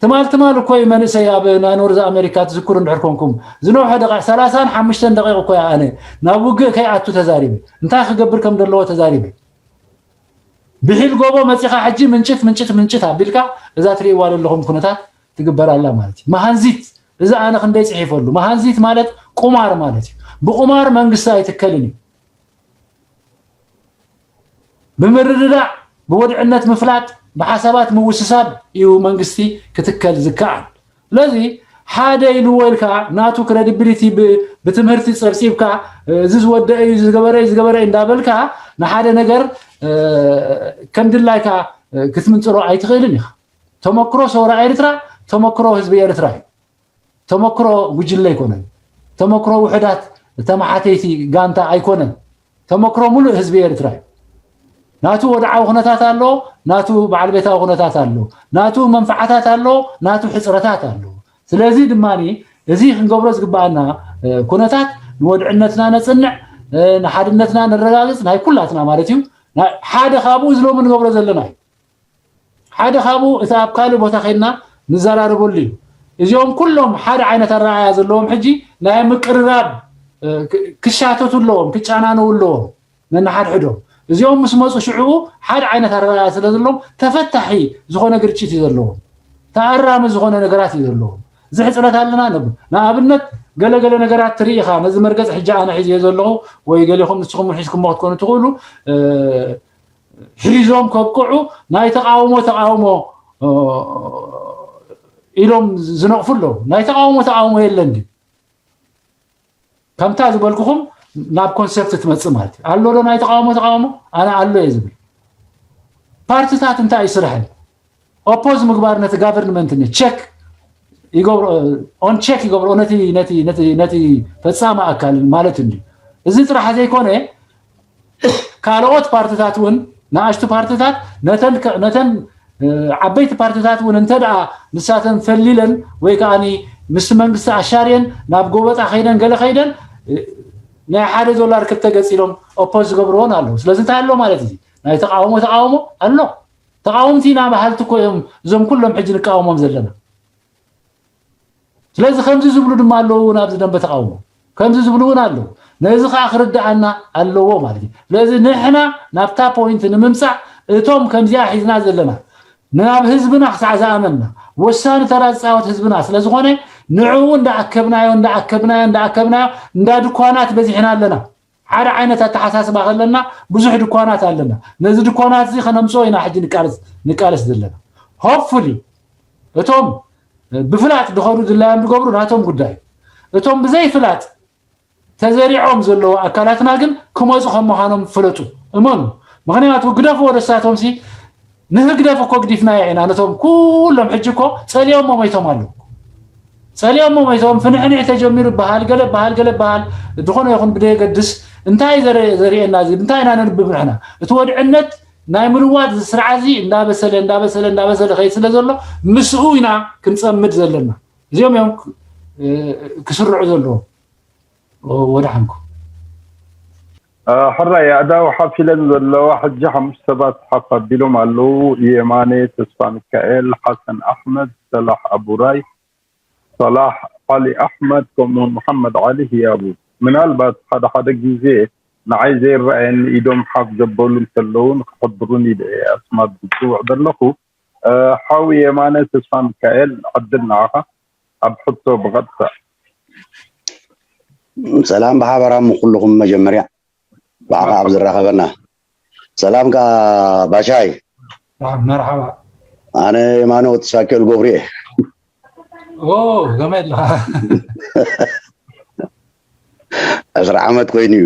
ትማል ትማል እኮ እዩ መንእሰይ ኣብ ናይ ኖርዝ ኣሜሪካ ትዝክሩ እንድሕር ኮንኩም ዝነውሐ ደቂቕ ሰላሳን ሓሙሽተን ደቂቕ እኮ እያ ኣነ ናብ ውግእ ከይኣቱ ተዛሪበ እንታይ ክገብር ከም ዘለዎ ተዛሪበ ብሒል ጎቦ መፂኻ ሕጂ ምንጭት ምንጭት ምንጭት ኣቢልካ እዛ ትርእይዋ ዘለኹም ኩነታት ትግበር ኣላ ማለት እዩ መሃንዚት እዚ ኣነ ክንደይ ፅሒፈሉ መሃንዚት ማለት ቁማር ማለት እዩ ብቁማር መንግስቲ ኣይትከልን እዩ ብምርድዳእ ብወድዕነት ምፍላጥ ብሓሳባት ምውስሳብ እዩ መንግስቲ ክትከል ዝከኣል ስለዚ ሓደ ኢልዎ ኢልካ ናቱ ክረዲቢሊቲ ብትምህርቲ ፀብፂብካ እዚ ዝወደአ እዩ ዝገበረ ዝገበረ እንዳበልካ ንሓደ ነገር ከም ድላይካ ክትምንፅሮ ኣይትኽእልን ኢኻ ተመክሮ ሰውራ ኤርትራ ተመክሮ ህዝቢ ኤርትራ እዩ ተመክሮ ጉጅለ ኣይኮነን ተመክሮ ውሕዳት ተመሓተይቲ ጋንታ ኣይኮነን ተመክሮ ሙሉእ ህዝቢ ኤርትራ እዩ ናቱ ወድዓዊ ኩነታት ኣሎ ናቱ በዓል ቤታዊ ኩነታት ኣሎ ናቱ መንፈዓታት ኣሎ ናቱ ሕፅረታት ኣሎ ስለዚ ድማ እዚ ክንገብሮ ዝግበኣና ኩነታት ንወድዕነትና ነፅንዕ ንሓድነትና ነረጋግፅ ናይ ኩላትና ማለት እዩ። ሓደ ካብኡ ዝሎም ንገብሮ ዘለና እዩ። ሓደ ካብኡ እቲ ኣብ ካልእ ቦታ ከይድና ንዘራረበሉ እዩ። እዚኦም ኩሎም ሓደ ዓይነት ኣረኣያ ዘለዎም ሕጂ ናይ ምቅርራብ ክሻተቱ ኣለዎም፣ ክጫናነው ኣለዎም ነንሓድሕዶም። እዚኦም ምስ መፁ ሽዕኡ ሓደ ዓይነት ኣረኣያ ስለ ዘለዎም ተፈታሒ ዝኾነ ግርጭት እዩ ዘለዎም፣ ተኣራሚ ዝኾነ ነገራት እዩ ዘለዎም። እዚ ሕፅረት ኣለና ነብ ንኣብነት ገለገለ ነገራት ትርኢ ኢኻ። ነዚ መርገፅ ሕጂ ኣነ ሒዝዮ ዘለኹ ወይ ገሌኹም ንስኹም ሒዝኩሞ ክትኮኑ ትኽእሉ። ሒዞም ከብቅዑ ናይ ተቃውሞ ተቃውሞ ኢሎም ዝነቕፉ ኣለዉ። ናይ ተቃውሞ ተቃውሞ የለን ድዩ? ከምታ ዝበልኩኹም ናብ ኮንሰፕት ትመጽእ ማለት እዩ። ኣሎ ዶ ናይ ተቃውሞ ተቃውሞ? ኣነ ኣሎ እየ ዝብል። ፓርትታት እንታይ እዩ ስርሐን? ኦፖዝ ምግባር ነቲ ጋቨርንመንት ኒ ቸክ ይገብሮ ኦን ቸክ ይገብሮ ነቲ ነቲ ነቲ ነቲ ፈጻሚ ኣካል ማለት እንዲ እዚ ጥራሕ ዘይኮነ ካልኦት ፓርትታት እውን ንኣሽቱ ፓርትታት ነተን ነተን ዓበይቲ ፓርትታት እውን እንተ ደኣ ንሳተን ፈሊለን ወይ ከዓኒ ምስቲ መንግስቲ ኣሻርየን ናብ ጎበጣ ከይደን ገለ ከይደን ናይ ሓደ ዶላር ክልተ ገፅ ኢሎም ኦፖዝ ዝገብርዎን ኣለዉ። ስለዚ እንታይ ኣሎ ማለት እዚ ናይ ተቃውሞ ተቃውሞ ኣሎ። ተቃወምቲ ኢና በሃልቲ እኮ እዮም እዞም ኩሎም ሕጂ ንቃወሞም ዘለና። ስለዚ ከምዚ ዝብሉ ድማ ኣለዉ እውን ኣብዚ ደንበ ተቃውሞ ከምዚ ዝብሉ እውን ኣለዉ። ነዚ ከዓ ክርድኣና ኣለዎ ማለት እዩ። ስለዚ ንሕና ናብታ ፖይንት ንምምፃእ እቶም ከምዚኣ ሒዝና ዘለና ናብ ህዝብና ክሳዕ ዝኣመንና ወሳኒ ተራ ዝፃወት ህዝብና ስለ ዝኾነ ንዕኡ እንዳኣከብናዮ እንዳኣከብናዮ እንዳኣከብናዮ እንዳ ድኳናት በዚሕና ኣለና። ሓደ ዓይነት ኣተሓሳስባ ከለና ብዙሕ ድኳናት ኣለና። ነዚ ድኳናት እዚ ከነምፅኦ ኢና ሕጂ ንቃለስ ዘለና። ሆፕፉሊ እቶም ብፍላጥ ድኸዱ ድላዮም ድገብሩ ናቶም ጉዳይ። እቶም ብዘይ ፍላጥ ተዘሪዖም ዘለዉ ኣካላትና ግን ክመፁ ከም ምዃኖም ፍለጡ። እመኑ። ምኽንያቱ ግደፍዎ ደሳቶም ሲ ንህግደፍ እኮ ግዲፍናዮ ኢና። ነቶም ኩሎም ሕጂ እኮ ፀሊኦሞ መይቶም ኣለዉ። ፀሊኦሞ መይቶም ፍንሕንሕ ተጀሚሩ በሃል ገለ በሃል ገለ በሃል ዝኾነ ይኹን ብደየገድስ እንታይ ዘረ- ዘርእየና እዚ እንታይ ኢና ነንብብ ንሕና እቲ ወድዕነት ናይ ምልዋጥ ስርዓ እዚ እንዳበሰለ እንዳበሰለ እንዳበሰለ ከይድ ስለ ዘሎ ምስኡ ኢና ክንፀምድ ዘለና። እዚኦም እዮም ክስርዑ ዘለዎም። ወደ ሓንኩ ሕራይ ኣእዳው ሓፍ ኢለን ዘለዋ ሕጂ ሓሙሽተ ሰባት ሓፍ ኣቢሎም ኣለዉ። የማነ ተስፋሚካኤል፣ ሓሰን ኣሕመድ፣ ሰላሕ ኣቡራይ፣ ሰላሕ ዓሊ ኣሕመድ ከምኡውን መሓመድ ዓሊ ህያቡ። ምናልባት ሓደ ሓደ ግዜ ንዓይ ዘይረኣየኒ ኢዶም ሓፍ ዘበሉ እንተለዉ ንክሕብሩኒ ኢለ እየ ኣስማት ዝፅውዕ ዘለኹ። ሓው የማነ ተስፋሚካኤል ዕድል ንዓኻ ኣብ ሕቶ ብቐጥታ። ሰላም ብሓበራም ኩልኹም መጀመርያ ብዓኻ ኣብ ዝራኸበና ሰላም ከኣ ባሻይ መርሓባ ኣነ የማነ ወትሳኪኤል ገብሩ እየ ከመይ ኣለኻ ዕስራ ዓመት ኮይኑ እዩ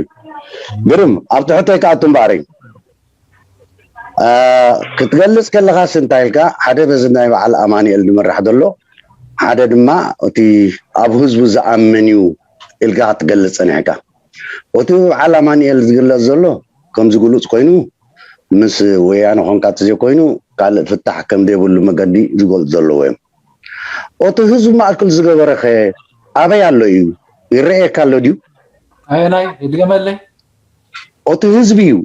ግርም ኣብቲ ሕቶይ ክኣቱ እምበኣረይ ክትገልፅ ከለኻስ እንታይ ኢልካ ሓደ በዚ ናይ በዓል ኣማኒኤል ዝምራሕ ዘሎ ሓደ ድማ እቲ ኣብ ህዝቡ ዝኣምን እዩ ኢልካ ክትገልፅ ፀኒሕካ እቲ ብበዓል ኣማኒኤል ዝግለፅ ዘሎ ከምዚ ግሉፅ ኮይኑ ምስ ወያነ ኮንካ ተዘይኮይኑ ካልእ ፍታሕ ከምዘይብሉ መገዲ ዝገልፁ ዘለዉ እዮም እቲ ህዝቢ ማእክል ዝገበረ ከ ኣበይ ኣሎ እዩ ይረኣየካ ኣሎ ድዩ ኣየናይ ድገመለይ እቲ ህዝቢ እዩ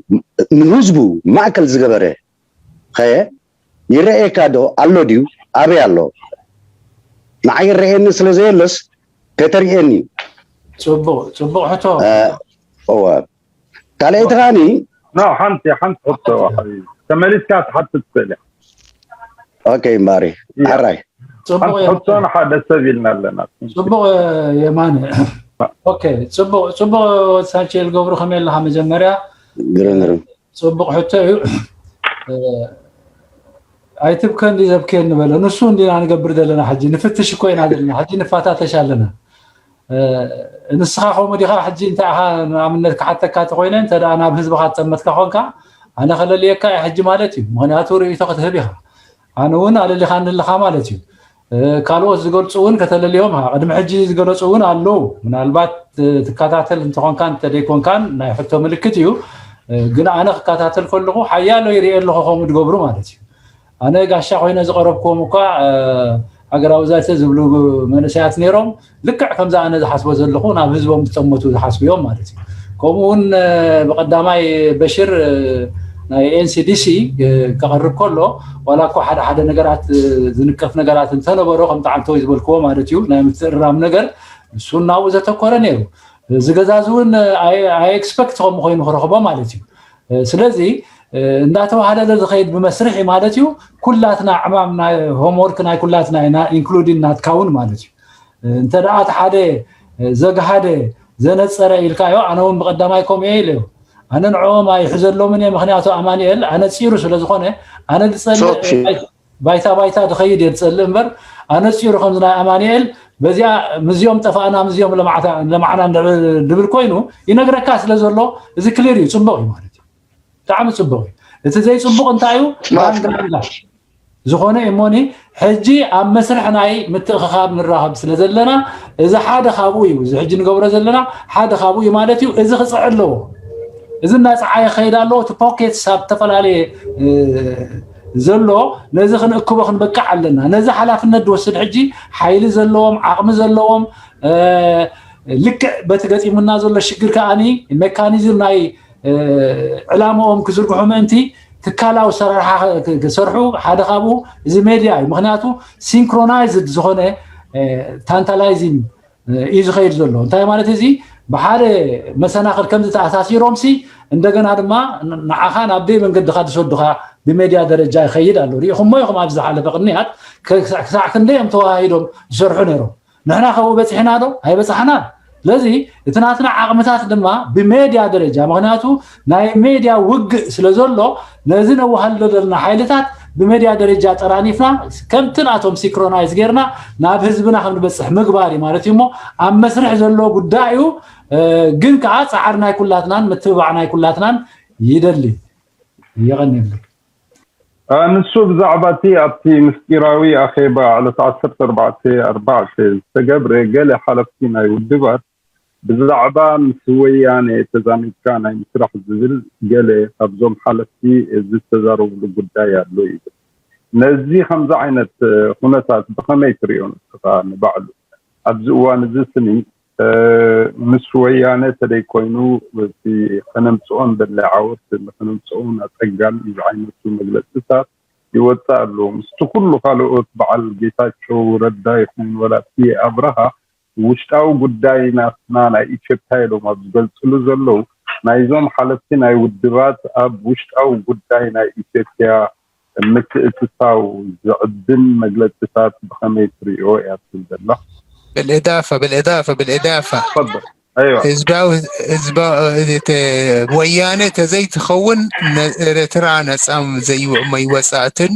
ንህዝቡ ማእከል ዝገበረ ከ ይረኣየካ ዶ ኣሎ ድዩ ኣበይ ኣሎ ንዓይ ይረኣየኒ ስለ ዘየለስ ከተርእየኒ ፅቡቅ ፅቡቅ ሕቶ እወ ካልኣይቲ ከዓኒ ኖ ሓንቲ ሓንቲ ሕቶ ሓቢቢ ተመሊስካ ትሓትት ትኽእል ኢኻ ኦኬ እምባሪ ሓራይ ሓንቲ ሕቶ ንሓደ ሰብ ኢልና ኣለና ፅቡቅ የማነ ኦኬ ፅቡቅ ፅቡቅ ሳንቼል ገብሩ ከመይ ኣለካ መጀመርያ ግርም ግርም ፅቡቅ ሕቶ እዩ ኣይትብከ እንዲ ዘብክየ ንበለ ንሱ እንዲና ንገብር ዘለና ሕጂ ንፍትሽ እኮ ኢና ዘለና ሕጂ ንፋታተሽ ኣለና ንስኻ ከምኡ ዲኻ ሕጂ እንታይ ኢኻ ንኣብነት ክሓተካ ተኮይነ እንተ ናብ ህዝብኻ ትጠመትካ ኮንካ ኣነ ከለልየካ እየ ሕጂ ማለት እዩ ምክንያቱ ርእይቶ ክትህብ ኢኻ ኣነ እውን ኣለሊኻኒ ኣለኻ ማለት እዩ ካልኦት ዝገልፁ እውን ከተለልዮም ቅድሚ ሕጂ ዝገለፁ እውን ኣለዉ ምናልባት ትከታተል እንተኾንካን እንተደይኮንካን ናይ ሕቶ ምልክት እዩ ግን ኣነ ክከታተል ከለኹ ሓያሎ ይርኤ ኣለኹ ከምኡ ዝገብሩ ማለት እዩ ኣነ ጋሻ ኮይነ ዝቀረብክዎም እኳ ሃገራዊ ዛተ ዝብሉ መንእሰያት ነይሮም ልክዕ ከምዚ ኣነ ዝሓስቦ ዘለኹ ናብ ህዝቦም ዝጠመቱ ዝሓስቡ እዮም ማለት እዩ ከምኡ እውን ብቀዳማይ በሽር ናይ ኤንሲዲሲ ከቕርብ ከሎ ዋላ እኮ ሓደ ሓደ ነገራት ዝንቀፍ ነገራት እንተነበሮ ከም ተዓንተወይ ዝበልክዎ ማለት እዩ ናይ ምትእርራም ነገር እሱ ናብኡ ዘተኮረ ነይሩ። እዚ ገዛ እዚ እውን ኣይ ኤክስፐክት ከም ኮይኑ ክረኽቦ ማለት እዩ። ስለዚ እንዳተዋሃለለ ዝኸይድ ብመስርሒ ማለት እዩ። ኩላትና ዕማም ናይ ሆምወርክ ናይ ኩላትና ኢና ኢንክሉዲን ናትካ እውን ማለት እዩ። እንተ ደኣ እቲ ሓደ ዘግሃደ ዘነጸረ ኢልካዮ ኣነ እውን ብቐዳማይ ከምኡ እየ ኢለዮ። ኣነ ንዕኦም ኣይሕዘሎምን እየ ምክንያቱ ኣማኒኤል ኣነጺሩ ስለ ዝኾነ ኣነ ዝጸልእ ባይታ ባይታ ድኸይድ እየ ዝጸልእ እምበር ኣነጺሩ ከምዚ ናይ ኣማኒኤል በዚኣ ምዚኦም ጠፋእና ምዚኦም ለማዕና ድብል ኮይኑ ይነግረካ ስለ ዘሎ እዚ ክሊር እዩ ጽቡቕ እዩ ማለት እዩ። ብጣዕሚ ጽቡቕ እዩ። እቲ ዘይጽቡቕ እንታይ እዩ? ፕሮፓጋንዳ ዝኾነ እሞኒ ሕጂ ኣብ መስርሕ ናይ ምትእኽኻብ ንራኸብ ስለ ዘለና እዚ ሓደ ካብኡ እዩ። እዚ ሕጂ ንገብሮ ዘለና ሓደ ካብኡ እዩ ማለት እዩ። እዚ ክፅዕ ኣለዎ። እዚ እናፀዓየ ክኸይድ ኣለዎ። እቲ ፖኬትስ ኣብ ዝተፈላለየ ዘሎ ነዚ ክንእክቦ ክንበቅዕ ኣለና። ነዚ ሓላፍነት ዝወስድ ሕጂ ሓይሊ ዘለዎም ዓቕሚ ዘለዎም ልክዕ በቲ ገጢሙና ዘሎ ሽግር ከዓኒ ሜካኒዝም ናይ ዕላምኦም ክዝርግሑ ምእንቲ ትካላዊ ኣሰራርሓ ክሰርሑ ሓደ ካብኡ እዚ ሜድያ እዩ። ምክንያቱ ሲንክሮናይዝድ ዝኾነ ታንታላይዚንግ እዩ ዝኸይድ ዘሎ። እንታይ ማለት እዚ ብሓደ መሰናኽል ከምዚ ተኣሳሲሮም ሲ እንደገና ድማ ንዓኻ ናብ ደይ መንገድኻ ዝሰዱኻ ብሜድያ ደረጃ ይኸይድ ኣሎ። ሪኢኹሞ ኢኹም ኣብዚ ዝሓለፈ ቅንያት ክሳዕ ክንደይ እዮም ተዋሃሂዶም ዝሰርሑ ነይሮም። ንሕና ካብኡ በፂሕና ዶ? ኣይበፃሕናን። ስለዚ እቲ ናትና ዓቕምታት ድማ ብሜድያ ደረጃ ምክንያቱ ናይ ሜድያ ውግእ ስለ ዘሎ ነዚ ነዋሃልዶ ዘለና ሓይልታት ብሜድያ ደረጃ ጠራኒፍና ከምቲ ናቶም ሲንክሮናይዝ ጌርና ናብ ህዝብና ከም ንበፅሕ ምግባር እዩ ማለት እዩ። እሞ ኣብ መስርሕ ዘሎ ጉዳይ እዩ። ግን ከዓ ፃዕሪ ናይ ኩላትናን ምትብባዕ ናይ ኩላትናን ይደሊ። የቐንየለይ። ንሱ ብዛዕባ እቲ ኣብቲ ምስጢራዊ ኣኼባ ዕለት ዓሰርተ ኣርባዕተ ኣርባዕተ ዝተገብረ ገለ ሓለፍቲ ናይ ውድባት ብዛዕባ ምስ ወያነ ተዛሚድካ ናይ ምስራሕ ዝብል ገለ ካብዞም ሓለፍቲ ዝተዛረብሉ ጉዳይ ኣሎ ይብል። ነዚ ከምዚ ዓይነት ኩነታት ብኸመይ ትሪኦ ንስኻ ንባዕሉ? ኣብዚ እዋን እዚ ስኒ ምስ ወያነ ተደይኮይኑ እቲ ከነምፅኦ ንደሊ ዓወት ንክነምፅኦ ኣፀጋሚ እዩ ዝዓይነቱ መግለፅታት ይወፅእ ኣሎ። ምስቲ ኩሉ ካልኦት በዓል ጌታቸው ረዳ ይኹን ወላ እቲ ኣብርሃ ውሽጣዊ ጉዳይ ናትና ናይ ኢትዮጵያ ኢሎም ኣብ ዝገልፅሉ ዘለዉ ናይዞም ሓለፍቲ ናይ ውድባት ኣብ ውሽጣዊ ጉዳይ ናይ ኢትዮጵያ ምትእትታው ዝዕድም መግለፅታት ብኸመይ ትሪኦ እያ ትብል ዘላ? بالإضافة بالإضافة بالإضافة تفضل. أيوة. ህዝባዊ ህዝባዊ ወያነ ተዘይትኸውን ኤርትራ ነፃ መይወፃእትን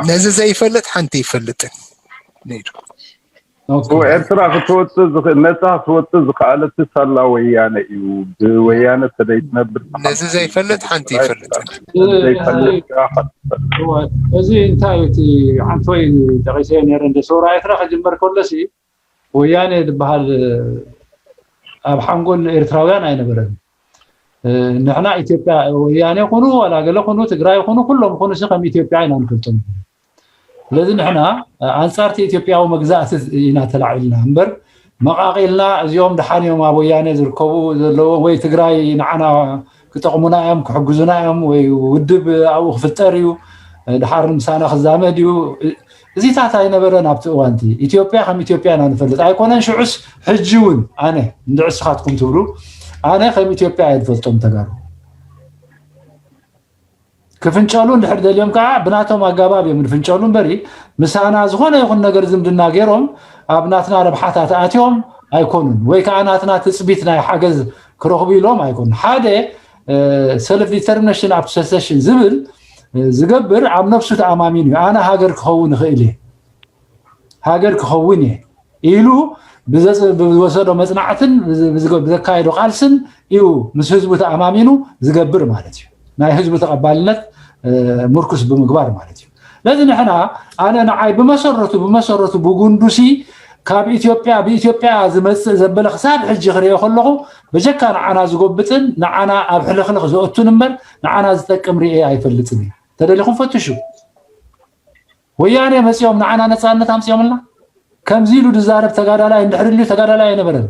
ነዚ ዘይፈልጥ ሓንቲ ይፈልጥን ነይሩ። ኤርትራ ክትወፅእ ነፃ ክትወፅእ ዝኸኣለት ሳላ ወያነ እዩ። ብወያነ ተደይትነብር ነዚ ዘይፈልጥ ሓንቲ ይፈልጥን። ዘይፈልጥ እዚ እንታይ እዩ እቲ ሓንቲ ወይ ጠቂሰ ነረ እንደ ሰውራ ኤርትራ ክጅመር ከሎሲ ወያነ ዝበሃል ኣብ ሓንጎል ኤርትራውያን ኣይነበረን። ንሕና ኢትዮጵያ ወያነ ኩኑ ዋላ ገለ ኩኑ ትግራይ ኩኑ ኩሎም ኩኑ ሲ ከም ኢትዮጵያ ኢና ንፈልጦም። ስለዚ ንሕና ኣንፃርቲ ኢትዮጵያዊ መግዛእቲ ኢና ተላዒልና እምበር መቃቂልና እዚኦም ደሓን እዮም ኣብ ወያነ ዝርከቡ ዘለዎም ወይ ትግራይ ንዓና ክጠቕሙና እዮም ክሕግዙና እዮም ወይ ውድብ ኣብኡ ክፍጠር እዩ ድሓር ምሳና ክዛመድ እዩ። እዚታት ኣይነበረን ኣብቲ እዋንቲ። ኢትዮጵያ ከም ኢትዮጵያ ኢና ንፈልጥ ኣይኮነን። ሽዑስ ሕጂ እውን ኣነ እንድዕ ስኻትኩም ትብሉ ኣነ ከም ኢትዮጵያ እየ ዝፈልጦም ተጋሩ። ክፍንጨሉ እንድሕር ደልዮም ከዓ ብናቶም ኣጋባብ እዮም ዝፍንጨሉ እምበሪ ምሳና ዝኾነ ይኹን ነገር ዝምድና ገይሮም ኣብ ናትና ረብሓታት ኣትዮም ኣይኮኑን ወይ ከዓ ናትና ትፅቢት ናይ ሓገዝ ክረኽቡ ኢሎም ኣይኮኑን። ሓደ ሰልፍ ዲተርሚኔሽን ኣብቲ ሰሰሽን ዝብል ዝገብር ኣብ ነብሱ ተኣማሚኑ እዩ። ኣነ ሃገር ክኸውን እኽእል እየ፣ ሃገር ክኸውን እየ ኢሉ ብዝወሰዶ መፅናዕትን ብዘካየዶ ቃልስን እዩ ምስ ህዝቡ ተኣማሚኑ ዝገብር ማለት እዩ። ናይ ህዝቡ ተቐባልነት ምርኩስ ብምግባር ማለት እዩ። ስለዚ ንሕና ኣነ ንዓይ ብመሰረቱ ብመሰረቱ ብጉንዱሲ ካብ ኢትዮጵያ ብኢትዮጵያ ዝመፅእ ዘበለ ክሳብ ሕጂ ክሪኦ ከለኹ በጀካ ንዓና ዝጎብጥን ንዓና ኣብ ሕልኽልኽ ዘእቱን እምበር ንዓና ዝጠቅም ሪኤ ኣይፈልጥን እዩ። ተደሊኹም ፈትሹ። ወያኔ መፂኦም ንዓና ነፃነት ኣምፂኦምልና ከምዚ ኢሉ ዝዛረብ ተጋዳላይ እንድሕር ልዩ ተጋዳላይ ኣይነበረን።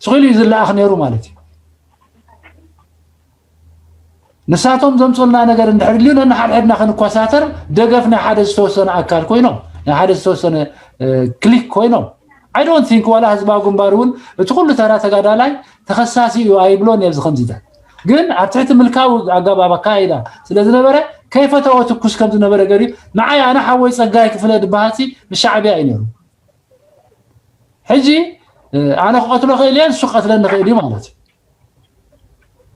ስኺሉ እዩ ዝለኣኽ ነይሩ ማለት እዩ። ንሳቶም ዘምፅኡልና ነገር እንድሕር ድልዩ ነንሓድሕድና ክንኳሳተር ደገፍ ናይ ሓደ ዝተወሰነ ኣካል ኮይኖም ናይ ሓደ ዝተወሰነ ክሊክ ኮይኖም I don't think ዋላ ህዝባዊ ግንባር እውን እቲ ኩሉ ተራ ተጋዳላይ ተኸሳሲ እዩ ኣይብሎን ኣብዚ ከምዚታት ግን ኣብ ትሕቲ ምልካዊ ኣገባብ ኣካይዳ ስለ ዝነበረ ከይፈተወ ትኩስ ከም ዝነበረ ገሪዩ ንዓይ ኣነ ሓወይ ፀጋይ ክፍለ ድበሃልሲ ምስ ሻዕብያ እዩ ነይሩ ሕጂ ኣነ ክቐትሎ ክእል እየ ንሱ ክቐትለኒ ክእል እዩ ማለት እዩ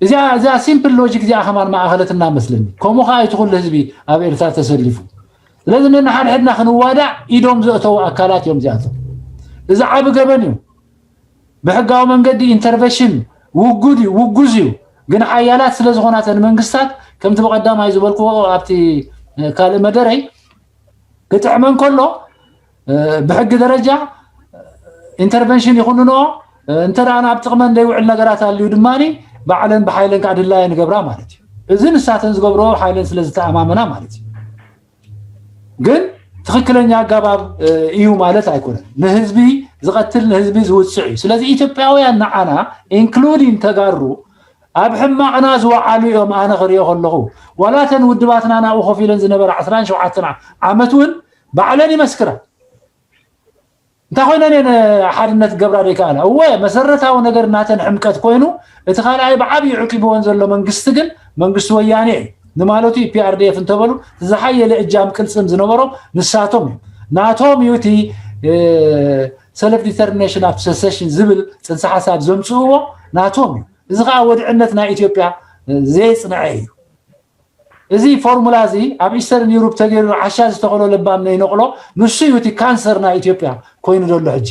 እዚኣ እዚኣ ሲምፕል ሎጂክ እዚኣ ከማን ማእኸለትና መስለኒ ከምኡ ከዓ እቲ ኩሉ ህዝቢ ኣብ ኤርትራ ተሰሊፉ ስለዚ ነንሓድሕድና ክንዋዳእ ኢዶም ዘእተዉ ኣካላት እዮም እዚኣቶም እዚ ዓቢ ገበን እዩ ብሕጋዊ መንገዲ ኢንተርቨንሽን ውጉድ እዩ ውጉዝ እዩ ግን ሓያላት ስለ ዝኾናተን መንግስታት ከምቲ ብቐዳማይ ዝበልክዎ ኣብቲ ካልእ መደረይ ክጥዕመን ከሎ ብሕጊ ደረጃ ኢንተርቨንሽን ይኹንንኦ እንተ ደኣ ናብ ጥቕመን ዘይውዕል ነገራት ኣልዩ ድማ ባዕለን ብሓይለን ከዓ ድላየን ይገብራ ማለት እዩ እዚ ንሳተን ዝገብርኦ ሓይለን ስለ ዝተኣማመና ማለት እዩ ግን ትኽክለኛ ኣገባብ እዩ ማለት ኣይኮነን ንህዝቢ ዝቐትል ንህዝቢ ዝውፅዕ እዩ ስለዚ ኢትዮጵያውያን ንዓና ኢንክሉዲን ተጋሩ ኣብ ሕማቕና ዝወዓሉ እዮም ኣነ ክሪኦ ከለኹ ዋላ ተን ውድባትና ናብኡ ኮፍ ኢለን ዝነበራ ዕስራን ሸውዓተን ዓመት እውን ባዕለን ይመስክራ እንታይ ኮይነን እየን ሓድነት ክገብራ ዘይከኣላ እወ መሰረታዊ ነገር ናተን ሕምቀት ኮይኑ እቲ ካልኣይ ብዓብዩ ዕቂብወን ዘሎ መንግስቲ ግን መንግስቲ ወያኔ እዩ ንማለቱ ፒኣርዲኤፍ እንተበሉ ዝሓየለ እጃም ቅልፅም ዝነበሮም ንሳቶም እዩ ናቶም እዩ እቲ ሰልፍ ዲተርሚኔሽን ኦፍ ሰሰሽን ዝብል ፅንሰ ሓሳብ ዘምፅእዎ ናቶም እዩ እዚ ከዓ ወድዕነት ናይ ኢትዮጵያ ዘየፅንዐ እዩ እዚ ፎርሙላ እዚ ኣብ ኢስተርን ዩሩፕ ተገይሩ ዓሻ ዝተኸሎ ለባም ነይነቕሎ ንሱ እዩ እቲ ካንሰር ናይ ኢትዮጵያ ኮይኑ ዘሎ ሕጂ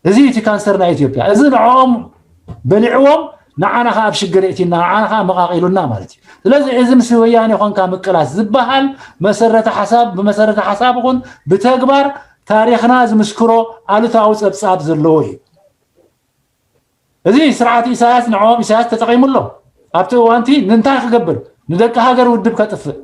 እዚ እቲ ካንሰር ናይ ኢትዮጵያ እዚ ንዕኦም በሊዕዎም ንዓና ከዓ ኣብ ሽግር የእቲና ንዓና ከዓ መቃቂሉና ማለት እዩ ስለዚ እዚ ምስ ወያኔ ኮንካ ምቅላስ ዝበሃል መሰረተ ሓሳብ ብመሰረተ ሓሳብ ይኹን ብተግባር ታሪኽና ዝምስክሮ ኣሉታዊ ፀብፃብ ዘለዎ እዩ እዚ ስርዓት ኢሳያስ ንዕኦም ኢሳያስ ተጠቒሙሎም ኣብቲ እዋንቲ ንንታይ ክገብር ንደቂ ሃገር ውድብ ከጥፍእ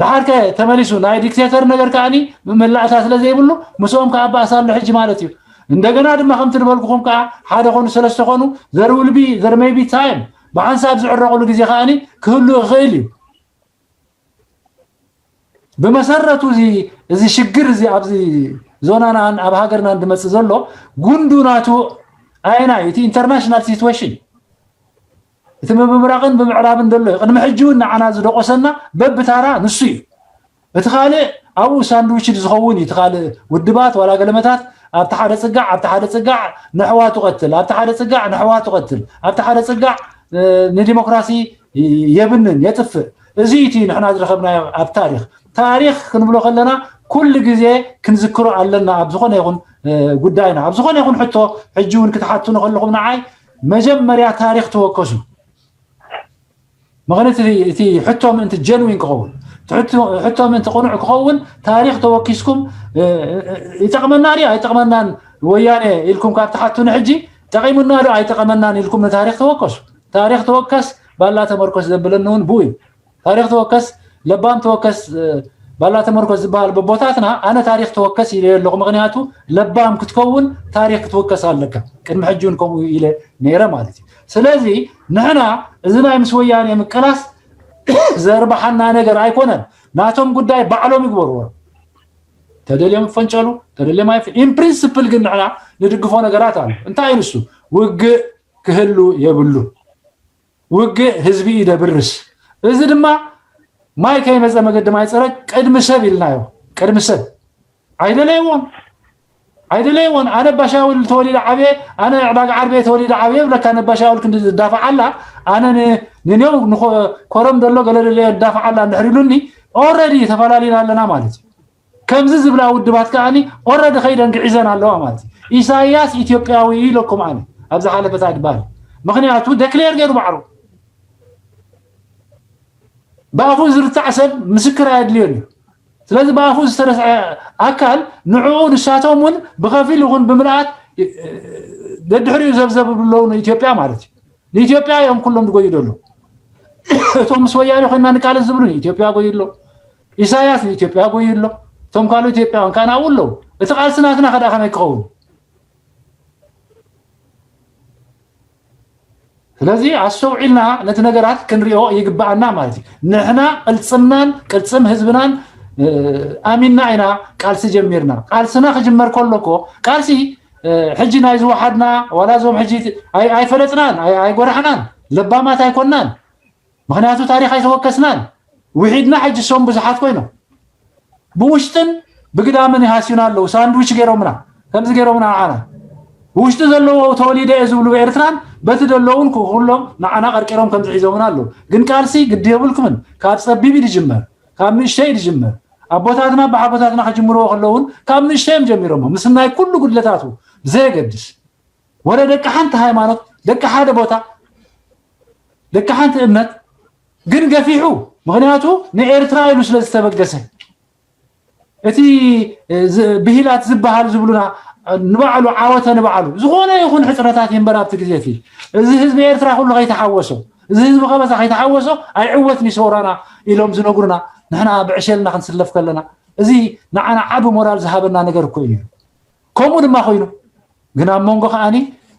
ደሓርከ ተመሊሱ ናይ ዲክቴተር ነገር ከዓኒ መላእታ ስለ ዘይብሉ ምስኦም ከኣባእሳ ኣሎ ሕጂ ማለት እዩ እንደገና ድማ ከምቲ ዝበልኩኹም ከዓ ሓደ ኮኑ ሰለስተ ኮኑ ዘርውልቢ ዘርመይቢ ታይም ብሓንሳብ ዝዕረቕሉ ግዜ ከዓኒ ክህሉ ይኽእል እዩ ብመሰረቱ እዚ ሽግር እዚ ኣብዚ ዞናናን ኣብ ሃገርናን ዝመፅእ ዘሎ ጉንዱ ናቱ ኣየናይ እቲ ኢንተርናሽናል ሲትዌሽን እቲ ብምብራቕን ብምዕራብን ዘሎ እዩ ቅድሚ ሕጂ እውን ንዓና ዝደቆሰና በብታራ ንሱ እዩ እቲ ካልእ ኣብኡ ሳንድዊች ዝኸውን እዩ እቲ ካልእ ውድባት ዋላ ገለመታት ኣብቲ ሓደ ፅጋዕ ኣብቲ ሓደ ፅጋዕ ነሕዋ ትቐትል ኣብቲ ሓደ ፅጋዕ ነሕዋ ትቐትል ኣብቲ ሓደ ፅጋዕ ንዲሞክራሲ የብንን የጥፍእ እዚ እቲ ንሕና ዝረኸብናዮ ኣብ ታሪክ ታሪክ ክንብሎ ከለና ኩሉ ግዜ ክንዝክሮ ኣለና ኣብ ዝኾነ ይኹን ጉዳይና ኣብ ዝኾነ ይኹን ሕቶ ሕጂ እውን ክትሓቱኒ ከለኹም ንዓይ መጀመርያ ታሪክ ተወከሱ ምኽንያቱ እቲ ሕቶ ምእንቲ ጀንዊን ክኸውን ሕቶ ምእንቲ ቅኑዕ ክኸውን ታሪክ ተወኪስኩም ይጠቕመና ድዩ ኣይጠቕመናን ወያነ ኢልኩም ካብ ትሓቱኒ ሕጂ ጠቒሙና ዶ ኣይጠቐመናን ኢልኩም ንታሪክ ተወከሱ ታሪክ ተወከስ ባላ ተመርኮስ ዘብለኒ እውን ብኡ እዩ ታሪክ ተወከስ ለባም ተወከስ ባላ ተመርኮስ ዝበሃል በቦታትና ኣነ ታሪክ ተወከስ ኢለ ኣለኹ ምክንያቱ ለባም ክትከውን ታሪክ ክትወከስ ኣለካ ቅድሚ ሕጂ እውን ከምኡ ኢለ ነይረ ማለት እዩ ስለዚ ንሕና እዚ ናይ ምስ ወያኔ ምቅላስ ዘርባሓና ነገር ኣይኮነን ናቶም ጉዳይ ባዕሎም ይግበርዎ ተደልዮም ፈንጨሉ ተደልዮም ኣይፍ in principle ግን ንሕና ንድግፎ ነገራት ኣሎ እንታይ ንሱ ውግእ ክህሉ የብሉ ውግእ ህዝቢ እዩ ደብርስ እዚ ድማ ማይ ከይመፀ መገዲ ማይ ፀረ ቅድሚ ሰብ ኢልናዮ ቅድሚ ሰብ ኣይደለይዎን ኣይደለይዎን ኣነ ባሻውል ተወሊደ ዓብየ ኣነ ዕዳጋ ዓርበየ ተወሊደ ዓብየ ብለካ ነባሻውል ክንዲ ዝዳፋዓላ ኣነ ንኔው ኮረም ዘሎ ገለ ደለዮ ዝዳፋዓላ እንድሕር ኢሉኒ ኦረዲ ተፈላለዩና ኣለና ማለት እዩ ከምዚ ዝብላ ውድባት ከዓኒ ኦረዲ ከይደን ግዒዘን ኣለዋ ማለት እዩ ኢሳያስ ኢትዮጵያዊ ኢለኩም ኣነ ኣብ ዝሓለፈት ኣድባር ምክንያቱ ደክሌር ገይሩ ባዕሩ ብኣፉ ዝርታዕ ሰብ ምስክር ኣየድልዮን እዩ ስለዚ ብኣፉ ዝተረስዐ ኣካል ንዕኡ ንሳቶም እውን ብከፊል ይኹን ብምልኣት ደድሕሪኡ ዘብዘብ ብለዉ ንኢትዮጵያ ማለት እዩ ንኢትዮጵያ እዮም ኩሎም ዝጎዩ ደሎ እቶም ምስ ወያኔ ኮይና ንቃለስ ዝብሉ ንኢትዮጵያ ጎዩ ኣሎ ኢሳያስ ንኢትዮጵያ ጎዩ ኣሎ እቶም ካልኦ ኢትዮጵያውያን ከዓ ናብኡ ኣለዉ እቲ ቃልሲ ናትና ከዳ ከመይ ክኸውን ስለዚ ኣስተውዒልና ነቲ ነገራት ክንሪኦ ይግብኣና ማለት እዩ። ንሕና ቅልፅምናን ቅልፅም ህዝብናን ኣሚንና ኢና ቃልሲ ጀሚርና። ቃልስና ክጅመር ከሎ እኮ ቃልሲ ሕጂ ናይ ዝወሓድና ዋላ እዞም ሕጂ ኣይፈለጥናን ኣይጎራሕናን ለባማት ኣይኮናን። ምክንያቱ ታሪክ ኣይተወከስናን። ውሒድና ሕጂ እሶም ብዙሓት ኮይኖም ብውሽጥን ብግዳምን ይሃስዩና ኣለዉ። ሳንድዊች ገይሮምና ከምዚ ገይሮምና ንዓና ብውሽጢ ዘለዎ ተወሊደ እየ ዝብሉ ብኤርትራን በቲ ዘለውን ኩሎም ንዓና ቀርቂሮም ከምዚ ሒዞምና ኣለዉ። ግን ቃልሲ ግዲ የብልኩምን። ካብ ፀቢብ እዩ ዝጅመር፣ ካብ ንእሽተይ እዩ ዝጅመር። ኣቦታትና ብሓጎታትና ክጅምርዎ ከለውን ካብ ንእሽተይ እዮም ጀሚሮሞ። ምስናይ ኩሉ ጉድለታቱ ብዘየገድስ ወረ ደቂ ሓንቲ ሃይማኖት፣ ደቂ ሓደ ቦታ፣ ደቂ ሓንቲ እምነት ግን ገፊሑ። ምክንያቱ ንኤርትራ ኢሉ ስለ ዝተበገሰ እቲ ብሂላት ዝበሃል ዝብሉና ንባዕሉ ዓወተ ንባዕሉ ዝኾነ ይኹን ሕፅረታት ይንበር ኣብቲ ግዜ እቲ እዚ ህዝቢ ኤርትራ ኩሉ ከይተሓወሶ እዚ ህዝቢ ከበሳ ከይተሓወሶ ኣይዕወትን ይሰውራና ኢሎም ዝነግሩና ንሕና ብዕሸልና ክንስለፍ ከለና እዚ ንዓና ዓቢ ሞራል ዝሃበና ነገር እኮ እዩ። ከምኡ ድማ ኮይኑ ግን ኣብ መንጎ ከዓኒ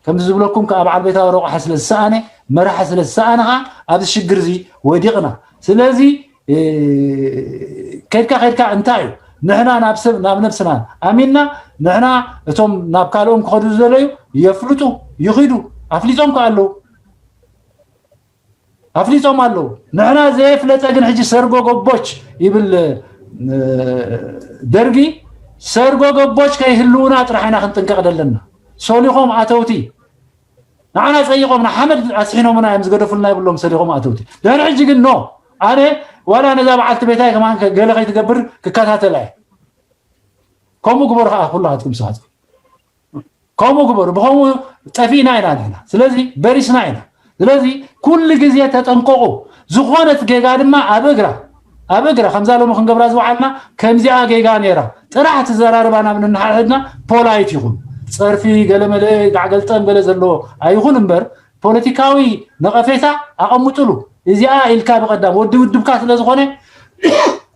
ከምዚ ዝብለኩም ከዓ በዓል ቤታዊ ረቑሓ ስለ ዝሰኣነ መራሒ ስለ ዝሰኣነ ከዓ ኣብዚ ሽግር እዚ ወዲቕና። ስለዚ ከድካ ከድካ እንታይ እዩ ንሕና ናብ ሰብ ናብ ነብስና ኣሚንና ንሕና እቶም ናብ ካልኦም ክኸዱ ዝደለዩ የፍልጡ ይኽዱ ኣፍሊጦም ከዓ ኣለዉ ኣፍሊጦም ኣለዉ። ንሕና ዘየፍለጠ ግን ሕጂ ሰርጎ ገቦች ይብል ደርጊ ሰርጎ ገቦች ከይህልውና ጥራሕ ኢና ክንጥንቀቕ ዘለና። ሶሊኾም ኣተውቲ ንዓና ፀይቖም ንሓመድ ኣስሒኖምና እዮም ዝገደፉልና ይብሎም ሰሊኾም ኣተውቲ። ድሕሪ ሕጂ ግን ኖ ኣነ ዋላ ነዛ በዓልቲ ቤታይ ከማን ገለ ከይትገብር ክከታተላ እየ። ከምኡ ግበሩ ከዓ ኩላትኩም ሰዓትኩም ከምኡ ግበሩ። ብኸምኡ ጠፊእና ኢና ንሕና። ስለዚ በሪስና ኢና። ስለዚ ኩሉ ግዜ ተጠንቀቑ። ዝኾነት ጌጋ ድማ ኣብ እግራ ኣብ እግራ ከምዛ ሎሚ ክንገብራ ዝወዓልና ከምዚኣ ጌጋ ነይራ ጥራሕ ትዘራርባ ናብ ነንሓድሕድና ፖላይት ይኹን ፀርፊ ገለመለ ጋዕገልጠም ገለ ዘለዎ ኣይኹን እምበር ፖለቲካዊ ነቐፌታ ኣቐምጥሉ። እዚኣ ኢልካ ብቐዳም ወዲ ውድብካ ስለ ዝኾነ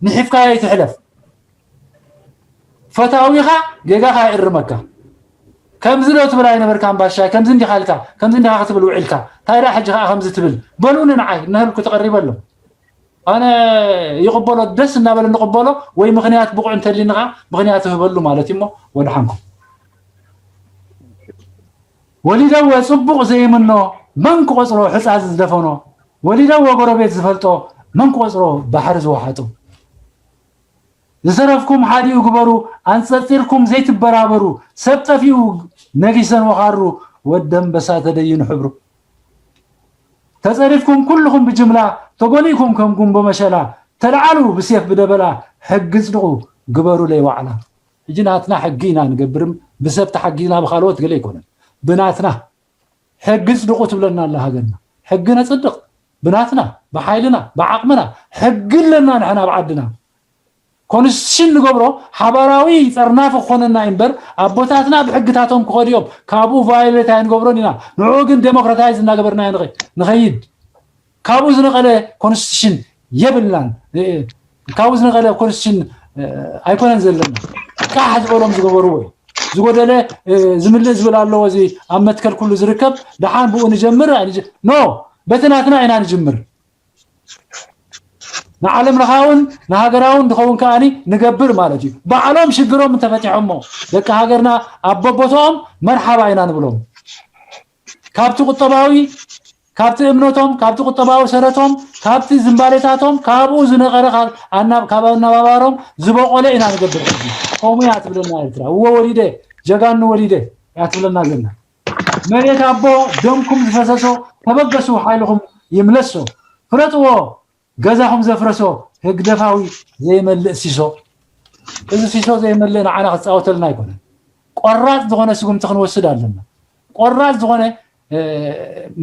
ንሒፍካዮ ይትሕለፍ። ፈታዊኻ ጌጋኻ ይእርመካ። ከምዚ ዶ ትብል ኣይነበርካን ባሻይ ከምዚ እንዲኻ ኢልካ ከምዚ እንዲኻ ክትብል ውዒልካ እንታይ ደኣ ሕጂ ከዓ ከምዚ ትብል በሉኒ ንዓይ እነህልኩ ተቐሪበ ኣሎ ኣነ ይቕበሎ ደስ እናበለ ንቕበሎ ወይ ምኽንያት ብቑዕ እንተሊኒ ከዓ ምኽንያት እህበሉ ማለት እዩ እሞ ወድሓንኩም ወሊደወ ፅቡቕ ዘይምኖ መን ክቆፅሮ ሕፃ ዝደፈኖ ወሊደወ ጎረቤት ዝፈልጦ መን ክቆፅሮ ባሕሪ ዝወሓጦ ዝተረፍኩም ሓዲኡ ግበሩ ኣንፀርፂርኩም ዘይትበራበሩ ሰብ ጠፊኡ ነጊሰን ወኻሩ ወዲ ኣንበሳ ተደይኑ ሕብሩ ተፀሪፍኩም ኩልኹም ብጅምላ ተጎኒእኩም ከም ጉንቦ መሸላ ተልዓሉ ብሴፍ ብደበላ ሕጊ ፅድቑ ግበሩ ለይዋዕላ ሕጂ ናትና ሕጊ ኢና ንገብርም ብሰብ ተሓጊዝና ብካልኦት ገለ ኣይኮነን ብናትና ሕጊ ፅድቑ ትብለና ኣላ ሃገርና ሕጊ ነፅድቕ ብናትና ብሓይልና ብዓቕምና ሕጊ ኣለና ንሕና ኣብ ዓድና ኮንስቲቱሽን ንገብሮ ሓባራዊ ፀርናፊ ክኾነና እዩ እምበር ኣቦታትና ብሕግታቶም ክኸዱ እዮም ካብኡ ቫዮሌት ኣይንገብሮን ኢና ንዕኡ ግን ዴሞክራታይዝ እናገበርና ንኸይድ ካብኡ ዝነቐለ ኮንስቲቱሽን የብልናን ካብኡ ዝነቐለ ኮንስቲቱሽን ኣይኮነን ዘለና ቃሕ ዝበሎም ዝገበርዎ እዩ ዝጎደለ ዝምልእ ዝብል ኣለዎ እዚ ኣብ መትከል ኩሉ ዝርከብ ደሓን ብኡ ንጀምር ኖ በቲ ናትና ኢና ንጅምር ንዓለም ለኻውን ንሃገራውን ዝኸውን ከዓኒ ንገብር ማለት እዩ። ባዕሎም ሽግሮም እንተፈቲሖሞ ደቂ ሃገርና ኣብ በቦትኦም መርሓባ ኢና ንብሎም። ካብቲ ቁጠባዊ ካብቲ እምነቶም፣ ካብቲ ቁጠባዊ ሰረቶም፣ ካብቲ ዝንባሌታቶም፣ ካብኡ ዝነቐረ ካብ ኣና- ካብ ኣነባባሮም ዝበቖለ ኢና ንገብር ሕጂ። ከምኡ እያ ትብለና ኤርትራ። እወ ወሊደ፣ ጀጋኑ ወሊደ እያ ትብለና ዘላ። መሬት ኣቦ ደምኩም ዝፈሰሶ ተበገሱ ሓይልኹም ይምለሶ። ፍረጥዎ ገዛኹም ዘፍረሶ ህግደፋዊ ዘይመልእ ሲሶ። እዚ ሲሶ ዘይመልእ ንዓና ክፃወተልና ኣይኮነን። ቆራፅ ዝኾነ ስጉምቲ ክንወስድ ኣለና። ቆራፅ ዝኾነ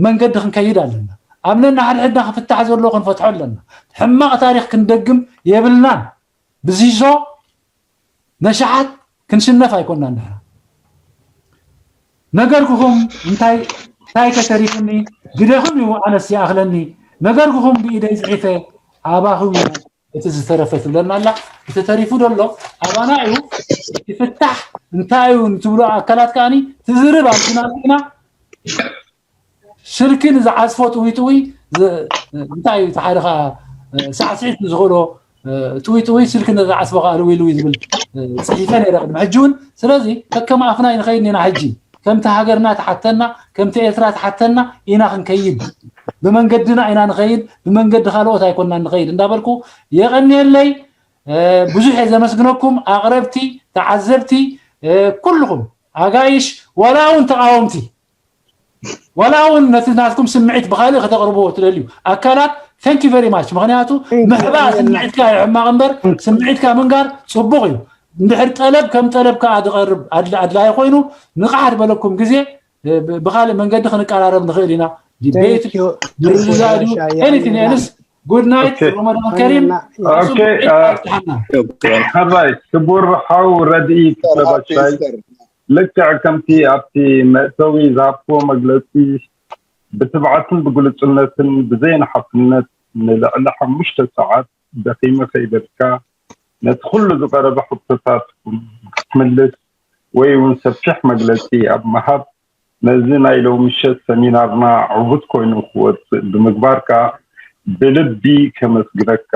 መንገዲ ክንከይድ ኣለና። ኣብ ነንሓድሕድና ክፍታሕ ዘለዎ ክንፈትሖ ኣለና። ሕማቕ ታሪኽ ክንደግም የብልናን። ብሲሶ ነሽሓት ክንሽነፍ ኣይኮንናን ንሕና። ነገርኩኹም እንታይ እንታይ ከ ተሪፉኒ ግደኹም እዩ ኣነስ ይኣኽለኒ። ነገርኩኹም ብኢደይ ፅሒፈ ኣባኹም እዩ እቲ ዝተረፈ ትብለና ኣላ። እቲ ተሪፉ ዘሎ ኣባና እዩ። እቲ ፍታሕ እንታይ እዩ ንትብሉ ኣካላት ከዓኒ ትዝርብ ኣብቲ ናትና ስልኪ ንዝዓጽፎ ጥውይ ጥውይ እንታይ እዩ? ሓደ ከዓ ሳዕስዒት ንዝኽእሎ ጥውይ ጥውይ፣ ስልኪ ንዝዓጽፎ ከዓ ልውይ ልውይ ዝብል ፅሒፈ ነይረ ቅድሚ ሕጂ እውን። ስለዚ ከከም ኣፍና ንኸይድ ኢና። ሕጂ ከምቲ ሃገርና ተሓተና፣ ከምቲ ኤርትራ ተሓተና ኢና ክንከይድ። ብመንገድና ኢና ንኸይድ፣ ብመንገዲ ካልኦት ኣይኮንና ንኸይድ እንዳበልኩ የቐንየለይ። ብዙሕ እየ ዘመስግነኩም ኣቕረብቲ፣ ተዓዘብቲ፣ ኩልኹም ኣጋይሽ፣ ዋላ እውን ተቃወምቲ፣ ዋላ እውን ነቲ ናትኩም ስምዒት ብካልእ ከተቕርብዎ ትደልዩ ኣካላት፣ thank you very much። ምክንያቱ ምሕባእ ስምዒትካ እዩ ሕማቕ እምበር፣ ስምዒትካ ምንጋር ጽቡቕ እዩ። እንድሕር ጠለብ ከም ጠለብ ከዓ ዝቐርብ ኣድላዪ ኮይኑ፣ ንቕሓት በለኩም ግዜ ብካልእ መንገዲ ክንቀራረብ ንኽእል ኢና። ዲቤት፣ ምርድዳእ ድዩ፣ ኤኒቲንግ ኤልስ። ጉድ ናይት፣ ረመዳን ከሪም። ሓራይ ክቡር ሓው ረድኢ ክፍለባሻይ፣ ልክዕ ከምቲ ኣብቲ መእተዊ ዝሃብክዎ መግለፂ፣ ብትብዓትን ብግሉፅነትን ብዘይንሓፍነት ንልዕሊ ሓሙሽተ ሰዓት ደኺመ ከይበልካ ነቲ ኩሉ ዝቐረበ ሕቶታት ክትምልስ ወይ እውን ሰፊሕ መግለፂ ኣብ ምሃብ ነዚ ናይ ሎምሸት ሰሚናርና ዕውት ኮይኑ ክወፅእ ብምግባርካ ብልቢ ከመስግነካ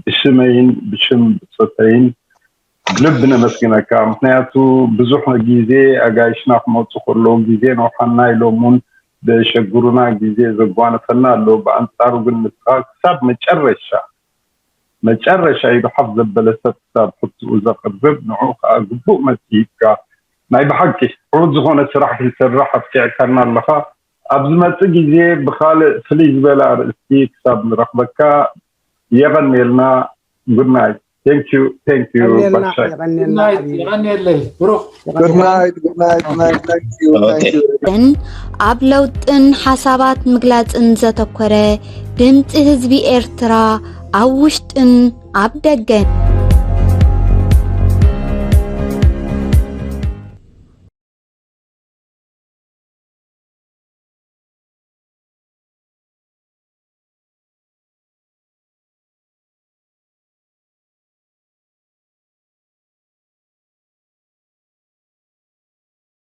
ብሽመይን ብሽም ብፆተይን ብልቢ ነመስግነካ። ምክንያቱ ብዙሕ ግዜ ኣጋይሽና ክመፁ ከለዉ ግዜ ነውሓና ኢሎም እውን ዘሸግሩና ግዜ ዘጓነፈና ኣለዉ። ብኣንፃሩ ግን ንስኻ ክሳብ መጨረሻ መጨረሻ ኢዱ ሓፍ ዘበለ ሰብ ክሳብ ሕትኡ ዘቕርብ ንዑ ከዓ ግቡእ መፅሂትካ ናይ ብሓቂ ዕዉት ዝኾነ ስራሕ ክትሰርሕ ኣብቂዕካና ኣለኻ። ኣብ ዝመፅእ ግዜ ብኻልእ ፍልይ ዝበለ ኣርእስቲ ክሳብ ንረኽበካ የቐንየልና። ጉድ ናይት። Thank you, thank you ባሻይ። የቐንየለይ ብሩኽ። ን ኣብ ለውጥን ሓሳባት ምግላጽን ዘተኮረ ድምፂ ህዝቢ ኤርትራ ኣብ ውሽጥን ኣብ ደገን።